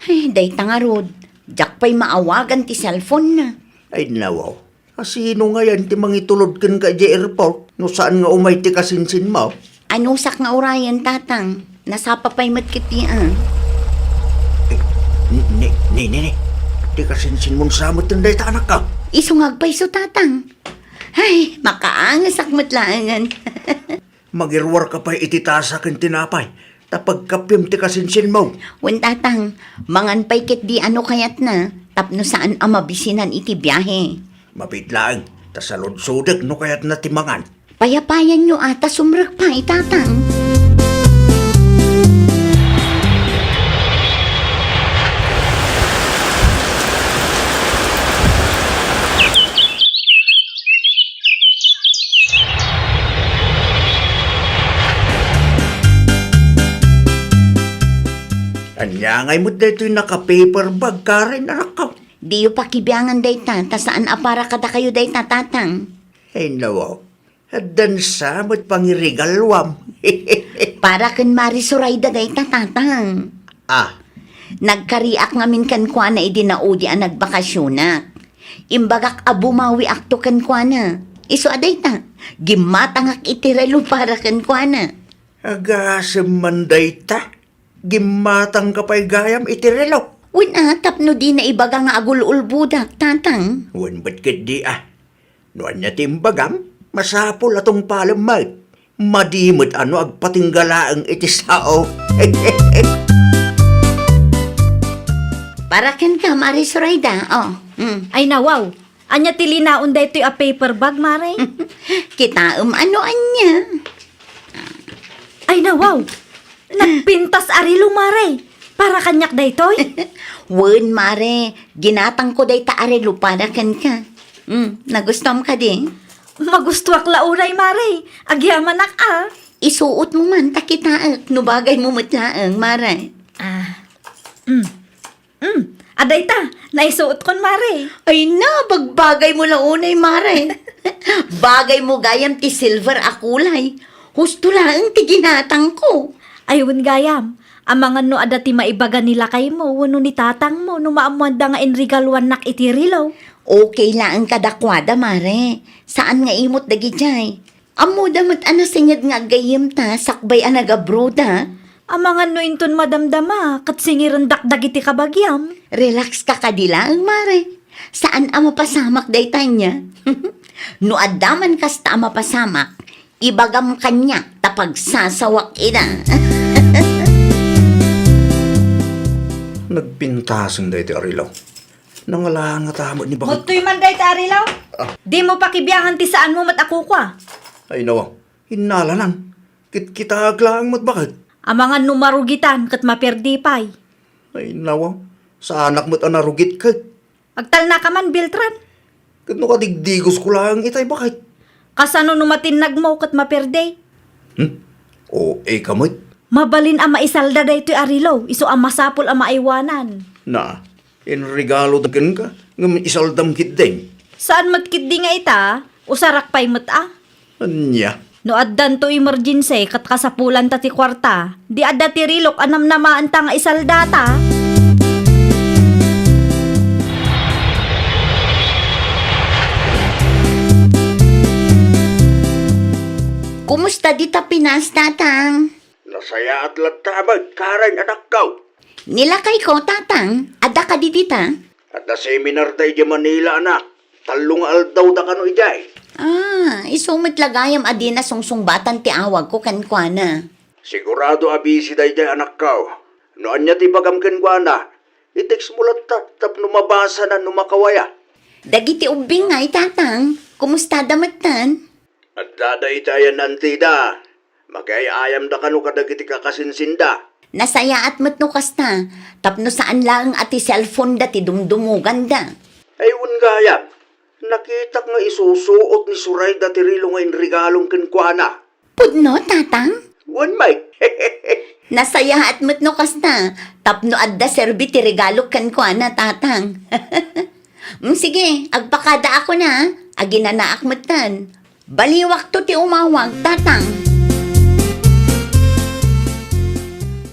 Ay, dayta ngarud. Diak pay maawagan ti cellphone na. Ay, nawaw. A, sino ngayen ti mangitulod kenka idiay airport no saan nga umay ti kasinsinmo? Anusak nga urayen, Tatang. Nasapa pay met ketdi, a. Eh, ni, ni, ni, ni, ni. Ti kasinsinmon sa met dayta, anakko? Isu nga agpayso, Tatang. Ay, makaangesak met laengen. Mangiruarka pay iti tasa ken tinapay, ta pagkapiem ti kasinsinmo. Wen, Tatang, mangan pay ketdi a no kayatna, tapno saan a mabisinan iti biahe. Mabiit laeng, ta saludsodek no kayatna ti mangan. Payapayanyo a ta sumrek pay, Tatang. Angay met daytoy naka-paper bag, Karen, anakko? Diyo pakibiangan dayta, ta saan a para kadakayo dayta, Tatang. Ay, nawaw. Addan sa met pangirigaluam. Para ken Mari Sorayda dayta, Tatang. Ah. Nagkariak ngamin kenkuana idi naudi a nagbakasionak. Imbagak a bumawiakto kenkuana. Isu a dayta, gimmatangak iti relo para kenkuana. Agasem man dayta. Gimmatangka pay gayam iti relo. Wen a, tapno dina ibaga nga agul-ulbodak, Tatang. Wen met ketdi a. No ania ti imbagam, masapul a tungpalem met. Madi met a no agpatingga laeng iti sao. Para kenka, Mari Sorayda, oh. Mm. Ay, nawaw. Ania ti linaon daytoy a paper bag, Mare? Kitaem a no ania. Ay, nawaw! Nagpintas a relo, Mare! Para kaniak daytoy? Wen, Mare. Ginatangko dayta a relo para kenka. Mm, nagustuam kadi? Magustuak la unay, Mare. Agyamanak, a. Isuotmo man ta kitaek no bagaymo met laeng, Mare. Ah. Mm. Mm, adayta, naisuotkon, Mare. Ay na, bagbagaymo la unay, Mare. Bagaymo gayam ti silver a kulay. Husto laeng ti ginatangko. Ay, wen gayam, amangan no adda ti maibaga ni lakaymo wenno ni tatangmo no maammoanda nga inregaluannak iti relo. Okay laeng kadakuada, Mare. Saan nga imot dagidiay. Ammoda met a nasined nga aggayyemta sakbay a nagabroda. Amangan no inton madamdama ket singirendak dagiti kabagiam. Relax ka kadi laeng, Mare. Saan a mapasamak dayta ania. No adda man kasta a mapasamak, ibagam kaniak ta pagsasawak ida. Nagpintasen daytoy a relo. Nangalangan ta met ni baket. Muttoy man dayta a relo? Ah. Dimo pakibiangan ti saanmo met a kukua. Ay, nawa. Innalanan. Kitkitaek laeng met baket. Amangan no marugitan ket maperdi pay. Ay, nawa. Saanak met a narugit ket. Agtalnaka man, Beltran. Ket no kadigdigosko laeng itay baket. Kasano no matinnagmo ket maperdi? Hmm? O, ika met. Mabalin a maisalda daytoy a relo, isu a masapul a maaywanan. Na, inregalo da kenka, ngem isaldam ketdin. Saan met ketdi nga ita, usarak pay met a. Ania? No addanto emergency ket kasapulanta ti kuarta, di adda ti relok a namnamaenta nga isaldata. Kumusta dita Pinas, Tatang? Nasayaat latta met, Karen, anakko. Ni lakayko, Tatang, adda kadi dita? Adda seminar da idiay Manila, anak. Tallo nga aldaw da kano idiay. Ah, isu met la gayam a dina sungsungbatan ti awagko kenkuana. Sigurado a busy daydiay, anakko. No ania ti ibagam kenkuana, i-text mo latta tapno mabasana no makawaya. Dagiti ubbing ngay, Tatang, kumustada metten? Addada iti ayan-antida. Magiay-ayamda kano kadagiti kakasinsinda. Nasayaat met no kasta, tapno saan laeng a ti cellphone-da ti dumdumoganda. Ay, wen gayam, nakitak nga isusuot ni Sorayda ti relo nga inregalom kenkuana. Pudno, Tatang? Wen met. Nasayaat met no kasta, tapno adda serbi ti regalok kenkuana, Tatang. Mm, sige, agpakadaakon a, aginanaak metten. Baliwakto ti umawag, Tatang.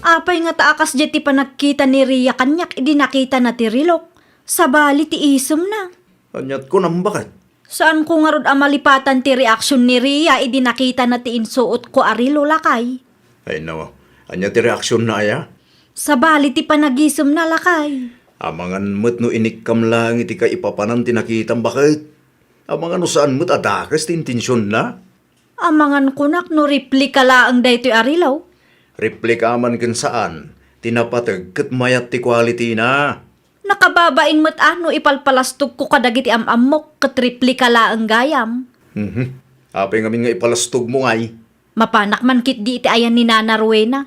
Apay ngata a kasdiay ti panagkita ni Ria kaniak idi nakitana ti relok? Sabali ti isemna. Aniat kunam, baket? Saanko ngarud a malipatan ti reaksion ni Ria idi nakitana ti insuotko a relo, lakay. Ay, nawa. Ania ti reaksionna aya? Sabali ti panagisemna, lakay. Amangan met no inikkam laeng iti kaipapanan ti nakitam, baket. Amangan no saan met a dakes ti intensionna. Amangan kunak no replika laeng daytoy a relo. Replika man ken saan, ti napateg ket mayat ti quality-na. Nakababain met a no ipalpalastogko kadagiti am-ammok ket replika laeng gayam. Mhm. Apay ngamin nga ipalastogmo ngay? Mapanak man ketdi iti ayan ni Nana Rowena.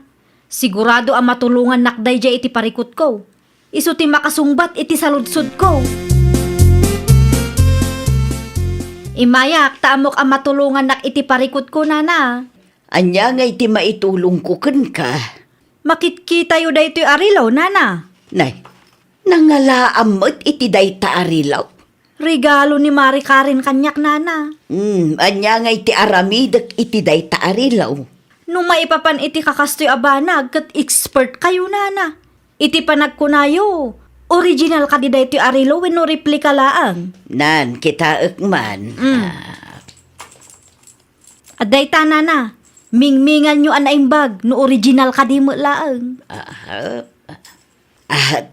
Sigurado a matulongannak daydiay iti parikutko. Isu ti makasungbat iti saludsodko. Immayak ta ammok a matulongannak iti parikutko, Nana. Ania ngay ti maitulongko kenka? Makitkitayo daytoy a relo, nana. Nay, nangalaam met iti dayta a relo? Regalo ni Mari Karen kaniak, nana. Hmm, ania ngay ti aramidek iti dayta a relo? No maipapan iti kakastoy a banag, ket expert kayo, nana. Iti panagkunayo, original kadi daytoy a relo wenno replika laeng? Nan, kitaek man. Mm. Ah. Adda ita, nana, mingminganyo a naimbag no original kadi met laeng. Aha. Ah,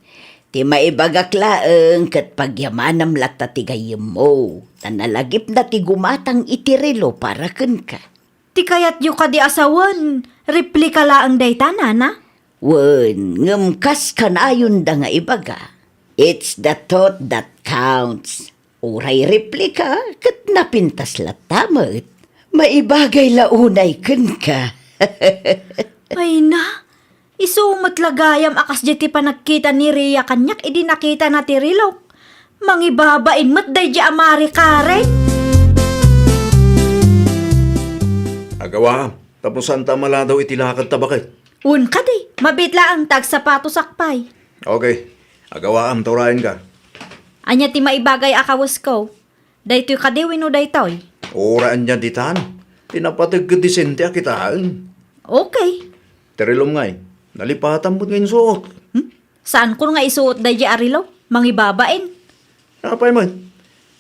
ti maibagak laeng ket pagyamanam latta ti gayyemmo, ta nalagipna ti gumatang iti relo para kenka. Ti kayatyo kadi a sawen, replika laeng dayta, nana? Wen, ngem kas kanayonda nga ibaga, "It's the thought that counts." Uray replika, ket napintas latta met. Maibagay la unay kenka. Ay na, isu met la gayam a kasdiay ti panagkita ni Ria kaniak idi nakitana ti relo. Mangibabain met daydiay a Mari Karen. Agawa, tapno saanta a maladaw iti lakadta baket. Wen kadi, mabiit laeng ta agsapatosak pay. Okay, agawaam ta urayenka. Ania ti maibagay a kawesko? Daytoy kadi wenno daytoy? Uray ania ditan. Ti napateg ket disente a kitaen. Okay. Ti relom ngay, nalipatam met nga insuot. Hmm? Saankon nga isuot daydiay a relo? Mangibabain. Apay met?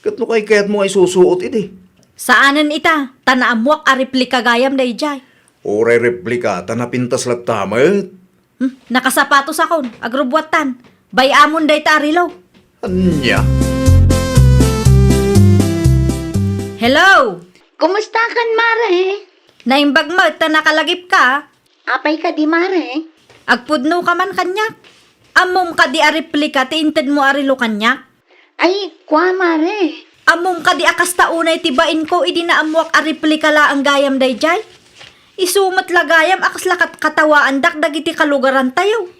Ket no kaykayatmo nga isusuot idi? Saanen ita, ta naammoak a replika gayam daydiay. Uray replika, ta napintas latta met. Hmm, nakasapatosakon, agrubbuattan. Bay-amon dayta a relo. Ania? Hello! Kumustakan, Mare? Naimbag met ta nakalagipka. Apay kadi, Mare? Agpudnoka man kaniak. Ammom kadi a replika ti intedmo a relo kaniak? Ay, kua, Mare. Ammom kadi a kasta unay ti bainko idi naammoak a replika laeng gayam daydiay? Isu met la gayam a kasla kat-, katawaandak dagiti kalugarantayo.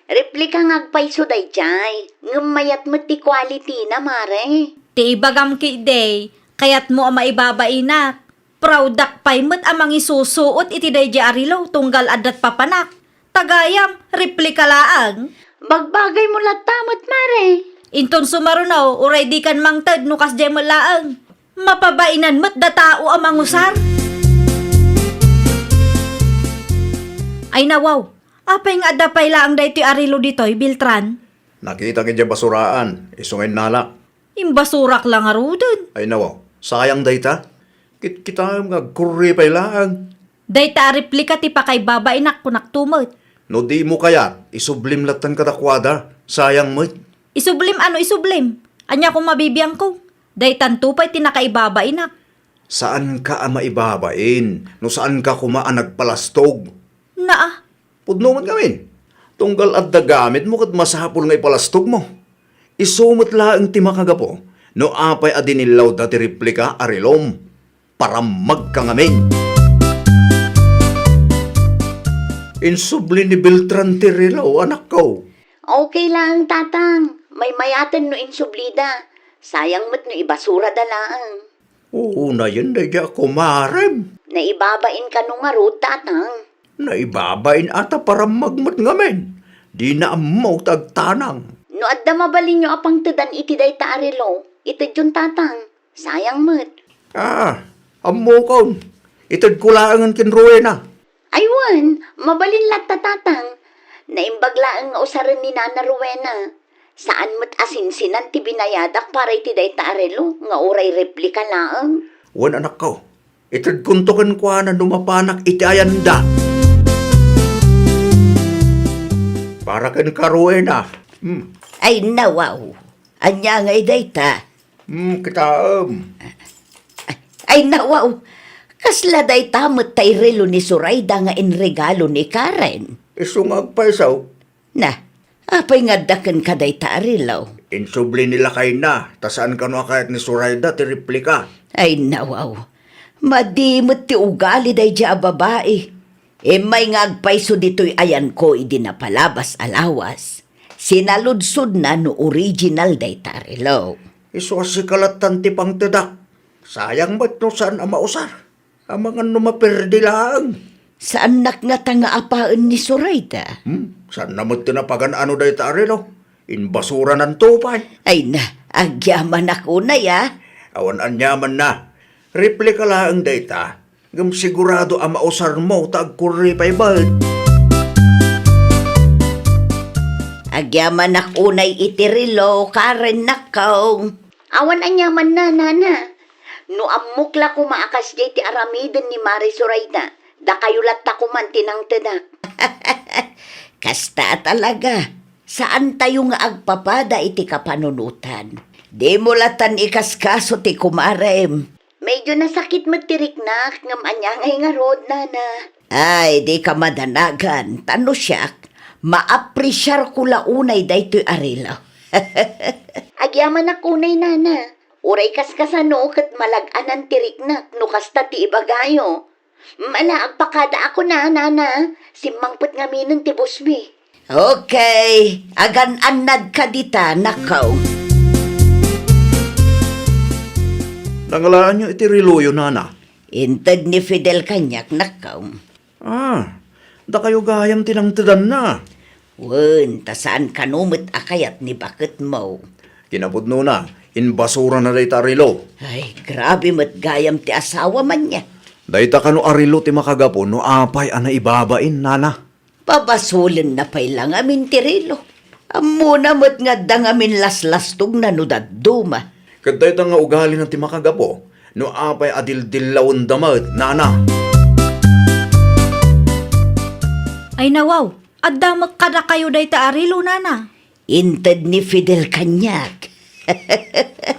Replika nga agpayso daydiay, ngem mayat met ti quality-na, Mare. Ti ibagam ketdi, kayatmo a maibabainak. Proud-ak pay met a mangisusuot iti daydiay a relo tunggal adda't papanak. Ta gayam, replika laeng. Bagbagaymo latta met, Mare. Inton sumaruno, uray dikan mangted no kasdiay met laeng. Mapabainan met da tao a mangusar. Ay na, wow, apay nga adda pay laeng daytoy a relo ditoy, Beltran? Nakitak idiay basuraan, isu nga innalak. Imbasurak la ngaruden. Ay na, wow, sayang dayta. Kitkitaem nga agkurri pay laeng. Dayta a replika ti pakaibabainak, kunakto met. No dimo kayat, isublim lattan kadakuada. Sayang met. Isublim? Ano isublim? Ania koma bibiangko? Daytanto pay ti nakaibabainak. Saanka a maibabain no saanka koma a nagpalastog. Naa. Pudno met ngamin. Tunggal adda gamitmo ket masapul nga ipalastogmo. Isu met laeng ti makagapu no apay a dinillawda ti replika a relom. Parammagka ngamin. Insubli ni Beltran ti relo, anakko. Okay laeng, Tatang. Maymayaten no insublida. Sayang met no ibasurada laeng. Unayen daydiay a kumarem. Naibabain kano ngarud, Tatang? Naibabain a ta parammag met ngamin. Dina ammo ta agtanang. No adda mabalinyo a pangtedan iti dayta a relo, itedyon, Tatang. Sayang met. Ah, ammokon. Itedko laengen ken Rowena. Ay wen, mabalin latta, Tatang. Naimbag laeng nga usaren ni Nana Rowena. Saan met a sinsinan ti binayadak para iti dayta a relo nga uray replika laeng. Wen, anakko, itedkonto kenkuana no mapanak iti ayanda. Para kenka, Rowena. Hmm. Ay, nawaw. Ania ngay dayta? Hmm, kitaem. Ay, nawaw. Kasla dayta met tay relo ni Sorayda nga inregalo ni Karen? Isu nga agpayso. Na, apay nga adda kenka dayta a relo? Insubli ni lakayna, ta saan kano a kayat ni Sorayda ti replika. Ay, nawaw. Madi met ti ugali daydiay a babai. Immay nga agpayso ditoy ayanko idi napalabas a lawas. Sinaludsodna no original dayta a relo. Isu a sika lattan ti pangtedak. Sayang met no saan a mausar. Amangan no maperdi laeng. Saannak ngata nga apaen ni Sorayda. Hmm? Saanna met ti napagan-ano dayta a relo? Inbasurananto pay. Ay na, agyamanak unay, a. Awan aniamanna. Replika laeng dayta. Ngem sigurado a mausarmo ta agkurri pay met. Agyamanak unay iti relo, Karen, nakkaw. Awan aniamanna, nana. No ammok la koma a kasdiay ti aramiden ni Mare Sorayda, dakayo latta koman ti nangtedak. Kasta a talaga, saantayo nga agpapada iti kapanunotan. Dimo latan ikaskaso ti kumarem. Medyo nasakit met ti riknak, ngem ania ngay ngarud, nana? Ay, dika madanagan, ta no siak, maapresiarko la unay daytoy a relo. Agyamanak unay, nana. Uray kaskasano ket malag-anan ti riknak no kasta ti ibagayo. Mala, agpakadaak unay, nana. Simmangpet ngaminen ti bosmi. Okay, agan-annadka dita, nakkaw. Nangalaanyo iti reloyo, nana? Inted ni Fidel kaniak, nakkaw. Ah, dakayo gayam ti nangtedanna. Wen, ta saan kano met a kayat ni baketmo. Kinapudnona, inbasurana dayta a relo. Ay, grabe met gayam ti asawa man niya. Dayta kano a relo ti makagapu no apay a naibabain, nana. Pabasolenna pay la ngamin ti relo. Ammona met nga adda ngamin laslastogna no dadduma. Ket dayta nga ugalina ti makagapu no apay a dildillawenda met, nana. Ay nawaw, adda met kadakayo dayta a relo, nana? Inted ni Fidel kaniak.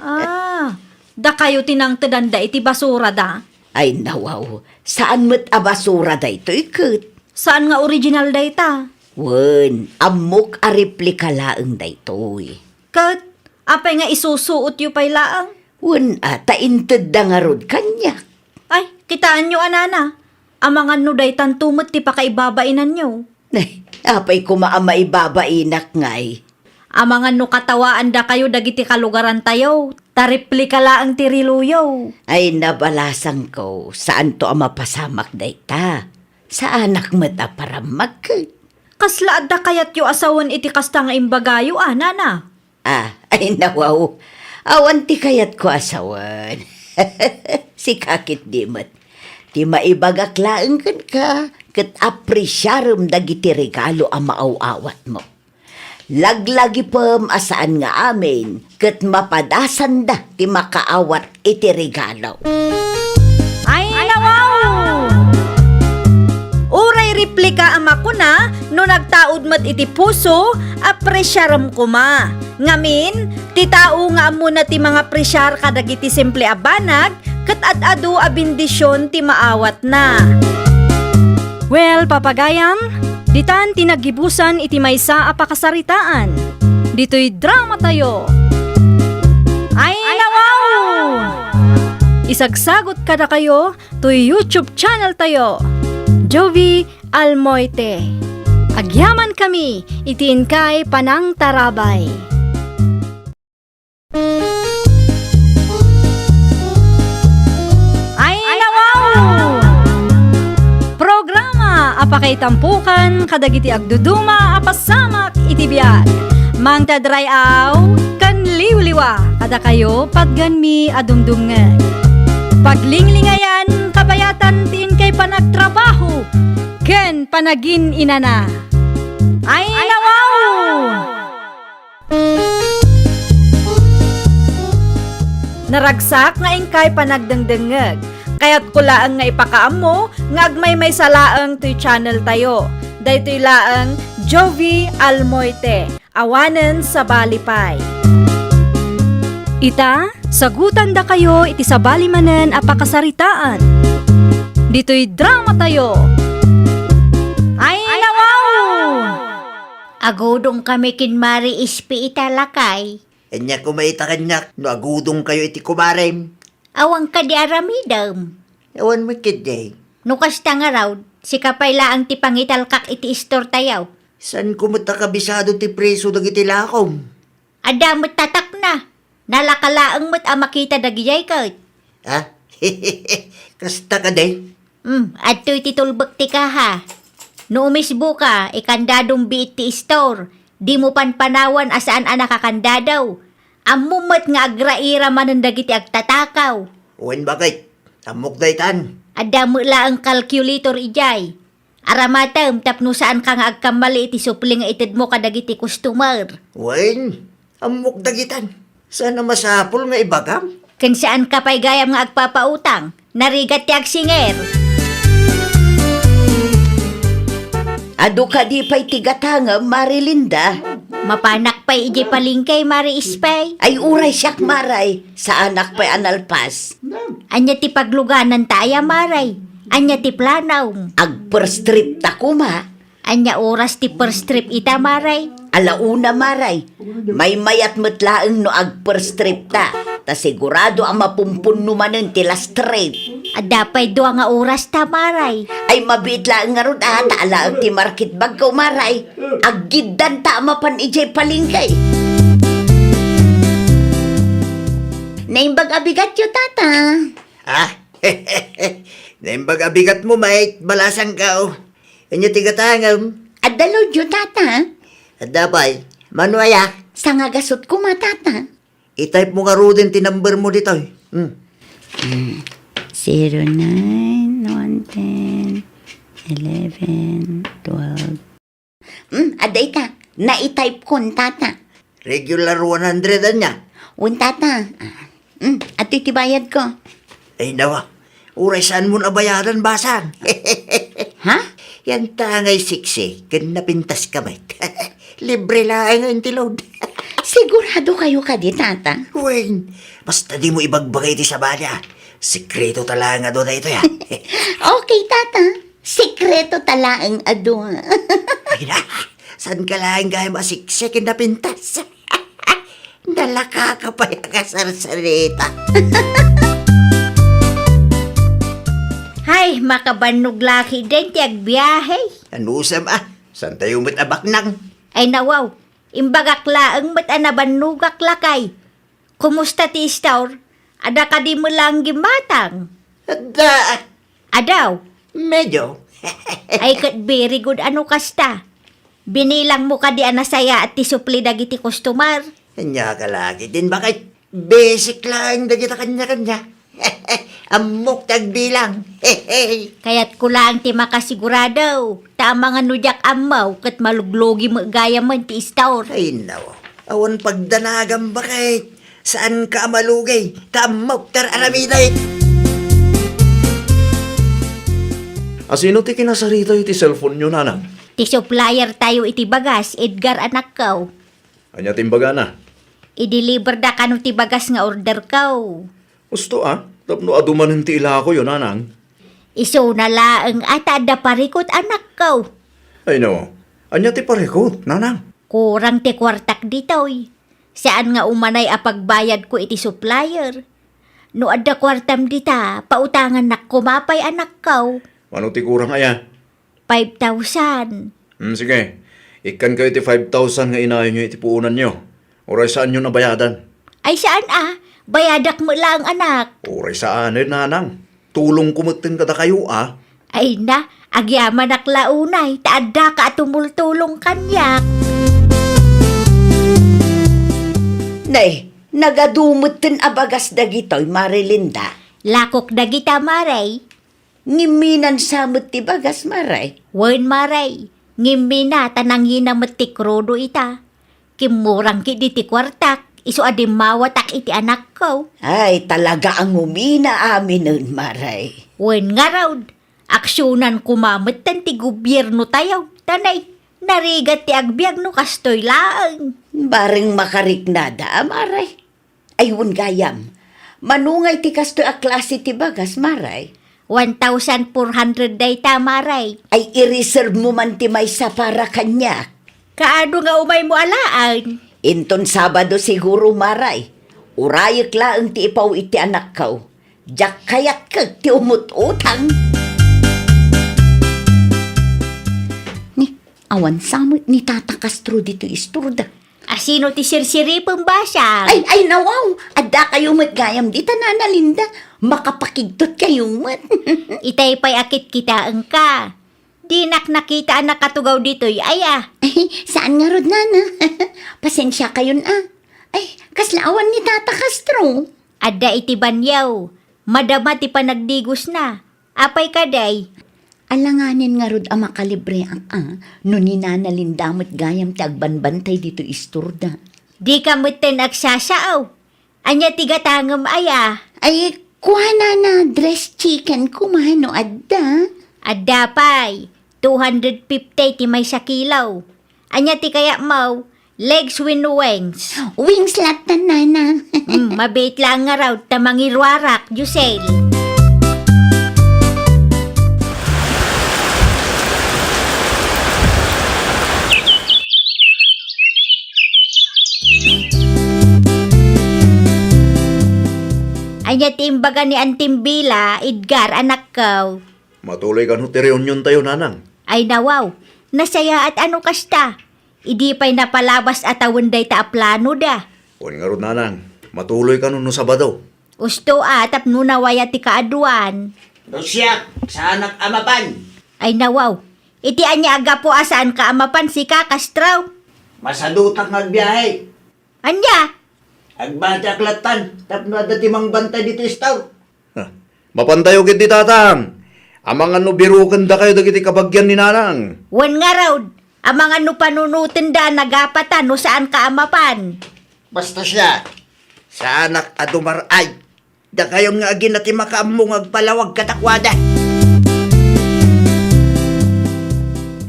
Ah, dakayo ti nangtedanda iti basurada? Ay nawaw, saan met a basura daytoy ket. Saan nga original dayta? Wen, ammok a replika laeng daytoy. Ket, apay nga isusuotyo pay laeng? Wen a, ta intedda ngarud kaniak. Ay, kitaenyo a, nana. Amangan no daytanto met ti pakaibabainanyo. Nay, apay koma a maibabainak ngay? Amangan no katawaandakayo dagiti kalugarantayo, ta replika laeng ti reloyo. Ay, nabalasangko, saanto a mapasamak dayta. Saanak met a parammak. Kasla adda kayatyo a sawen iti kasta nga imbagayo a, nana? Ah, ay nawaw. Awan ti kayatko a sawen. Sika ketdi met. Ti maibagak laeng kenka, ket apresiarem dagiti regalo a maaw-awatmo. Laglagipem a saan nga amin, ket mapadasanda ti makaawat iti regalo. Ay, nawaw! Uray replika a makuna, no nagtaud met iti puso, apresiarem koma. Ngamin, ti tao nga ammona ti mangapresiar kadagiti simple a banag, ket ad-adu a bendision ti maawatna. Well, papagayam, ditan ti naggibusan iti maysa a pakasaritaan. Ditoy dramatayo. Ay, nawaw! Isagsagot kadakayo toy YouTube channel tayo, Jovie Almoite. Agyaman kami iti inkay panangtarabay. Ay, nawaw! Programa a pakaitampokan kadagiti agduduma a pasamak iti biag. Mangted ray-aw ken liwliwa kadakayo patgenmi a dumdumngeg. Paglinglingayan, kabayatan ti inkay panagtrabaho ken panagin-inana. Ay, nawaw! Naragsak nga inkay panagdengdengngeg. Kayatko laeng nga ipakaammo nga agmaymaysa laeng toy channel tayo. Daytoy laeng Jovie Almoite, awanen sabali pay. Ita, sagutandakayo iti sabali manen a pakasaritaan. Ditoy dramatayo. Ay, nawaw! Agudongkami ken Mari Ispi ita, lakay. Ania koma ita kaniak no agudongkayo iti kumarem? Awan kadi aramidem? Awan met ketdi. No kasta ngarud, sika pay laeng ti pangitalkak iti istortayo. Saanko met a kabisado ti preso dagiti lakom. Adda met tatakna. Nalaka laeng met a makita dagidiay ket. Ha? Kasta kadi? Hmm, adtoy ti tulbek ti kaha. No umisboka, ikandadom biit ti istor. Dimo panpanawan a saan a nakakandado. Ammom met nga agraira manen dagiti agtatakaw. Wen, baket. Ammok daytan. Adda met laeng calculator idiay. Aramatem tapno saanka nga agkammali iti supli nga itedmo kadagiti customer. Wen, ammok dagitan. Saan a masapul nga ibagam? Ken saanka pay gayam nga agpapautang. Narigat ti agsinger. Adu kadi pay ti gatangem, Mari Linda? Mapanak pay idiay palengke, Mari Espay. Ay, uray siak, Maray. Saanak pay a nalpas. Ania ti paglugananta aya, Maray? Ania ti planaw? Ag-first trip ta koma. Ania oras ti first trip ita, Maray? Ala una, Maray. Maymayat met laeng no ag-first trip ta. Ta sigurado a mapumpunno manen ti last trip. Adda pay dua nga oras ta, Maray. Ay, mabiit laeng ngarud, a, ta alaek ti market bagko, Maray. Aggiddanta a mapan idiay palengke. Naimbag a bigatyo, tata. Ah? Naimbag a bigatmo, Mike. Balasangko. Ania ti gatangem? Adda loadyo, tata. Adda pay. Mano aya? Sangagasut koma, tata. I-type mo ngaruden ti number mo ditoy. Hmm. Hmm. Zero nine, one ten, eleven, twelve. Hmm, adda ita. Nai-type kon, tata. Regular one hundred ania? Wen, tata. Ah, hmm, adtoy ti bayadko. Ay, nawa. Uray saan mo nabayadan, basang. Ha? Yan ta ngay siksi, ken napintas ka met. Libre laeng nga inti load. Sigurado kayo kadi, tata? Wen, basta di mo ibagbaga iti sabali, a. Sekreto ta laeng a dua daytoy, a. Okay, tata. Sekreto ta laeng a dua. Ay na, saan ka laeng gayam a siksi ken napintas? Nalaka ka pay a kasarsarita. Hay, makabannog la ketdin ti agbiahe. Anusam, a? Saan tayo met a baknang? Ay, nawaw. Imbagak laeng met a nabannogak lakay. Kumusta ti istor? Adda kadi met laeng gimmatang? Adda. Adaw? Medyo. Ay, ket very good a no kasta. Binilang mo kadi a nasayaat ti supli dagiti customer? Ania ka lagi, din bakit? Basic laeng dagita kanya-kanya. Ammok ti agbilang. Kayatko laeng ti makasigurado, ta amangan no diak ammo, ket maluglugi met gayamen ti istor. Ay, naw. Awan pagdanagam, baket. Saanka a malugi, ta ammok ti ar-aramidek. A, sino ti kinasarita iti cellphone-yo, nanang? Ti supplier tayo iti bagas, Edgar, anakko. Ania ti imbagana? I-deliver da kano ti bagas nga order ko. Husto, a, tapno adu manen ti ilakoyo, nanang. Isuna laeng a ta adda parikut, anakko. Ay, no. Ania ti parikut, nanang? Kurang ti kuartak ditoy. Saan nga umanay a pagbayadko iti supplier. No adda kuartam dita, pautangannak koma pay, anakko. Mano ti kurang aya? Five thousand. Hmm, sige. Ikkankayo ti five thousand nga inayonyo iti puonanyo. Uray saanyo nabayadan. Ay, saan a? Bayadak met laeng, anak. Uray saanen, nanang. Tulongko metten kadakayo, a. Ay na, agyamanak la unay, ta addaka a tumultulong kaniak. Nay, nagadu metten a bagas dagitoy, Mare Linda. Lakok dagita, Mare. Ngimminan sa met ti bagas, Mare? Wen, Mare. Ngimmina ta nangina met ti krudo ita. Kimmurang ketdi ti kuartak, isu a dimmawatak iti anakko. Ay, talaga a ngumina aminen, Mare. Wen ngarud, aksionan koma metten ti gobierno tayo. Ta nay, narigat ti agbiag no kastoy laeng. Bareng makariknada, Mare. Ay, wen gayam. Mano ngay ti kastoy a klase ti bagas, Mare? One thousand four hundred dayta, Mare. Ay, i-reserve mo man ti maysa para kaniak. Kaano nga umaymo alaen? Inton Sabado siguro, Mare. Urayek laeng ti ipaw iti anakko. Diak kayat ket ti umut-utang. Ni, awan sa met ni Tata Castro ditoy istorda. Asino ti sirsiripem, basang? Ay, ay, nawaw! Adda kayo met gayam dita, Nana Linda. Makapakigtot kayo met. Itay pay a kitkitaenka. Dinak nakita a nakatugaw ditoy, aya. Ay, saan ngarud, Nana? Pasensia kayon, a. Ay, kasla awan ni Tata Castro? Adda iti banyaw. Madama ti panagdigosna. Apay kadi? Alanganen ngarud a makalibreak, a, no ni Nana Linda met gayam ti agbanbantay ditoy istorda. Dika metten agsasao. Ania ti gatangem aya? Ay, kuana na dressed chicken koma no adda. Adda pay, two hundred fifty ti maysa kilo. Ania ti kayatmo? Legs wenno wings? Wings latta, Nana. Hmm, mabiit laeng ngarud ta mangiruarak, Josel. Ania ti imbaga ni Antim Bila, Edgar, anakko? Matuloy kano ti reuniontayo, Nanang? Ay, nawaw. Nasayaat a no kasta. Idi pay napalabas a tawen dayta a planoda. Wen ngarud, Nanang, matuloy kano no Sabado? Usto a, tapno nawaya ti kaaduan. No siak, saanak a mapan. Ay, nawaw. Iti ania a gapu a saanka a mapan, sika, Castro? Masadutak nga agbiahe. Ania? Agbatiak lattan, tapno adda ti mangbantay ditoy store. Ha, mapantayo ketdi, Tatang. Amangan no birukendakayo dagiti kabagian ni Nanang. Wen ngarud, amangan no panunotenda a nagapatan no saanka a mapan. Basta siak, saanak a dumar-ay. Dakayon nga agina ti makaammo nga agpalawag kadakuada.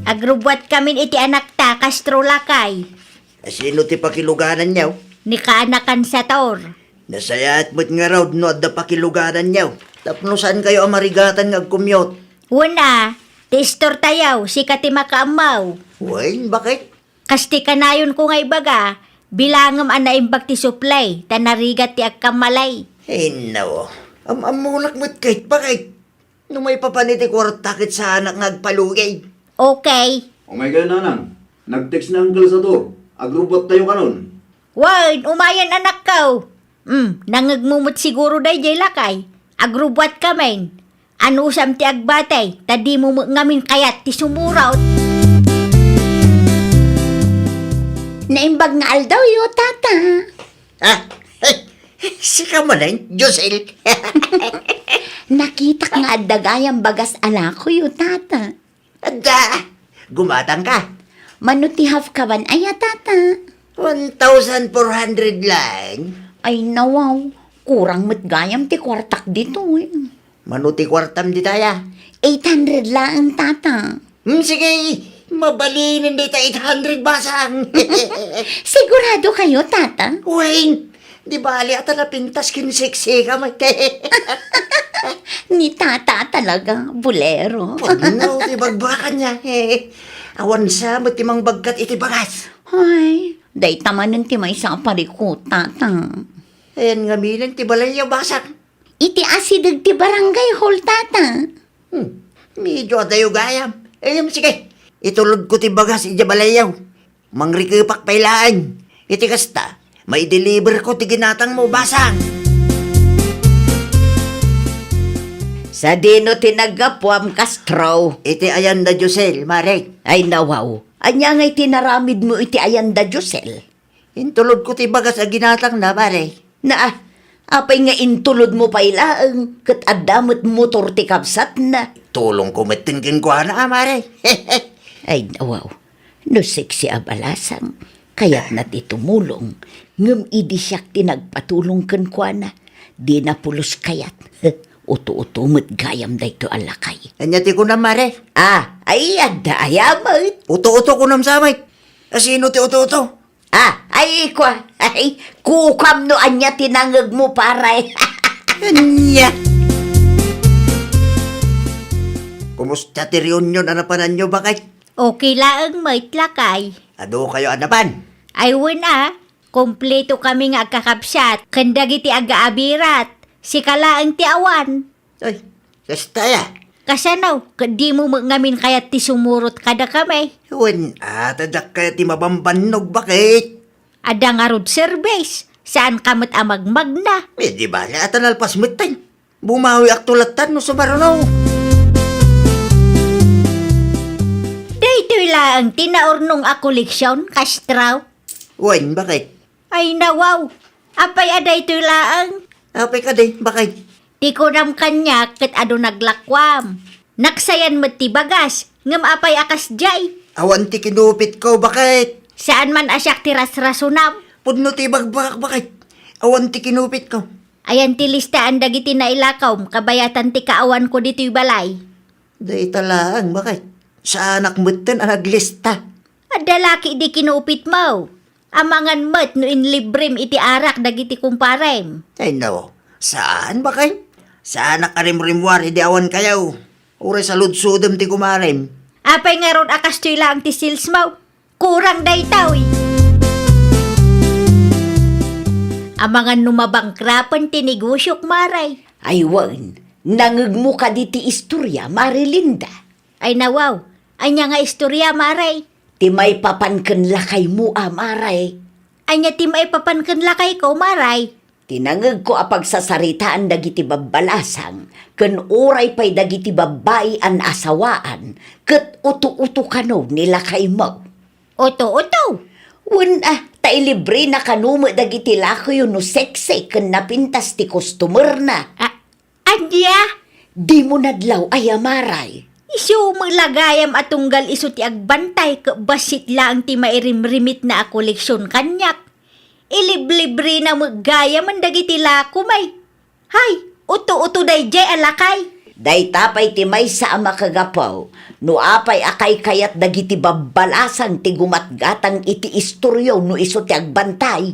Agrubbuatkamin iti anakta, Castro lakay. Asino ti pakilugananyo? Ni kaanakan Sator. Nasayaat met ngarud no adda pakilugananyo. Tapno saankayo a marigatan nga agkumyot. Wen a, ti istortayo, sika ti makaammo. Wen, bakit? Kas ti kanayonko nga ibaga, bilangem a naimbag ti supply, ta narigat ti agkammalay. Inno, am-ammonak met ket, bakit? No maipapan iti kuarta ket saanak nga agpalugay. Okay. Umay kayo, Nanang. Nag-text ni Uncle Sator. Agrubbuattayo kanon. Wen, umayen, anakko. Hmm, nangngegmo met siguro daydiay lakay. Agrubbuatkamin. Anusam ti agbatay, ta dimo met ngamin kayat ti sumurot. Naimbag nga aldawyo, Tata. Ah, eh, sika manen, Josel. Nakitak nga adda gayam bagas a lakoyo, Tata. Adda, gumatangka. Mano ti half kaban aya, Tata? One thousand four hundred laeng. Ay, nawaw. Kurang met gayam ti kuartak ditoy. Mano ti kuartam ditaya? Eight hundred laeng, Tata. Hmm, sige, mabalinen dita eight hundred, basang. Sigurado kayo, Tata? Wen, di bali a ta napintas ken seksi ka, mate. Ni Tata talaga, bolero. Pudno ti bagbakan niya, eh. Awan sa met ti mangbagkat iti bagas. Ay, dayta manen ti maysa a parikut, Tata. Ayan ngamin ti balayyo, basang. Iti asideg ti barangay hall, Tata. Hmm, medyo adayo gayam. Em, sige, itulodko ti bagas idiay balayyo. Mangrikepak pay laeng. Iti kasta, maideliverko ti ginatangmo, basang. Sadino ti naggapuam, Castro? Iti ayan da Josel, mare. Ay, nawaw. Ania ngay ti naramidmo iti ayan da Josel? Intulodko ti bagas a ginatangna, mare. Na, apay nga intulodmo pay laeng, ket adda met motor ti kabsatna? Tulongko metten kenkuana, a, mare. Ay, nawaw. No seksi a balasang, kayatna ti tumulong, ngem idi siak ti nagpatulong kenkuana, dina pulos kayat. Uto-uto met gayam daytoy a lakay. Ania ti kunam, mare? Ah, ay, adda aya met. Uto-uto kunam sa met. Asino ti uto-uto? Ah, ay, kua, ay, kukam no ania ti nangngegmo, pare. Ania? Kumusta ti reunion a napananyo, baket? Okay laeng met, lakay. Adu kayo a napan? Ay, wen a, kompleto kami nga agkakabsat, ken dagiti agaabirat. Sika laeng ti awan. Ay, kasta aya? Kasano? Ket dimo met ngamin kayat ti sumurot kadakami? Wen a, ta dakkayo ti mabambannog, baket? Adda ngarud service, saan ka met a magmagna. Eh, di bale, a ta nalpas metten. Bumawiakto latta no sumaruno. Daytoy laeng ti naurnong a koleksion, Castro. Wen, bakit? Ay, nawaw. Apay a daytoy laeng? Apay kadi, bakit? Ti kunam kaniak ket adu naglakuam. Naksayan met ti bagas, ngem apay a kasdiay? Awan ti kinupitko, bakit? Saan man a siak ti rasrasonam. Pudno ti ibagbagak, bakit? Awan ti kinupitko. Ayan ti listaan dagiti nailakawm kabayatan ti kaawanko ditoy balay. Dayta laeng, bakit? Saanak metten a naglista. Adda laki di kinupitmo. Amangan met no inlibrem iti arak dagiti kumparem. Ay, no. Saan, bakit? Saanak a rimrimmuar idi awan kayo. Uray saludsodem ti kumarem. Apay ngarud a kastoy laeng ti salesmo? Kurang daytoy. Amangan no mabangkrapen ti negosiok, Mare. Ay wen, nangegmo kadi ti istoria, Mare Linda? Ay nawaw, ania nga istoria, Mare? Ti maipapan ken lakaymo a, Mare. Ania ti maipapan ken lakayko, Mare? Ti nangegko a pagsasaritaan dagiti babbalasang ken uray pay dagiti babbai a naasawaan ket uto-uto kano ni lakaymo. Uto-uto? Wen a, ta ilibrena kano met dagiti lakoyo no sexy ken napintas ti customerna. A-, ania? Dimo nadlaw aya, Mare? Isu met la gayam a tunggal isu ti agbantay ket bassit laeng ti mairimrimitna a koleksion kaniak. Iliblibrena met gayamen dagiti lakom ay. Hay, uto-uto daydiay a lakay. Dayta pay ti maysa a makagapu no apay a kaykayat dagiti babbalasang ti gumatgatang iti istoryo no isu ti agbantay.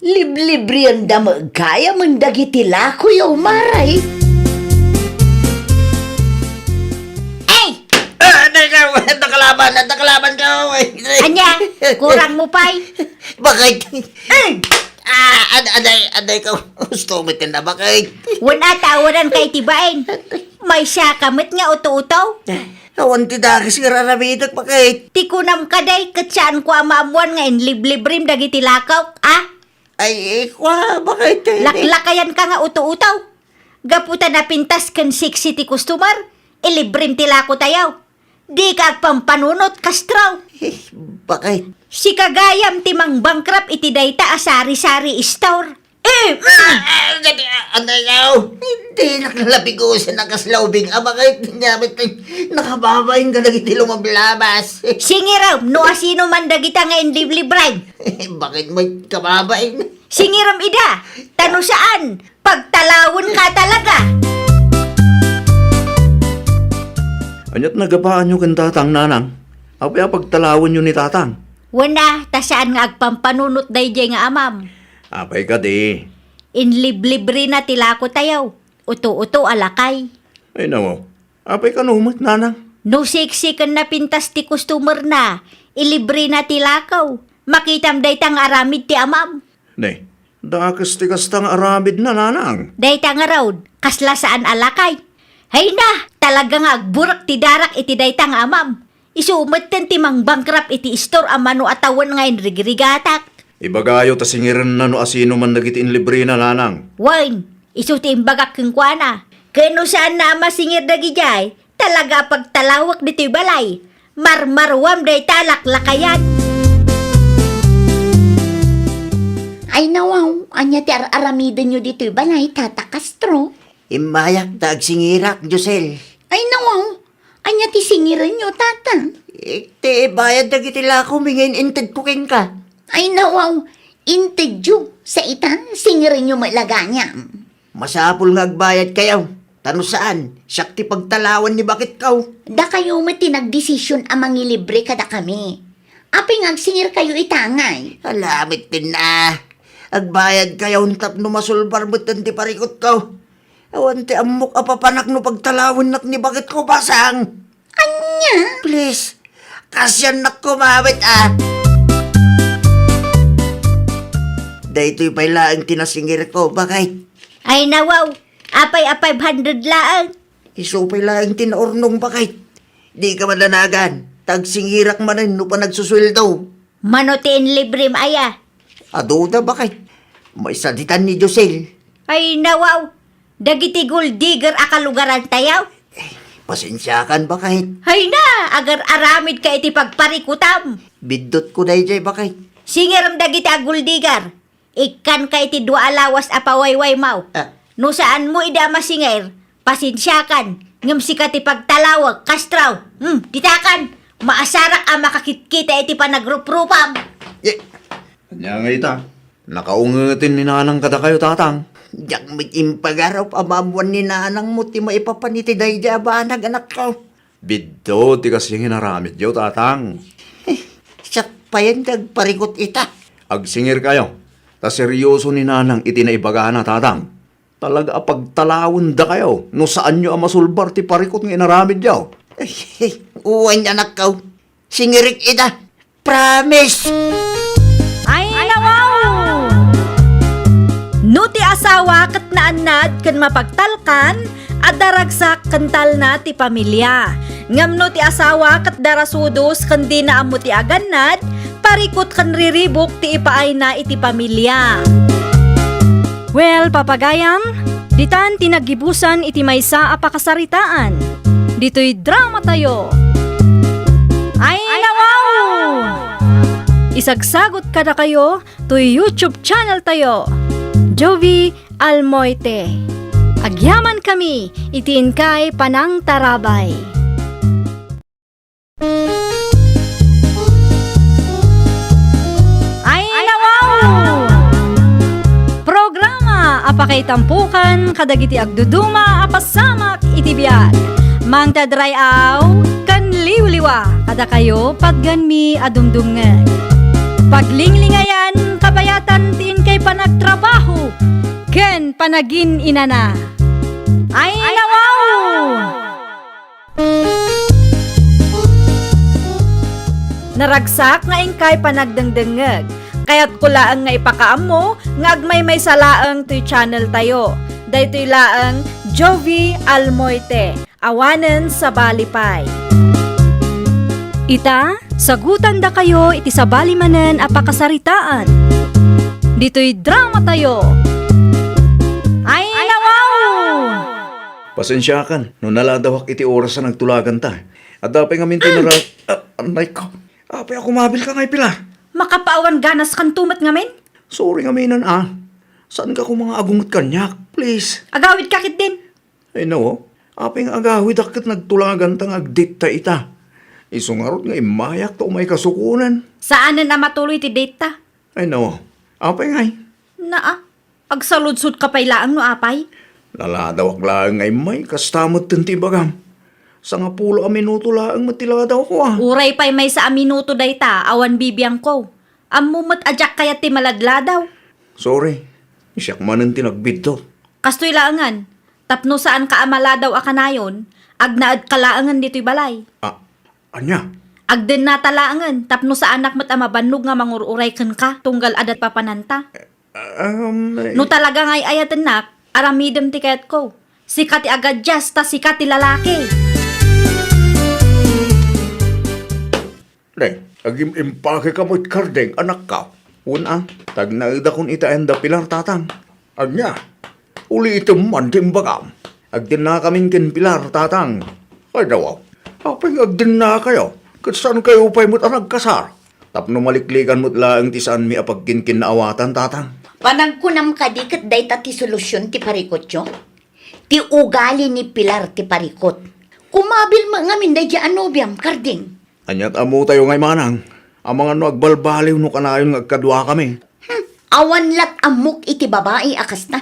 Liblibrianda met gayamen dagiti lakoyo, Mare. Ay! Ah, aday ka, nakalaban, nakalaban ka, oy. Ania, kurang mo pay? Bakit? Ay! Ah, ad-, aday, aday ka, gusto mo tinda, bakit? Wen a, tawanan ka iti bain. Maysa ka met nga uto-uto. Awan ti dakes nga raramidek, bakit? Ti kunam kadi, ket saanko a maammuan nga inliblibrim dagiti lakok, a? Ay, eh, kwa, bakit? Laklakayan ka nga uto-uto. Gapu ta napintas ken sexy ti customer, ilibrim ti lako tayo. Dika agpampanunot, Castro. Eh, bakit? Sika gayam ti mangbangkrap iti dayta a sari-sari store. Eh, mm. Ah, ah, ah, anay yaw. Hindi, nakalabigusan ang kaslaubing. Ah, bakit? Nyamit, nakababain ka dagiti lumablabas. Singirem, no asino man dagita nga inliblibray. Bakit mo kababain? Singirem ida, ta no saan, pagtalawen ka talaga. Aniat nagapaanyo ken tatang, nanang? Apay a pagtalawenyo ni tatang? Wen a, ta saan nga agpampanunot daydiay nga amam. Apay kadi? Inliblibrina ti lako tayo. Uto-uto a lakay. Ay, nawaw. Apay kano met, nanang? No sexy ken napintas ti customer na, ilibrina ti lakaw. Makitam dayta nga aramid ti amam. Ne, dakes ti kasta nga aramidna, nanang. Dayta ngarud, kasla saan a lakay. Hay na, talaga nga agburek ti darak iti dayta nga amam. Isu metten ti mangbangkrap iti istor a mano a tawen nga inrigrigatak. Ibagayo ta singirenna no asino man dagiti inlibrina, nanang. Wen, isu ti imbagak kenkuana. Ken no saanna a masingir dagidiay, talaga a pagtalawek ditoy balay. Marmaruam dayta a laklakayan. Ay nawaw, ania ti ar-aramidenyo ditoy balay, Tata Castro? Immayak ta agsingirak, Josel. Ay nawaw, ania ti singirenyo, Tata? Eh, ti bayad dagiti lako, mingin intedko kenka. Ay nawaw, intedyo, saitan, singirenyo met la gayam. Masapul nga agbayad kayo. Ta no saan, siak ti pagtalawan ni baketko. Dakayo met ti nagdesisyon a mangilibre kadakami. Apay nga agsingir kayo ita ngay? Alamit din na. Agbayad kayo tapno masulbar met ti parikutko. Awan ti ammok a papanak no pagtalawannak ni baketko, basang. Ania? Please, kasiannak kumawit, ah. Daytoy pay laeng ti nasingirko, bakit? Ay, nawaw. Apay a five hundred laeng? Isu pay laeng ti naurnong, bakit? Di ka madanagan. Tagsingirak manen no panagsusueldo. Mano ti inlibrim aya? Aduda, baket. Maysa ditan ni Josel. Ay, nawaw. Dagiti gold digger a kalugarantayo. Pasensiakan, baket. Ay na, agar-aramidka iti pagparikutam. Biddutko daydiay, baket. Singerem dagiti a gold digger. Ikkanka iti dua a lawas a pawaywaymaw. Ah. No saanmo idi a masinger, pasensiakan, ngem sika ti pagtalawek, Castro. Hmm, ditakan, maasarak a makakitkita iti panagruprupam. Eh, ania ngay ita? Nakaungetin ni nanang kadakayo, tatang. Diak met impagarup a maammuan ni nanangmo ti maipapan iti daydiay a banag, anakko. Biddut ti kasdi nga inaramidyo, tatang. Eh, siak payen ti agparikut ita. Agsingirkayo, ta serioso ni nanang iti naibagana, tatang. Talaga a pagtalawendakayo no saanyo a masulbar ti parikut nga inaramidyo. Eh, eh, wen, anakko. Singirik ita. Promise! Ay, nawaw! No ti asawa ket naannad ken mapagtalkan, adda ragsak ken talna ti pamilia. Ngem no ti asawa ket darasudos ken dina ammo ti agannad, parikut ken riribuk ti ipaayna iti pamilia. Well, papagayam, ditan ti naggibusan iti maysa a pakasaritaan. Ditoy dramatayo. Ay, nawaw! Isagsagut kadakayo toy YouTube channel tayo, Jovie Almoite. Agyamankami iti inkay panangtarabay. Ay, nawaw! Programa a pakaitampokan kadagiti agduduma a pasamak iti biag. Mangted ray-aw ken liwliwa kadakayo patgenmi a dumdumngeg. Paglinglingayam kabayatan ti inkay panagtrabaho ken panagin-inana. Ay, nawaw! Naragsak nga inkay panagdengdengngeg. Kayatko laeng nga ipakaammo nga agmaymaysa laeng toy channel tayo. Daytoy laeng Jovie Almoite, awanen sabali pay. Ita, sagutandakayo iti sabali manen a pakasaritaan. Ditoy dramatayo. Ay, nawaw! Pasensiakan no naladawak iti oras a nagtulaganta. Adda pay ngamin ti nara-, ah, anay ko. Apay a kumabilka ngay, Pilar? Makapaawan ganaskanto met ngamin? Sorry ngaminen, ah. Saanka koma nga agunget kaniak, please. Agawidka ketdin. Ay, no. Apay nga agawidak ket nagtulaganta nga agdate ta ita. Isu ngarud nga immayak ta umay kasukonen. Saanen a matuloy ti date ta. Ay, no. Apay ngay? Naa, agsaludsodka pay laeng no apay? Naladawak laeng nga immay, kasta met ti ibagam. Sangapulo a minuto laeng met ti ladawko, ah. Uray pay maysa a minuto dayta, awan bibiangko. Ammo met a diak kayat ti maladladaw. Sorry, siak manen ti nagbiddut. Kastoy laengen, tapno saanka a maladaw a kanayon, agnaedka laengen ditoy balay. Ah, ania? Agdennata laengen, tapno saanak met a mabannog nga mangur-uray kenka, tunggal adda papananta. Um, eh. No talaga nga ay-ayatennak, aramidem ti kayatko. Sika ti agadias, ta sika ti lalaki. Deng, agim-impake ka met kardeng, anakko. Wen a, tagnaedakon ita ken da Pilar, tatang. Ania? Ulitem man ti imbagam. Agdennakamin ken Pilar, tatang. Ay, dawaw. Apay nga agdennakayo? Ket saankayo pay met a nagkasar? Tapno maliklikan met laeng ti saanmi a pagkinkinnaawatan, tatang. Panagkunam kadi ket dayta ti solusion ti parikutyo? Ti ugali ni Pilar ti parikut. Kumabil met ngamin daydiay a nobiam, karding. Aniat ammotayo ngay manang, amangan no agbalbaliw no kanayon nga agkaduakami. Hmm, awan lat ammok iti babai a kasta.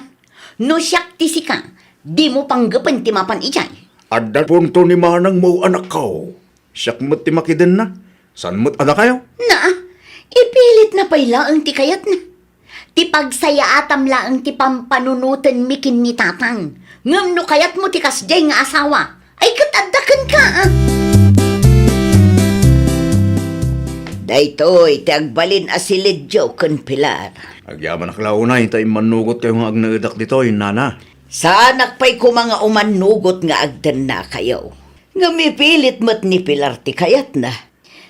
No siak ti sika, dimo panggepen ti mapan idiay. Adda punto ni manangmo, anakko. Siak met ti makidenna. Saan met a dakayo? Naa, ipilitna pay laeng ti kayatna. Ti pagsayaatam laeng ti pampanunotenmi ken ni tatang. Ngem no kayatmo ti kasdiay nga asawa, ay ket adda kenka, a. Daytoy ti agbalin a silidyo ken Pilar. Agyamanak la unay ta immannugotkayo nga agnaedak ditoy, nana. Saanak pay koma nga umannugot nga agdennakayo. Ngem ipilit met ni Pilar ti kayatna.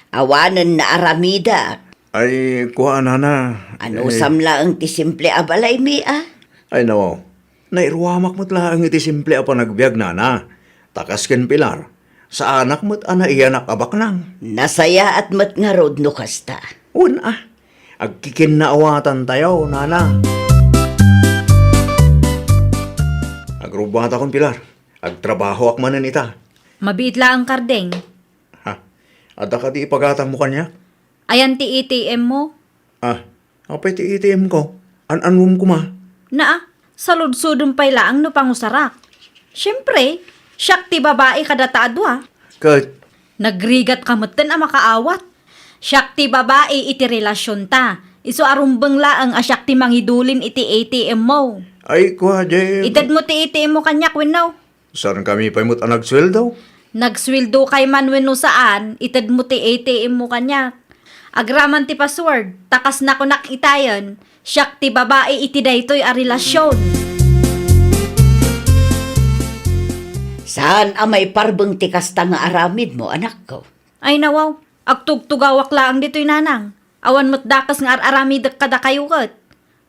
Awanen naaramidak. Ay, kua, nana. Anusam laeng ti simple a balaymi, a? Ay, nawaw. Nairuamak met laeng iti simple a panagbiag, nana. Ta kas ken Pilar, saanak met a naiyanak a baknang. Nasayaat met ngarud no kasta. Wen, a. Agkikinnaawatan tayo, nana. Agrubbatakon, Pilar. Agtrabahoak manen ita. Mabiit laeng, Karding. Ha? Adda kadi ipagatangmo kaniak? Ayan ti A T M mo? Ah, apay ti A T M ko? An-anuem koma? Naa, saludsodem pay laeng no pangusarak. Siempre, siak ti babai kadata a dua. Ket? Nagrigat ka metten a makaawat. Siak ti babai iti relasionta. Isu a rumbeng laeng a siak ti mangidulin iti A T M mo. Ay, kua, Jem. Itedmo ti A T M mo kaniak wenno? Saankami pay met a nagsueldo? Nagsueldo kay man wenno saan, itedmo ti A T M mo kaniak. Agraman ti password, ta kas nakunak itayen, siak ti babai iti daytoy a relasion. Saan a maiparbeng ti kasta nga aramidmo, anakko? Ay, nawaw, agtugtugawak laeng ditoy, nanang. Awan met dakes nga ar-aramidek kadakayo ket.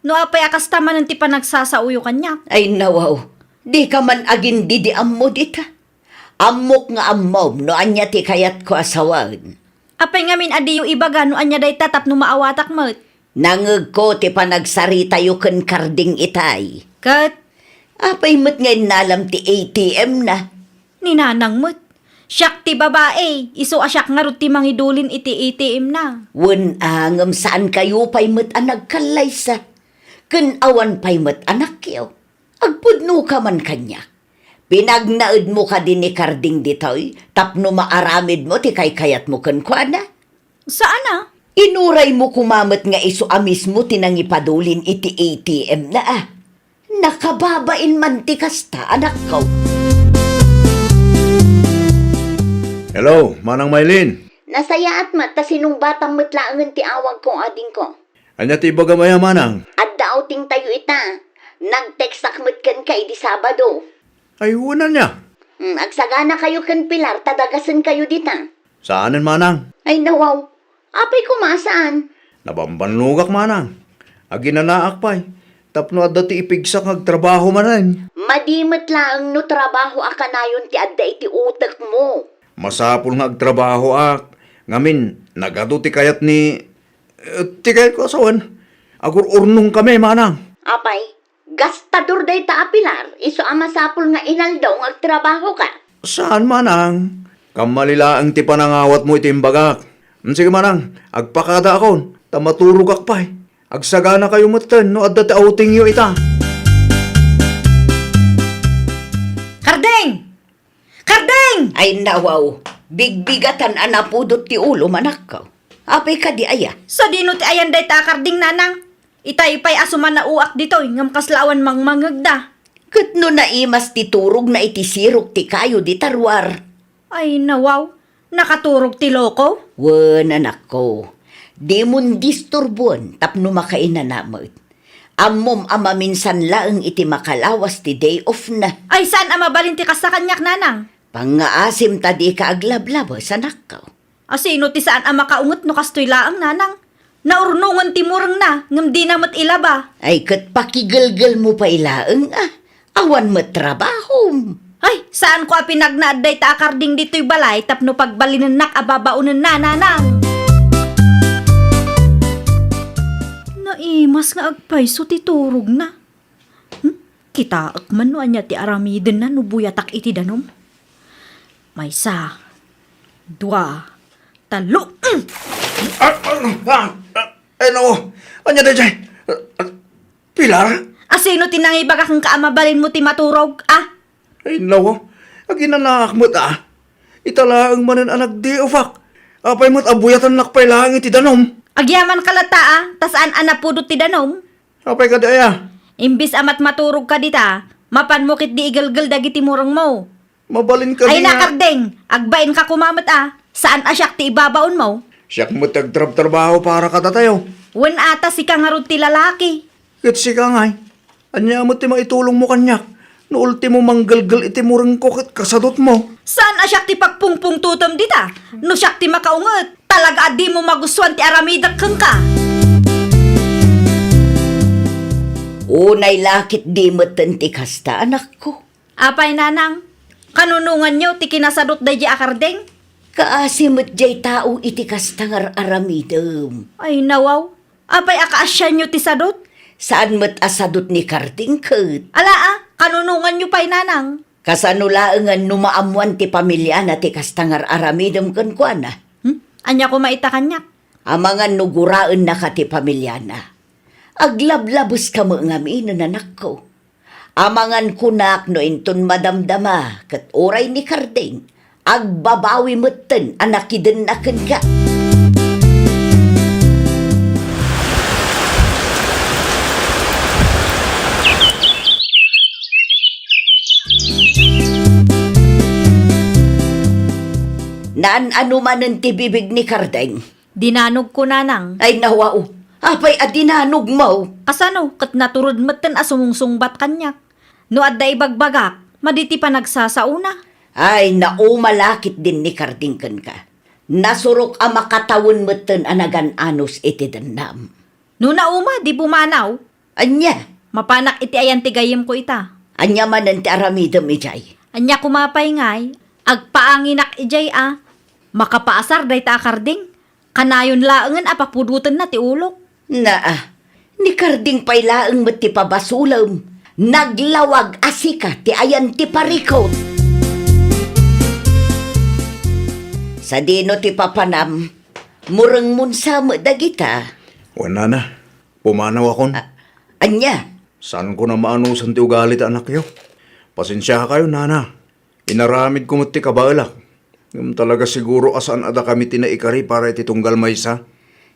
No apay a kasta manen ti panagsasaoyo kaniak? Ay, nawaw, dika man agin-didiammo dita. Ammok nga ammom no ania ti kayatko a sawen. Apay ngamin a diyo ibaga no ania dayta tapno maawatak met? Nangegko ti panagsaritayo ken Karding itay. Ket? Apay met nga innalam ti A T M na? Ni nanang met. Siak ti babai, isu a siak ngarud ti mangidulin iti A T M na. Wen a, ngem saankayo pay met a nagkallaysa. Ken awan pay met anakyo. Agpudnoka man kaniak. Pinagnaedmo kadi ni Karding ditoy tapno maaramidmo ti kaykayatmo kenkuana? Saan a? Inuraymo koma met nga isu a mismo ti nangipadulin iti A T M na a. Nakababain man ti kasta, anakko. Hello, Manang Maylin. Nasayaat met ta sinungbatam met laengen ti awagko, adingko. Ania ti ibagam aya, Manang? Adda outing tayo ita. Nag-textak met kenka idi Sabado. Ay, wen ania? Hmm, agsagana kayo ken Pilar ta dagasen kayo dita. Saanen, Manang? Ay, nawaw. Apay koma a saan? Nabambannogak, Manang. Aginanaak pay tapno adda ti ipigsak nga agtrabaho manen. Madi met laeng no trabaho a kanayon ti adda iti utekmo. Masapul nga agtrabahoak, ngamin, nagadu ti kayat ni, eh, ti kayatko a sawen. Agur-urnongkami, Manang. Apay, gastador dayta a Pilar, isu a masapul nga inaldaw nga agtrabahoka? Saan, Manang. Kammali laeng ti panangawatmo iti imbagak. Mm, sige, Manang, agpakadaakon, ta maturogak pay. Agsaganakayo metten no adda ti outingyo ita. Karding! Karding! Ay, nawaw, bigbigatan a napudot ti ulo, manakko. Apay kadi aya? Sadino ti ayan dayta a karding, nanang? Itay pay a sumanaoak ditoy, ngem kasla awan mangmangegda. Ket no naimas ti turogna iti sirok ti kayo dita ruar? Ay, nawaw, nakaturog ti loko? Wen, anakko, dimon disturboen tapno makainana met. Ammom a maminsan laeng iti makalawas ti day off na. Ay, saan a mabalin ti kasta kaniak, nanang? Pangngaasim ta dika aglablabes, anakko. Asino ti saan a makaunget no kastoy laeng, nanang? Naurnongen ti murengna, ngem dina met ilaba. Ay, ket pakigelgelmo pay laeng a. Awan met trabahom. Ay, saanko a pinagnaed dayta a karding ditoy balay tapno pagbalinennak a babaonenna, nanang. Naimas nga agpayso ti turogna. Hmm? Kitaek man no ania ti aramidenna no buyatak iti danum. Maysa, dua, tallo. Mm! Ah, ah, ah, ah, eh, no. Ania daydiay? Ah, ah, Pilar? Asino ti nangibagak kenka a mabalinmo ti maturog, a? Ay, nawa. Aginanaak met, a. Ita laeng manen a nag-day off-ak. Apay met a buyatannak pay laeng iti danum? Agyamanka latta, a, ta saan a napudot ti danum? Apay kadi aya? Imbis a matmaturogka dita, mapanmo ketdi igelgel dagiti murengmo. Mabalin kadi. Ay, nga nakardeng, agbainka koma met a, saan a siak ti ibabaonmo? Siak met ti agtrabtrabaho para kadatayo. Wen a, ta sika ngarud ti lalaki. Ket sika ngay, ania met ti maitulongmo kaniak No ultimo, manggelgel iti murengko ket kasadutmo. Saan a siak ti pagpungpungtotem dita? No siak ti makaunget, talaga a dimo magustuan ti aramidek kenka. Unay la ket di metten ti kasta, anakko. Apay, nanang, kanunonganyo ti kinasadut daydi a karding? Kaasi met jay tao iti kasta nga ar-aramidem. Ay, nawaw. Apay a kaasianyo ti sadut? Saan met a sadut ni karding ket. Ala, a, kanunonganyo pay, nanang. Kasano laengen no maammoan ti pamiliana ti kasta nga ar-aramidem kenkuana? Hmm? Ania koma ita kaniak? Amangan no guraennaka ti pamiliana. Aglablabeska met ngamin, anakko. Amangan kunak no inton madamdama ket uray ni karding, agbabawi metten a nakidenna kenka. Naan-ano manen ti bibig ni karding. Dinanogko, nanang. Ay, nawaw. Apay a dinanogmo? Kasano, ket naturod metten a sumungsungbat kaniak. No adda ibagbagak, madi ti panagsasaona. Ay, nauma la ketdin ni karding kenka. Nasurok a makatawen metten a nagan-anos iti dennam. No nauma, di pumanaw. Ania? Mapanak iti ayan ti gayyemko ita. Ania manen ti aramidem idiay? Ania koma pay ngay, agpaanginak idiay a makapaasar dayta a karding. Kanayon laengen a papudotenna ti ulok. Naa, ni karding pay laeng met ti pabasolem. Naglawag a sika ti ayan ti parikut. Sadino ti papanam? Murengmon sa met dagita. Wen, nana, pumanawakon. A-, ania? Saanko a maanosan ti ugali ti anakyo. Pasensiakayo, nana. Inaramidko met ti kabaelak. Ngem talaga siguro a saan a dakami ti naikari para iti tunggal maysa.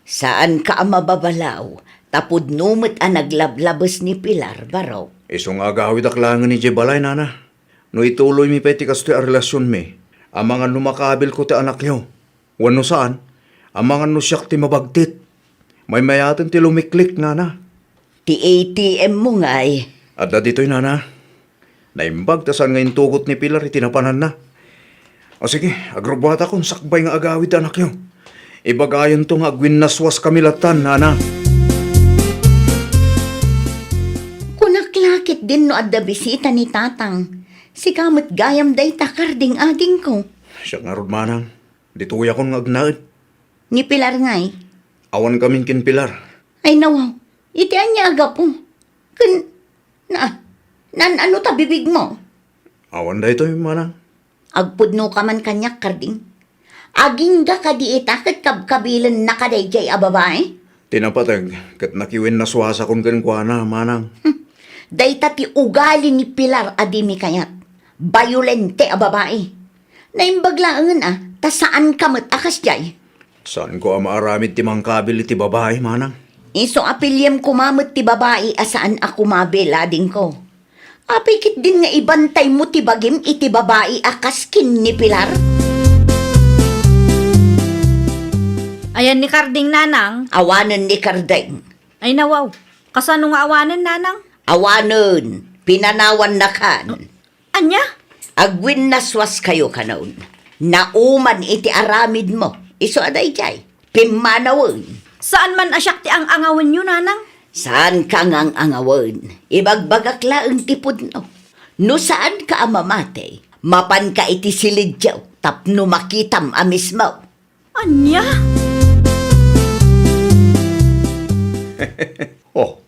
Saanka a mababalaw, ta pudno met a naglablabes ni Pilar, barok. Isu nga agawidak laengen idiay balay, nana. No ituloymi pay ti kastoy a relasionmi, amangan no makabilko ti anakyo. Wenno saan, amangan no siak ti mabagtit. Maymayaten ti lumiklik, nana. Ti A T M mo ngay. Adda ditoy, nana. Naimbag ta saan nga intugot ni Pilar iti napananna. O sige, agrubbuatakon sakbay nga agawid ti anakyo. Ibagayonto nga agwinnaswaskami lattan, nana. Kunak la ketdin no adda bisita ni tatang. Sika met gayam dayta, karding agingko. Siak ngarud, manang. Dituyakon nga agnaed. Ni Pilar ngay? Awan kamin ken Pilar. Ay, nawaw. Iti ania a gapu? Ken, na, naan-ano ta bibigmo? Awan daytoy, manang. Agpudnoka man kaniak, karding. Agingga kadi ita ket kabkabilennaka daydiay a babai? Ti napateg, ket nakiwinnaswasakon kenkuana, manang. Hmm. Dayta ti ugali ni Pilar a dimi kayat. Bayolente a babai. Naimbag laengen a, ta saanka met a kasdiay. Saanko a maaramid ti mangkabil iti babai, manang. Isu a piliem koma met ti babai a saan a kumabil, adingko. Apay ketdin nga ibantaymo ti bagim iti babai a kas ken ni Pilar? Ayan ni Karding, nanang. Awanen ni Karding. Ay, nawaw. Kasano nga awanen, nanang? Awanen. Pinanawannakan. Ania? Agwinnaswaskayo kanon. Nauman iti aramidmo. Isu a daydiay. Pimmanawen. Saan man a siak ti ang-angawenyo, nanang? Saanka nga ang-angawen. Ibagbagak laeng ti pudno. No saanka a mamati, mapanka iti silidyo tapno makitam a mismo. Ania? Oh,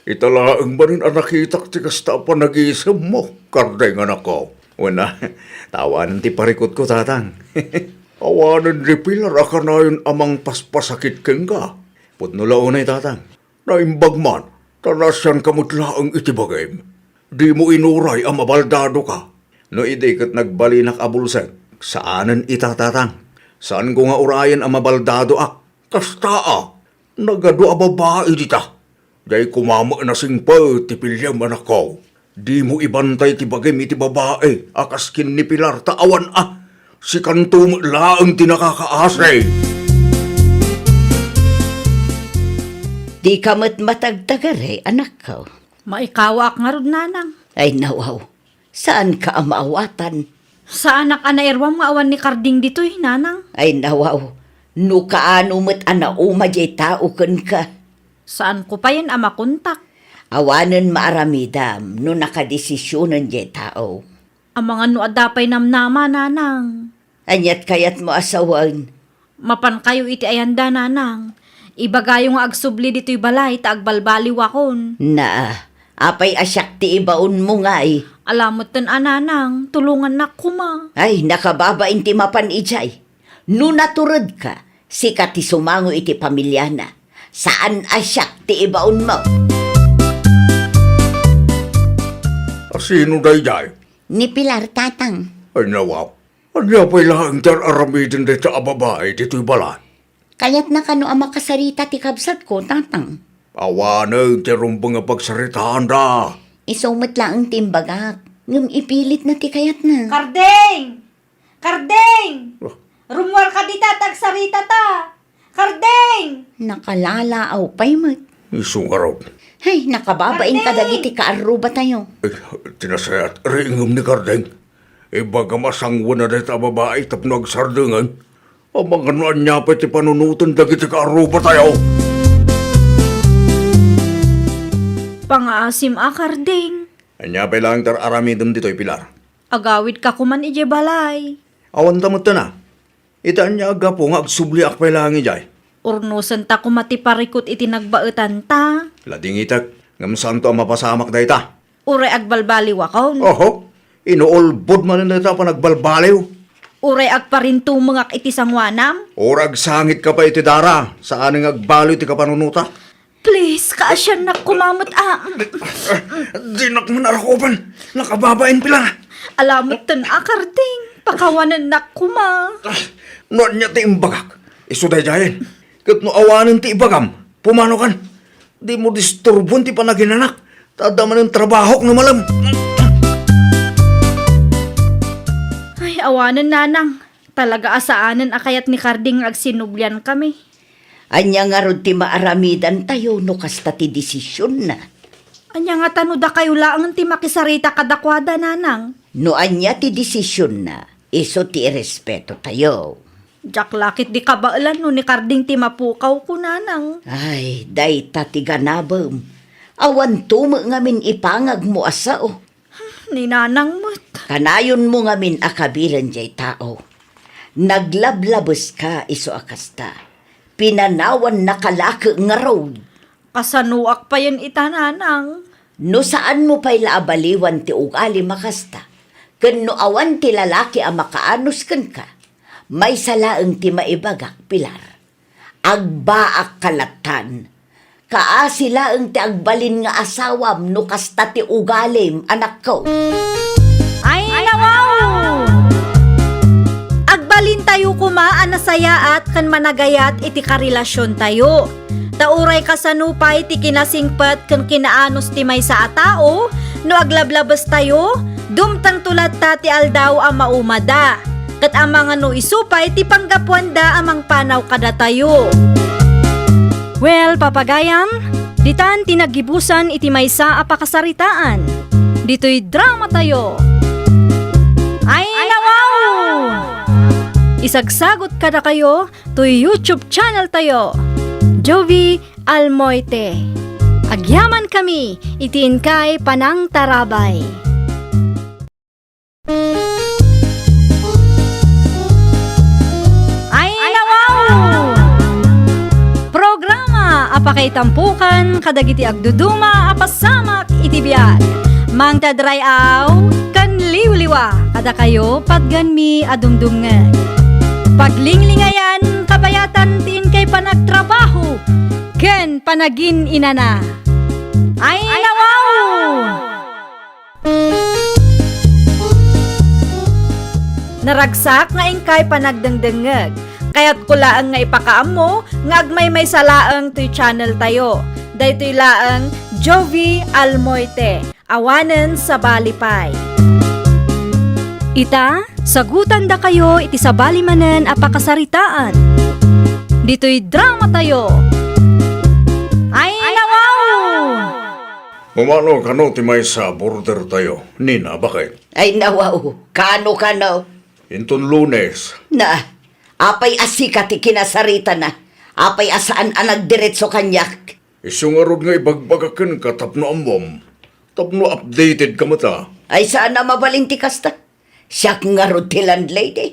ita laeng manen a nakitak ti kasta a panagisemmo, Karding, anakko. Wen a, ta awanen ti parikutko, tatang. Awanen ni Pilar a kanayon a mangpaspasakit kenka. Pudno la unay, tatang. Naimbag man, ta naasianka met laeng iti bagim. Dimo inuray a mabaldadoka. No idi ket nagbalinak a bulsek, saanen ita, tatang. Saanko nga urayen a mabaldadoak. Kasta a, nagadu a babai dita. Diay koma met nasingpet ti piliem, anakko. Dimo ibantay ti bagim iti babai a kas ken ni Pilar ta awan a. Sikanto met laeng ti nakakaasi. Dika met matagtagari, anakko. Maikawaak ngarud, nanang. Ay, nawaw. Saanka a maawatan? Saanak a nairuam nga awan ni Karding ditoy, nanang. Ay, nawaw. No kaano met a nauma diay tao kenka. Saanko payen a makontak. Awanen maaramidam no nakadesisionen diay tao. Amangan no adda pay namnama, nanang. Ania't kayatmo a sawen? Mapankayo iti ayanda, nanang. Ibagayo nga agsubli ditoy balay ta agbalbaliwakon. Naa, apay a siak ti ibaonmo ngay? Ala metten a, nanang, tulongannak koma. Ay, nakababain ti mapan idiay. No naturedka, sika ti sumango iti pamiliana. Saan a siak ti ibaonmo. A sino daydiay? Ni Pilar, tatang. Ay, nawaw. Ania pay laeng ti ar-aramiden dayta a babai ditoy balay? Kayatna kano a makasarita ti kabsatko, tatang. Awanen ti rumbeng a pagsaritaanda. Isu met laeng ti imbagak, ngem ipilitna ti kayatna. Karding! Karding! Ah. Rummuarka dita ta agsaritata. Karding! Nakalaalaaw pay met. Isu ngarud. Ay, nakababain Karding! Kadagiti kaarrubatayo. Ay, ti nasayaat, riingem ni Karding. Ibagam a sangoenna dayta a babai tapno agsardengen. Amangan no ania pay ti panunoten dagiti kaarrubatayo. Pangaasim a, Karding. Ania pay laeng ti ar-aramidem ditoy, Pilar? Agawidka koman idiay balay. Awanta metten a. Ita ania a gapu nga agsubliak pay laeng idiay? Urnosenta koma ti parikut iti nagbaetanta. Ladingitek, ngem saanto a mapasamak dayta. Uray agbalbaliwakon. Oho, inuulbod manen dayta a panagbalbaliw. Uray agparintumengak iti sangoanam. Uray agsangitka pay iti dara, saanen nga agbaliw ti kapanunotak. Please, kaasiannak koma met a. Dinak man arakupan. Nakababain pila. Ala metten a, Karding. Pakawanennak koma. No ania ti imbagak, isu daydiayen. Ket no awanen ti ibagam, pumanokan. Dimo disturbon ti panaginanak. Ta adda manen trabahok no malem. Ay, awanen, nanang. Talaga a saanen a kayat ni Karding nga agsinubliankami. Ania ngarud ti maaramidantayo no kasta ti desisionna? Ania ngata no dakayo laeng ti makisarita kadakuada, nanang? No ania ti desisionna, isu ti irespetotayo. Diak la ketdi kabaelan no ni Karding ti mapukawko, nanang. Ay, dayta ti ganabem. Awanto met ngamin ipangagmo a sao. Ni nanang met. Kanayonmo ngamin a kabilen diay tao. Naglablabeska isu a kasta. Pinanawannaka la ket ngarud. Kasanoak payen ita, nanang? No saanmo pay la a baliwan ti ugalim a kasta, ken no awan ti lalaki a makaanus kenka, maysa laeng ti maibagak, Pilar. Agbaakka lattan. Kaasi laeng ti agbalin nga asawam no kasta ti ugalim, anakko. Ay, nawaw! Agbalintayo koma a nasayaat ken managayat iti karelasiontayo. Ta uray kasano pay ti kinasingpet ken kinaanus ti maysa a tao, no aglablabestayo, dumtengto latta ti aldaw a maumada. Ket amangan no isu pay ti panggapuanda a mangpanaw kadatayo. Well, papagayam, ditan ti naggibusan iti maysa a pakasaritaan. Ditoy dramatayo. Ay, nawaw! Isagsagot kadakayo toy YouTube channel tayo, Jovie Almoite. Agyamankami iti inkay panangtarabay. Ay, nawaw! Programa a pakaitampokan kadagiti agduduma a pasamak iti biag. Mangted ray-aw ken liwliwa kadakayo, patganmi a dumdumngeg. Paglinglingayan, kabayatan ti inkay panagtrabaho ken panagin-inana. Ay, nawaw! Naragsak nga inkay panagdengdengngeg. Kayatko laeng nga ipakaammo nga agmaymaysa laeng toy channel tayo. Daytoy laeng Jovie Almoite, awanen sabali pay. Ita, sagutandakayo iti sabali manen a pakasaritaan. Ditoy dramatayo. Ay, nawaw! Umano kano ti maysa a border tayo, Nina, baket? Ay, nawaw. Kano, kano? Inton Lunes. Na, apay a sika ti kinasaritana? Apay a saan a nagdiretso kaniak? Isu ngarud nga ibagbagak kenka tapno ammom, tapno updated ka met a. Ay, saan a mabalin ti kasta. Siak ngarud ti landlady.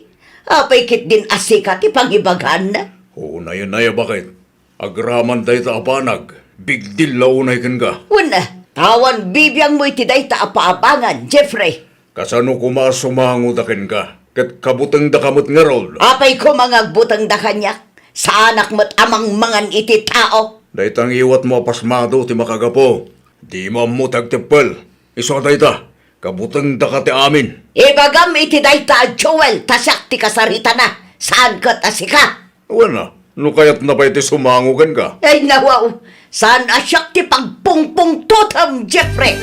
Apay ketdin a sika ti pangibagaanna? Unay, unay a baket. Agraman dayta a banag, big deal la unay kenka. Wen a, awan bibiangmo iti dayta a paabangan, Jeffrey. Kasano koma a sumangoda kenka, ket kabutengdaka met ngarud? Apay koma nga agbutengda kaniak? Saanak met a mangmangan iti tao. Dayta ngiwatmo a pasmado ti makagapu. Dimo ammo ti agteppel. Isu a dayta, kabutengdaka ti amin. Ibagam iti dayta a Joel ta siak ti kasaritana, saan ket a sika. Wen a, no kayatna pay ti sumango kenka. Ay, nawaw, saan a siak ti pagpungpungtotem, Jeffrey.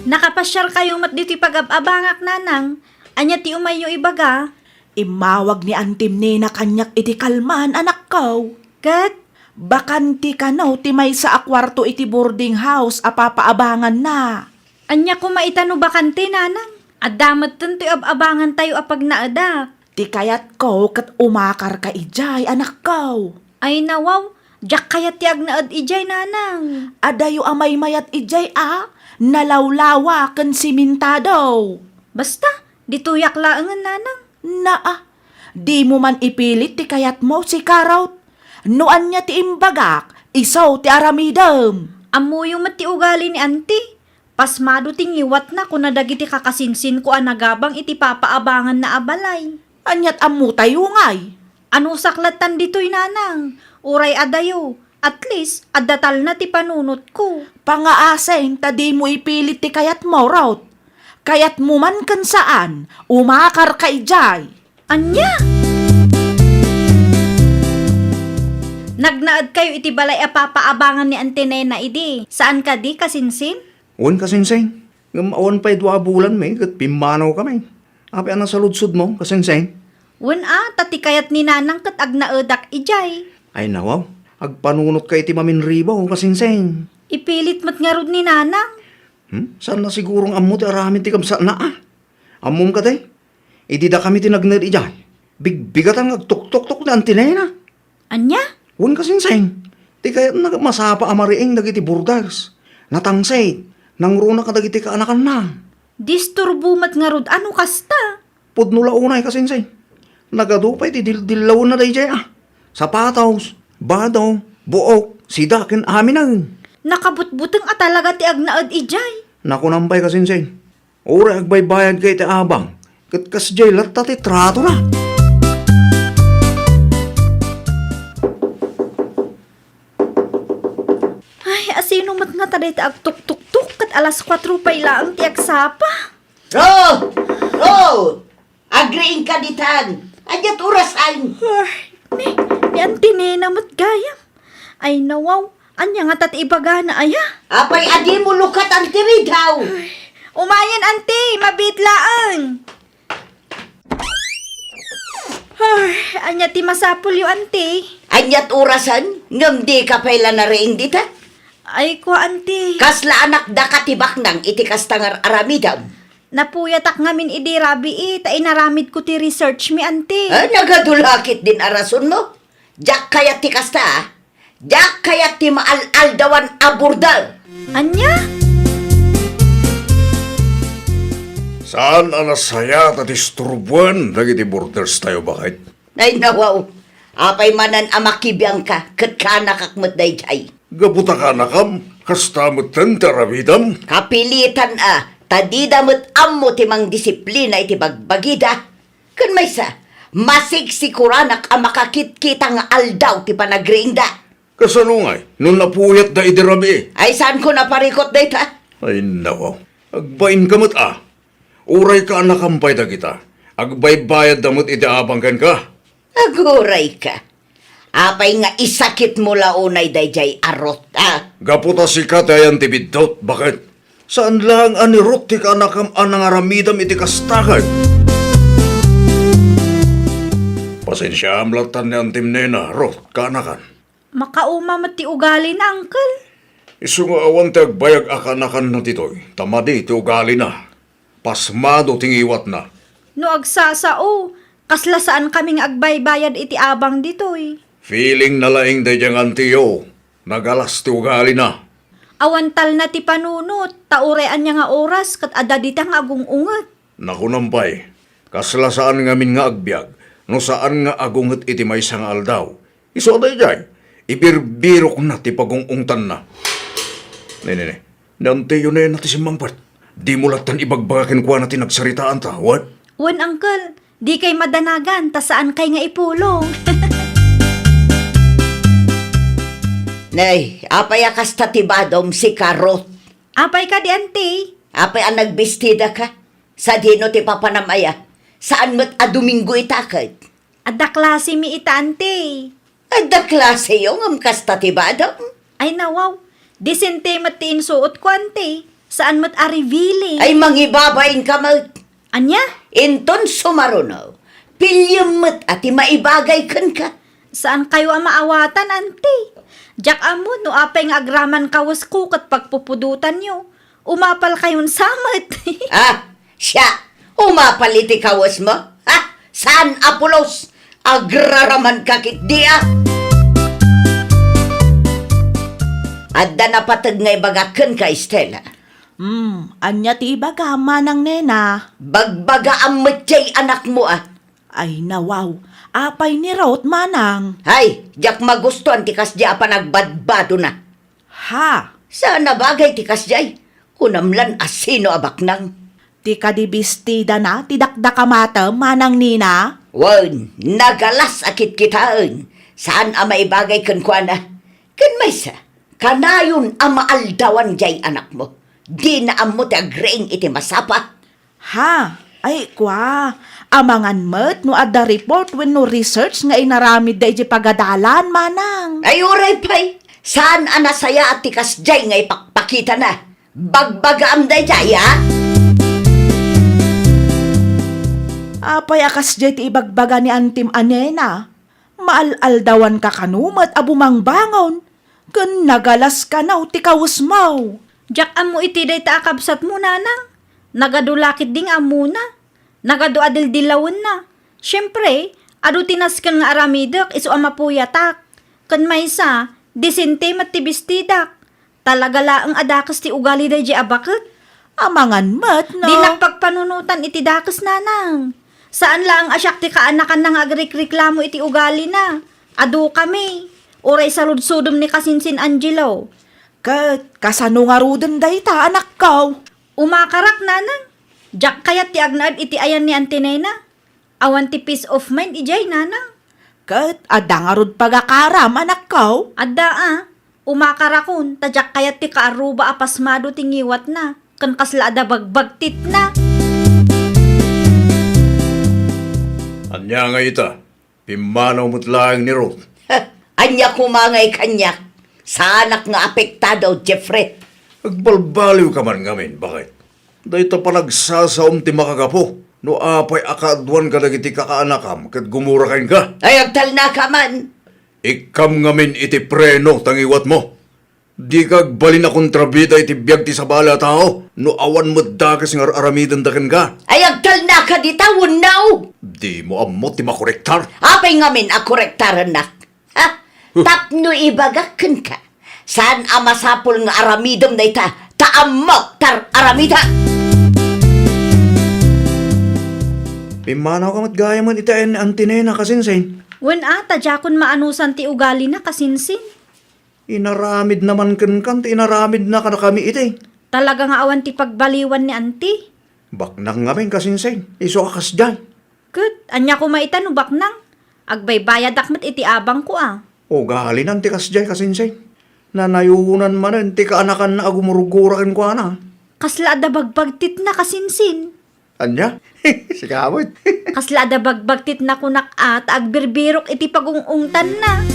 Nakapasiarkayo met ditoy pagab-abangak, Nanang. Ania ti umayyo ibaga? Immawag ni Antim Nena kaniak iti kalman, anakko. Ket? Bakante kano ti maysa a kuarto iti boarding house a papaabanganna. Ania koma ita no bakante, Nanang? Adda metten toy ab-abangantayo a pagnaedak. Ti kayatko ket umakarka idiay, anakko. Ay, nawaw, diak kayat ti agnaed idiay, Nanang. Adayo a maymayat idiay a nalawlawa ken simentado. Basta, ditoyak laengen, Nanang. Naa, dimo man ipilit ti kayatmo, sika Ruth. No ania ti imbagak, isu ti aramidem. Ammoyo met ti ugali ni Anti. Pasmado ti ngiwatna kuna dagiti kakasinsinko a nagabang iti papaabanganna a balay. Aniat ammotayo ngay? Anusak lattan ditoy, Nanang. Uray adayo, at least, adda talna ti panunotko. Pangaasen ta dimo ipilit ti kayatmo, Ruth. Kayatmo man ken saan, umakarka idiay. Ania? Nagnaedkayo iti balay a papaabangan ni Anti Nena idi, saan kadi, kasinsin? Wen, kasinsin. Ngem awan pay dua a bulan met ket pimmanawkami. Apay a nasaludsodmo, kasinsin? Wen a, ta ti kayat ni Nanang ket agnaedak idiay. Ay, nawaw. Agpanunotka iti maminribaw, kasinsin. Ipilit met ngarud ni Nanang. Hmm? Saan na siguro nga ammo ti aramid ti kabsatna, a? Ammom kadi? Idi dakami ti nagnaed idiay, bigbigatan nga agtuktoktok ni Anti Nena. Ania? Wen, kasinsin. Ti kayatna ket masapa a mariing dagiti borders. Natangsit, nangruna kadagiti kaanakanna. Disturbo met ngarud a no kasta. Pudno la unay, kasinsin. Nagadu pay ti dildillawna daydiay a. Sapatos, bado, buok, sida ken aminen. Nakabutbuteng a talaga ti agnaed idiay. Nakunam pay, kasinsin. Uray agbaybayadka iti abang, ket kasdiay latta ti tratona. Ay, asino met ngata dayta agtuktuktok ket alas kuatro pay laeng ti agsapa? Ruth! Ruth! Agriingka ditan. Ania ti orasan? Ay, ni, ni Anti Nena met gayam. Ay, nawaw. Ania ngata ti ibagana, aya? Apay a dimo lukatan ti ridaw? Ay, umayen, Anti, mabiit laeng. Ay, ania ti masapulyo, Anti? Ania ti orasan? Ngem dika pay la nariing dita? Ay, kua, Anti. Kasla anak daka ti baknang iti kasta nga aramidem. Napuyatak ngamin idi rabii, ta inaramidko ti research mi, Anti. Ah, nagadu la ketdin a rasonmo? Diak kayat ti kasta, a. Diak kayat ti maal-aldawan a border. Ania? Saan a nasayaat a disturboen dagiti borders tayo, baket? Ay, nawaw. Apay manen a makibiangka, ket kaanakak met daydiay. Gapu ta kaanakam, kasta metten ti aramidem? Kapilitan a, ta dida met ammo ti mangdisiplina iti bagbagida. Ken maysa, masigsiguranak a makakitkita nga aldaw ti panagriingda. Kasano ngay no napuyatda idi rabii? Ay, saanko naparikut dayta? Ay, nawaw. Agbainka met a. Uray kaanakam pay dagita, agbaybayadda met iti abang kenka. Agurayka. Apay nga isakitmo la unay daydiay a Ruth, a? Gapu ta sika ti ayan ti biddut, baket? Saan laeng a ni Ruth ti kaanakam a nangaramidem iti kasta, ket? Pasensiaam lattan ni Antim Nena, Ruth, kaanakan. Makauma met ti ugalina, Uncle. Isu nga awan ti agbayag a kaanakanna ditoy, ta madi ti ugalina. Pasmado ti ngiwatna. No agsasao, kasla saankami nga agbaybayad iti abang ditoy. Feeling na laeng daydiay nga antiyo. Nagalas ti ugalina. Awan talna ti panunot, ta uray ania nga oras ket adda dita nga agung-unget. Nakunam pay, kasla saan ngamin nga agbiag, no saan nga agunget iti maysa nga aldaw. Isu a daydiay, ibirbirokna ti pagung-ungtanna. Ne, ne, ne. Ni antiyo Nena ti simmangpet. Dimo lattan ibagbaga kenkuana ti nagsaritaanta, wen? Wen, Uncle. Dikay madanagan, ta saankay nga ipulong. Nay, apay a kasta ti badom, sika Ruth? Apay kadi, Auntie? Apay a nagbestida ka? Sadino ti papanam aya? Saan met a Domingo ita ket? Adda klase mi ita, Auntie. Adda klaseyo ngem kasta ti badom? Ay, nawaw. Disente met ti insuotko, Auntie. Saan met a revealing. Ay, mangibabain ka met. Ania? Inton sumaruno, piliem met a ti maibagay kenka. Saankayo a maawatan, Auntie. Diak ammo no apay nga agraman kawesko ket pagpupudotanyo. Umapalkayon sa met. Ah, siya, umapal iti kawesmo? Ha? Saan a pulos? Agraraman ka ketdi, a? Adda napateg nga ibagak kenka, Estela. Hmm, ania ti ibagam, Manang Nena? Bagbagaam met jay anakmo, a? Ay, nawaw. Apay ni Ruth, Manang? Ay, diak magustuan ti kasdiay a panagbadbadona. Ha? Saan a bagay ti kasdiay. Kunam lan a sino a baknang. Ti kadi bestidana ti dakdakamatem, Manang Nena? Wen, nagalas a kitkitaen. Saan a maibagay kenkuana. Ken maysa, kanayon a maaldawan jay anakmo. Dina ammo ti agriing iti masapa. Ha? Ay, kua, amangan met no adda report wenno research nga inaramidda idiay pagadalan, Manang. Ay, uray pay. Saan a nasayaat ti kasdiay nga ipakpakitana. Bagbagaam daydiay, a? Apay a kasdiay ti ibagbaga ni Antim a Nena? Maal-aldawanka kano met a bumangbangon, ken nagalas kano ti kawesmo. Diak ammo iti dayta a kabsatmo, Nanang. Nagadu la ketdi nga ammona. Nagadu a dildilawenna. Siempre, adu ti nasken nga aramidek isu a mapuyatak. Ken maysa, disente met ti bestidak. Talaga laeng a dakes ti ugali daydiay a baket. Amangan met, no? Dinak pagpanunotan iti dakes, Nanang. Saan laeng a siak ti kaanakanna nga agrikreklamo iti ugalina. Adukami. Uray saludsodem ni kasinsin Angelo. Ket kasano ngaruden dayta, anakko? Umakarak, Nanang. Diak kayat ti agnaed iti ayan ni Auntie Nena. Awan ti peace of mind idiay, Nanang. Ket adda ngarud pagakaram, anakko? Adda a. Umakarakon, ta diak kayat ti kaarruba a pasmado ti ngiwatna, ken kasla adda bagbagtitna. Ania nga ita? Pimmanaw met laeng ni Ruth. Ania koma ngay kaniak? Saanak nga apektado, Jeffrey. Agbalbaliwka man ngamin, baket. Dayta panagsasaom ti makagapu no apay a kaaduan kadagiti kakaanakam ket gumura kenka. Ay, agtalnaka man. Ikkam ngamin iti preno ta ngiwatmo. Dika agbalin a kontrabida iti biag ti sabali a tao no awan met dakes nga ar-aramidenda kenka. Ay, agtalnaka dita wenno? Dimo ammo ti makorektar. Apay ngamin a korektarennak? Ha? Tapno ibagak kenka, saan a masapul nga aramidem dayta, ta ammok ti ar-aramidek. Pimmanawka met gayamen iti ayan ni Auntie Nena, kasinsin. Wen a, ta diakon maanusan ti ugalina, kasinsin. Inaramidna man kenka ti inaramidna kadakami iti. Talaga nga awan ti pagbaliwan ni Auntie. Baknang ngamin, kasinsin. Isu a kasdiay. Ket, ania koma ita no baknang? Agbaybayadak met iti abangko a. Ugalina ti kasdiay, kasinsin. Nanayonan manen ti kaanakanna a gumurgura kenkuana. Kasla adda bagbagtitna, kasinsin. Ania? Sika met. Kasla adda bagbagtitna kunak a, ta agbirbirok iti pagung-ungtanna.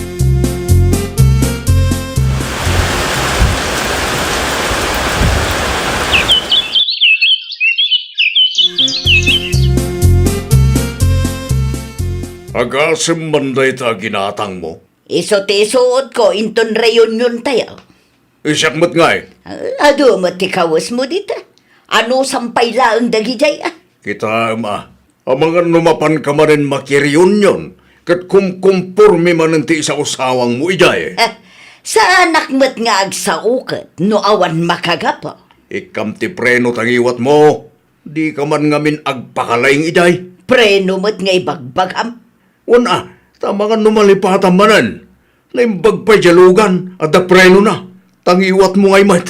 Agasem man dayta a ginatangmo? Isu ti isuotko inton reuniontayo. Siak met ngay. Ah, adu met ti kawesmo dita. Anusam pay laeng dagidiay, a? Kitaem, a. Amangan no mapanka manen makireunion, ket kumkumporme manen ti isausawangmo idiay. Ah, saanak met nga agsao ket no awan makagapu. Ikkam ti preno ta ngiwatmo. Dika man ngamin agpakalaing idiay. Preno met nga ibagbagam. Wen a, ta amangan no malipatam manen. Naimbag pay diay lugan, adda prenona. Ta ngiwatmo ngay met.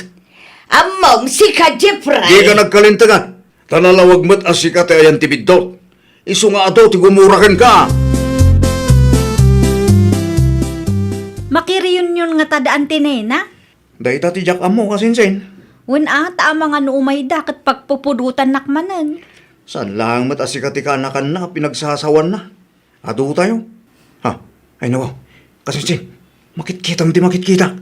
Ammom, sika, Jeffrey. Dika nagkalintegan. Ta nalawag met a sika ti ayan ti biddut. Isu nga adu ti gumura kenka. Makireunion ngata da Auntie Nena? Dayta ti diak ammo, kasinsin. Wen a, ta amangan no umayda ket pagpupudotannak manen. Saan laeng met a sika ti kaanakanna a pinagsasawanna. Adutayo. Ha, ay nawaw. Kasinsin, makitkitam ti makitkita.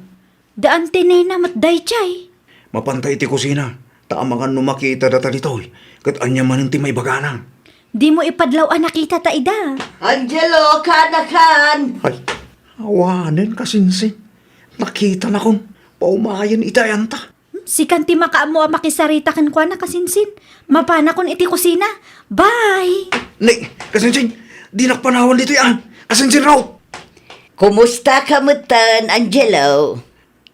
Da Auntie Nena met daydiay. Mapanta iti kusina, ta amangan no makita data ditoy, ket ania manen ti maibagana. Dimo ipadlaw a nakitata ida. Angelo, kaanakan! Ay, awanen, kasinsin. Nakitanakon, paumayen iti ayanta. Hmm, sikan ti makaammo a makisarita kenkuana, kasinsin. Mapanakon iti kusina. Bye! Nay, kasinsin, dinak panawan ditoy, a. Kasinsin, Ruth! Kumustaka metten, Angelo?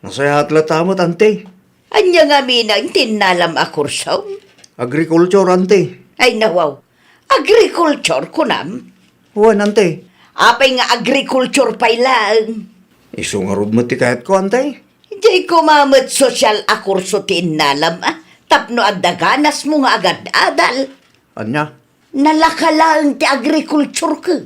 Nasayaat latta met, Auntie. Ania ngamin ti innalam a kurso? Agriculture, Auntie. Ay, nawaw. Agriculture, kunam? Wen, Auntie. Apay nga agriculture pay laeng? Isu ngarud met ti kayatko, Auntie. Diay koma met sosyal a kurso ti innalam, a, tapno adda ganasmo nga agad-adal. Ania? Nalaka laeng ti agriculture ket.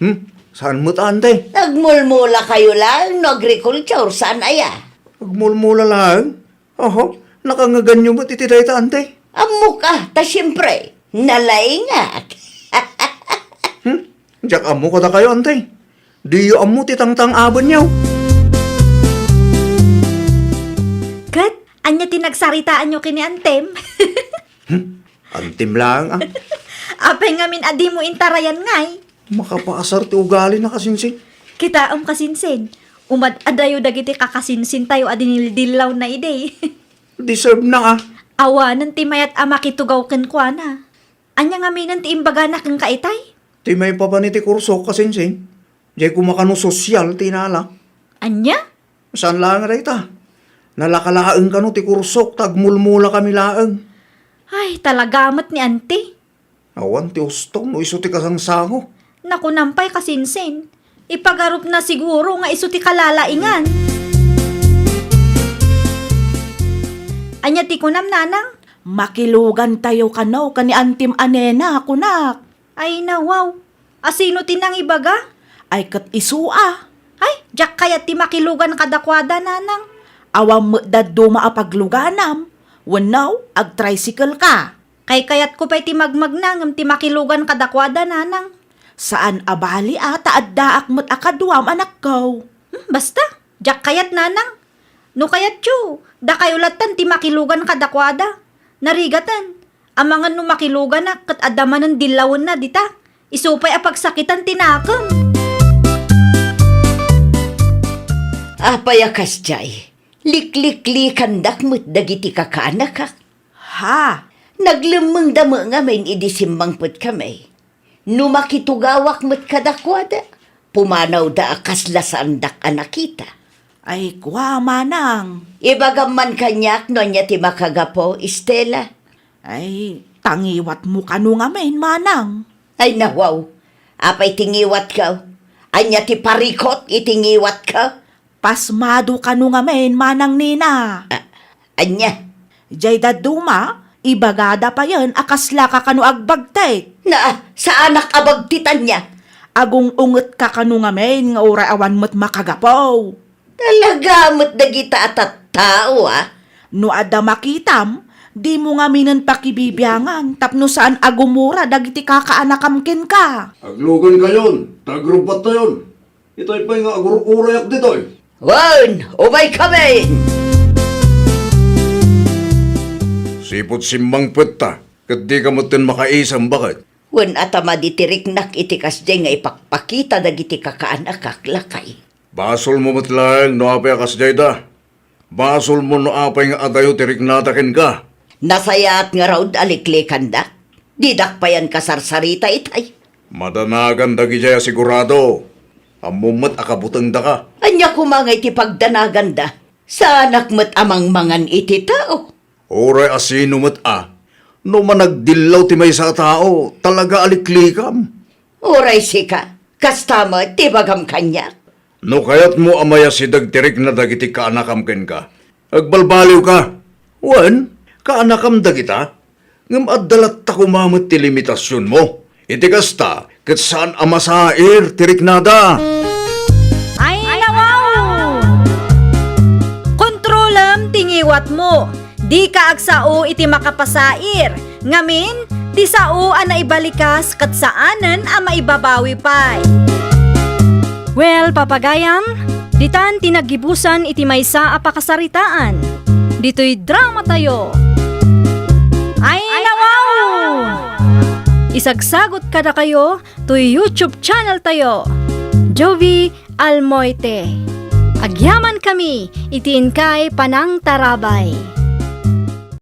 Hmm? Saan met, Auntie? Agmulmulakayo laeng no agriculture, saan aya? Agmulmula laeng? Oho, nakangeganyo met iti dayta, Auntie? Ammok a, ta siempre, nalaingak. Hmm? Diak ammo kadakayo, Auntie. Diyo ammo ti tangtang-abenyo. Ket, ania ti nagsaritaanyo ken ni Antem? Hmm? Antim laeng, a. Apay ngamin a dimo intarayan ngay? Makapaasar ti ugalina, kasinsin. Kitaem, kasinsin. Umad-adayo dagiti kakasinsintayo a dinildillawna idi. Deserve na, a. Awanen ti mayat a makitugaw kenkuana. Ania ngaminen ti imbagana kenka itay? Ti maipapan iti kursok, kasinsin. Diay koma kano sosyal ti inala. Ania? Saan laeng a dayta. Nalaka laeng kano ti kursok ta agmulmulakami laeng. Ay, talaga met ni Auntie. Awan ti ustom no isu ti kasangsango. Nakunam pay, kasinsin. Ipagarupna siguro nga isu ti kalalaingan. Ania ti kunam, Nanang? Makilugantayo kano ken ni Antim a Nena, kunak. Ay, nawaw. A sino ti nangibaga? Ay, ket isu a. Ay, diak kayat ti makilugan kadakuada, Nanang. Awan met dadduma a pagluganam. Wenno, agtricycle ka. Kaykayatko pay ti magmagna ngem ti makilugan kadakuada, Nanang. Saan a bali a ta addaak met a kaduam, anakko. Hmm, basta, diak kayat, Nanang. No kayatyo, dakayo lattan ti makilugan kadakuada. Narigaten, amangan no makiluganak ket adda manen dillawenna dita. Isu pay a pagsakitan ti nakem. Apay a kasdiay, likliklikandak met dagiti kakaanakak. Ha? Naglemmengda met ngamin idi simmangpetkami. No makitugawak met kadakuada, pumanawda a kasla saandak a nakita. Ay, kua, manang. Ibagam man kaniak no ania ti makagapu, Estela. Ay, ta ngiwatmo kano ngamin, manang. Ay, nawaw. Apay ti ngiwatko? Ania ti parikut iti ngiwatko? Pasmado kano ngamin, Manang Nina. A-, ania? Jay dadduma, ibagada payen a kaslaka kano agbagtit. Na, saanak a bagtit ania? Agung-ungetka kano ngamin nga uray awan met makagapu. Talaga met dagita a tattao, a? No adda makitam, dimo ngaminen pakibibiangan tapno saan a gumura dagiti kakaanakam kenka. Aglugankayon, ta agrubbattayon. Itay pay nga agur-urayak ditoy. Wen, umaykami! Sipud simmangpetta, ket dika metten makaisem, baket? Wen, a ta madi ti riknak iti kasdiay nga ipakpakita dagiti kakaanakak, lakay. Basolmo met laeng no apay a kasdiayda. Basolmo no apay nga adayo ti riknada kenka. Nasayaat ngarud a liklikandak. Didak payen kasarsarita itay. Madanagan dagidiay a sigurado. Ammom met a kabutengdaka. Ania koma ngay ti pagdanaganda? Saanak met a mangmangan iti tao. Uray a sino met a, no managdillaw ti maysa a tao, talaga a liklikam. Uray sika, kasta met ti ibagam kaniak. No kayatmo a mayasideg ti rikna dagiti kaanakam kenka, agbalbaliwka. Wen, kaanakam dagita, ngem adda latta koma met ti limitasionmo. Iti kasta, ket saan a masair ti riknada. Ay, nawaw! Kontrolem ti ngiwatmo. Dika agsao iti makapasair. Ngamin, ti sao a naibalikas ket saanen a maibabawi pay. Well, papagayam, ditan ti naggibusan iti maysa a pakasaritaan. Ditoy drama tayo. Ay, nawaw! Isagsagot kadakayo toy YouTube channel tayo, Jovi Almoite. Agyaman kami iti inkay panangtarabay.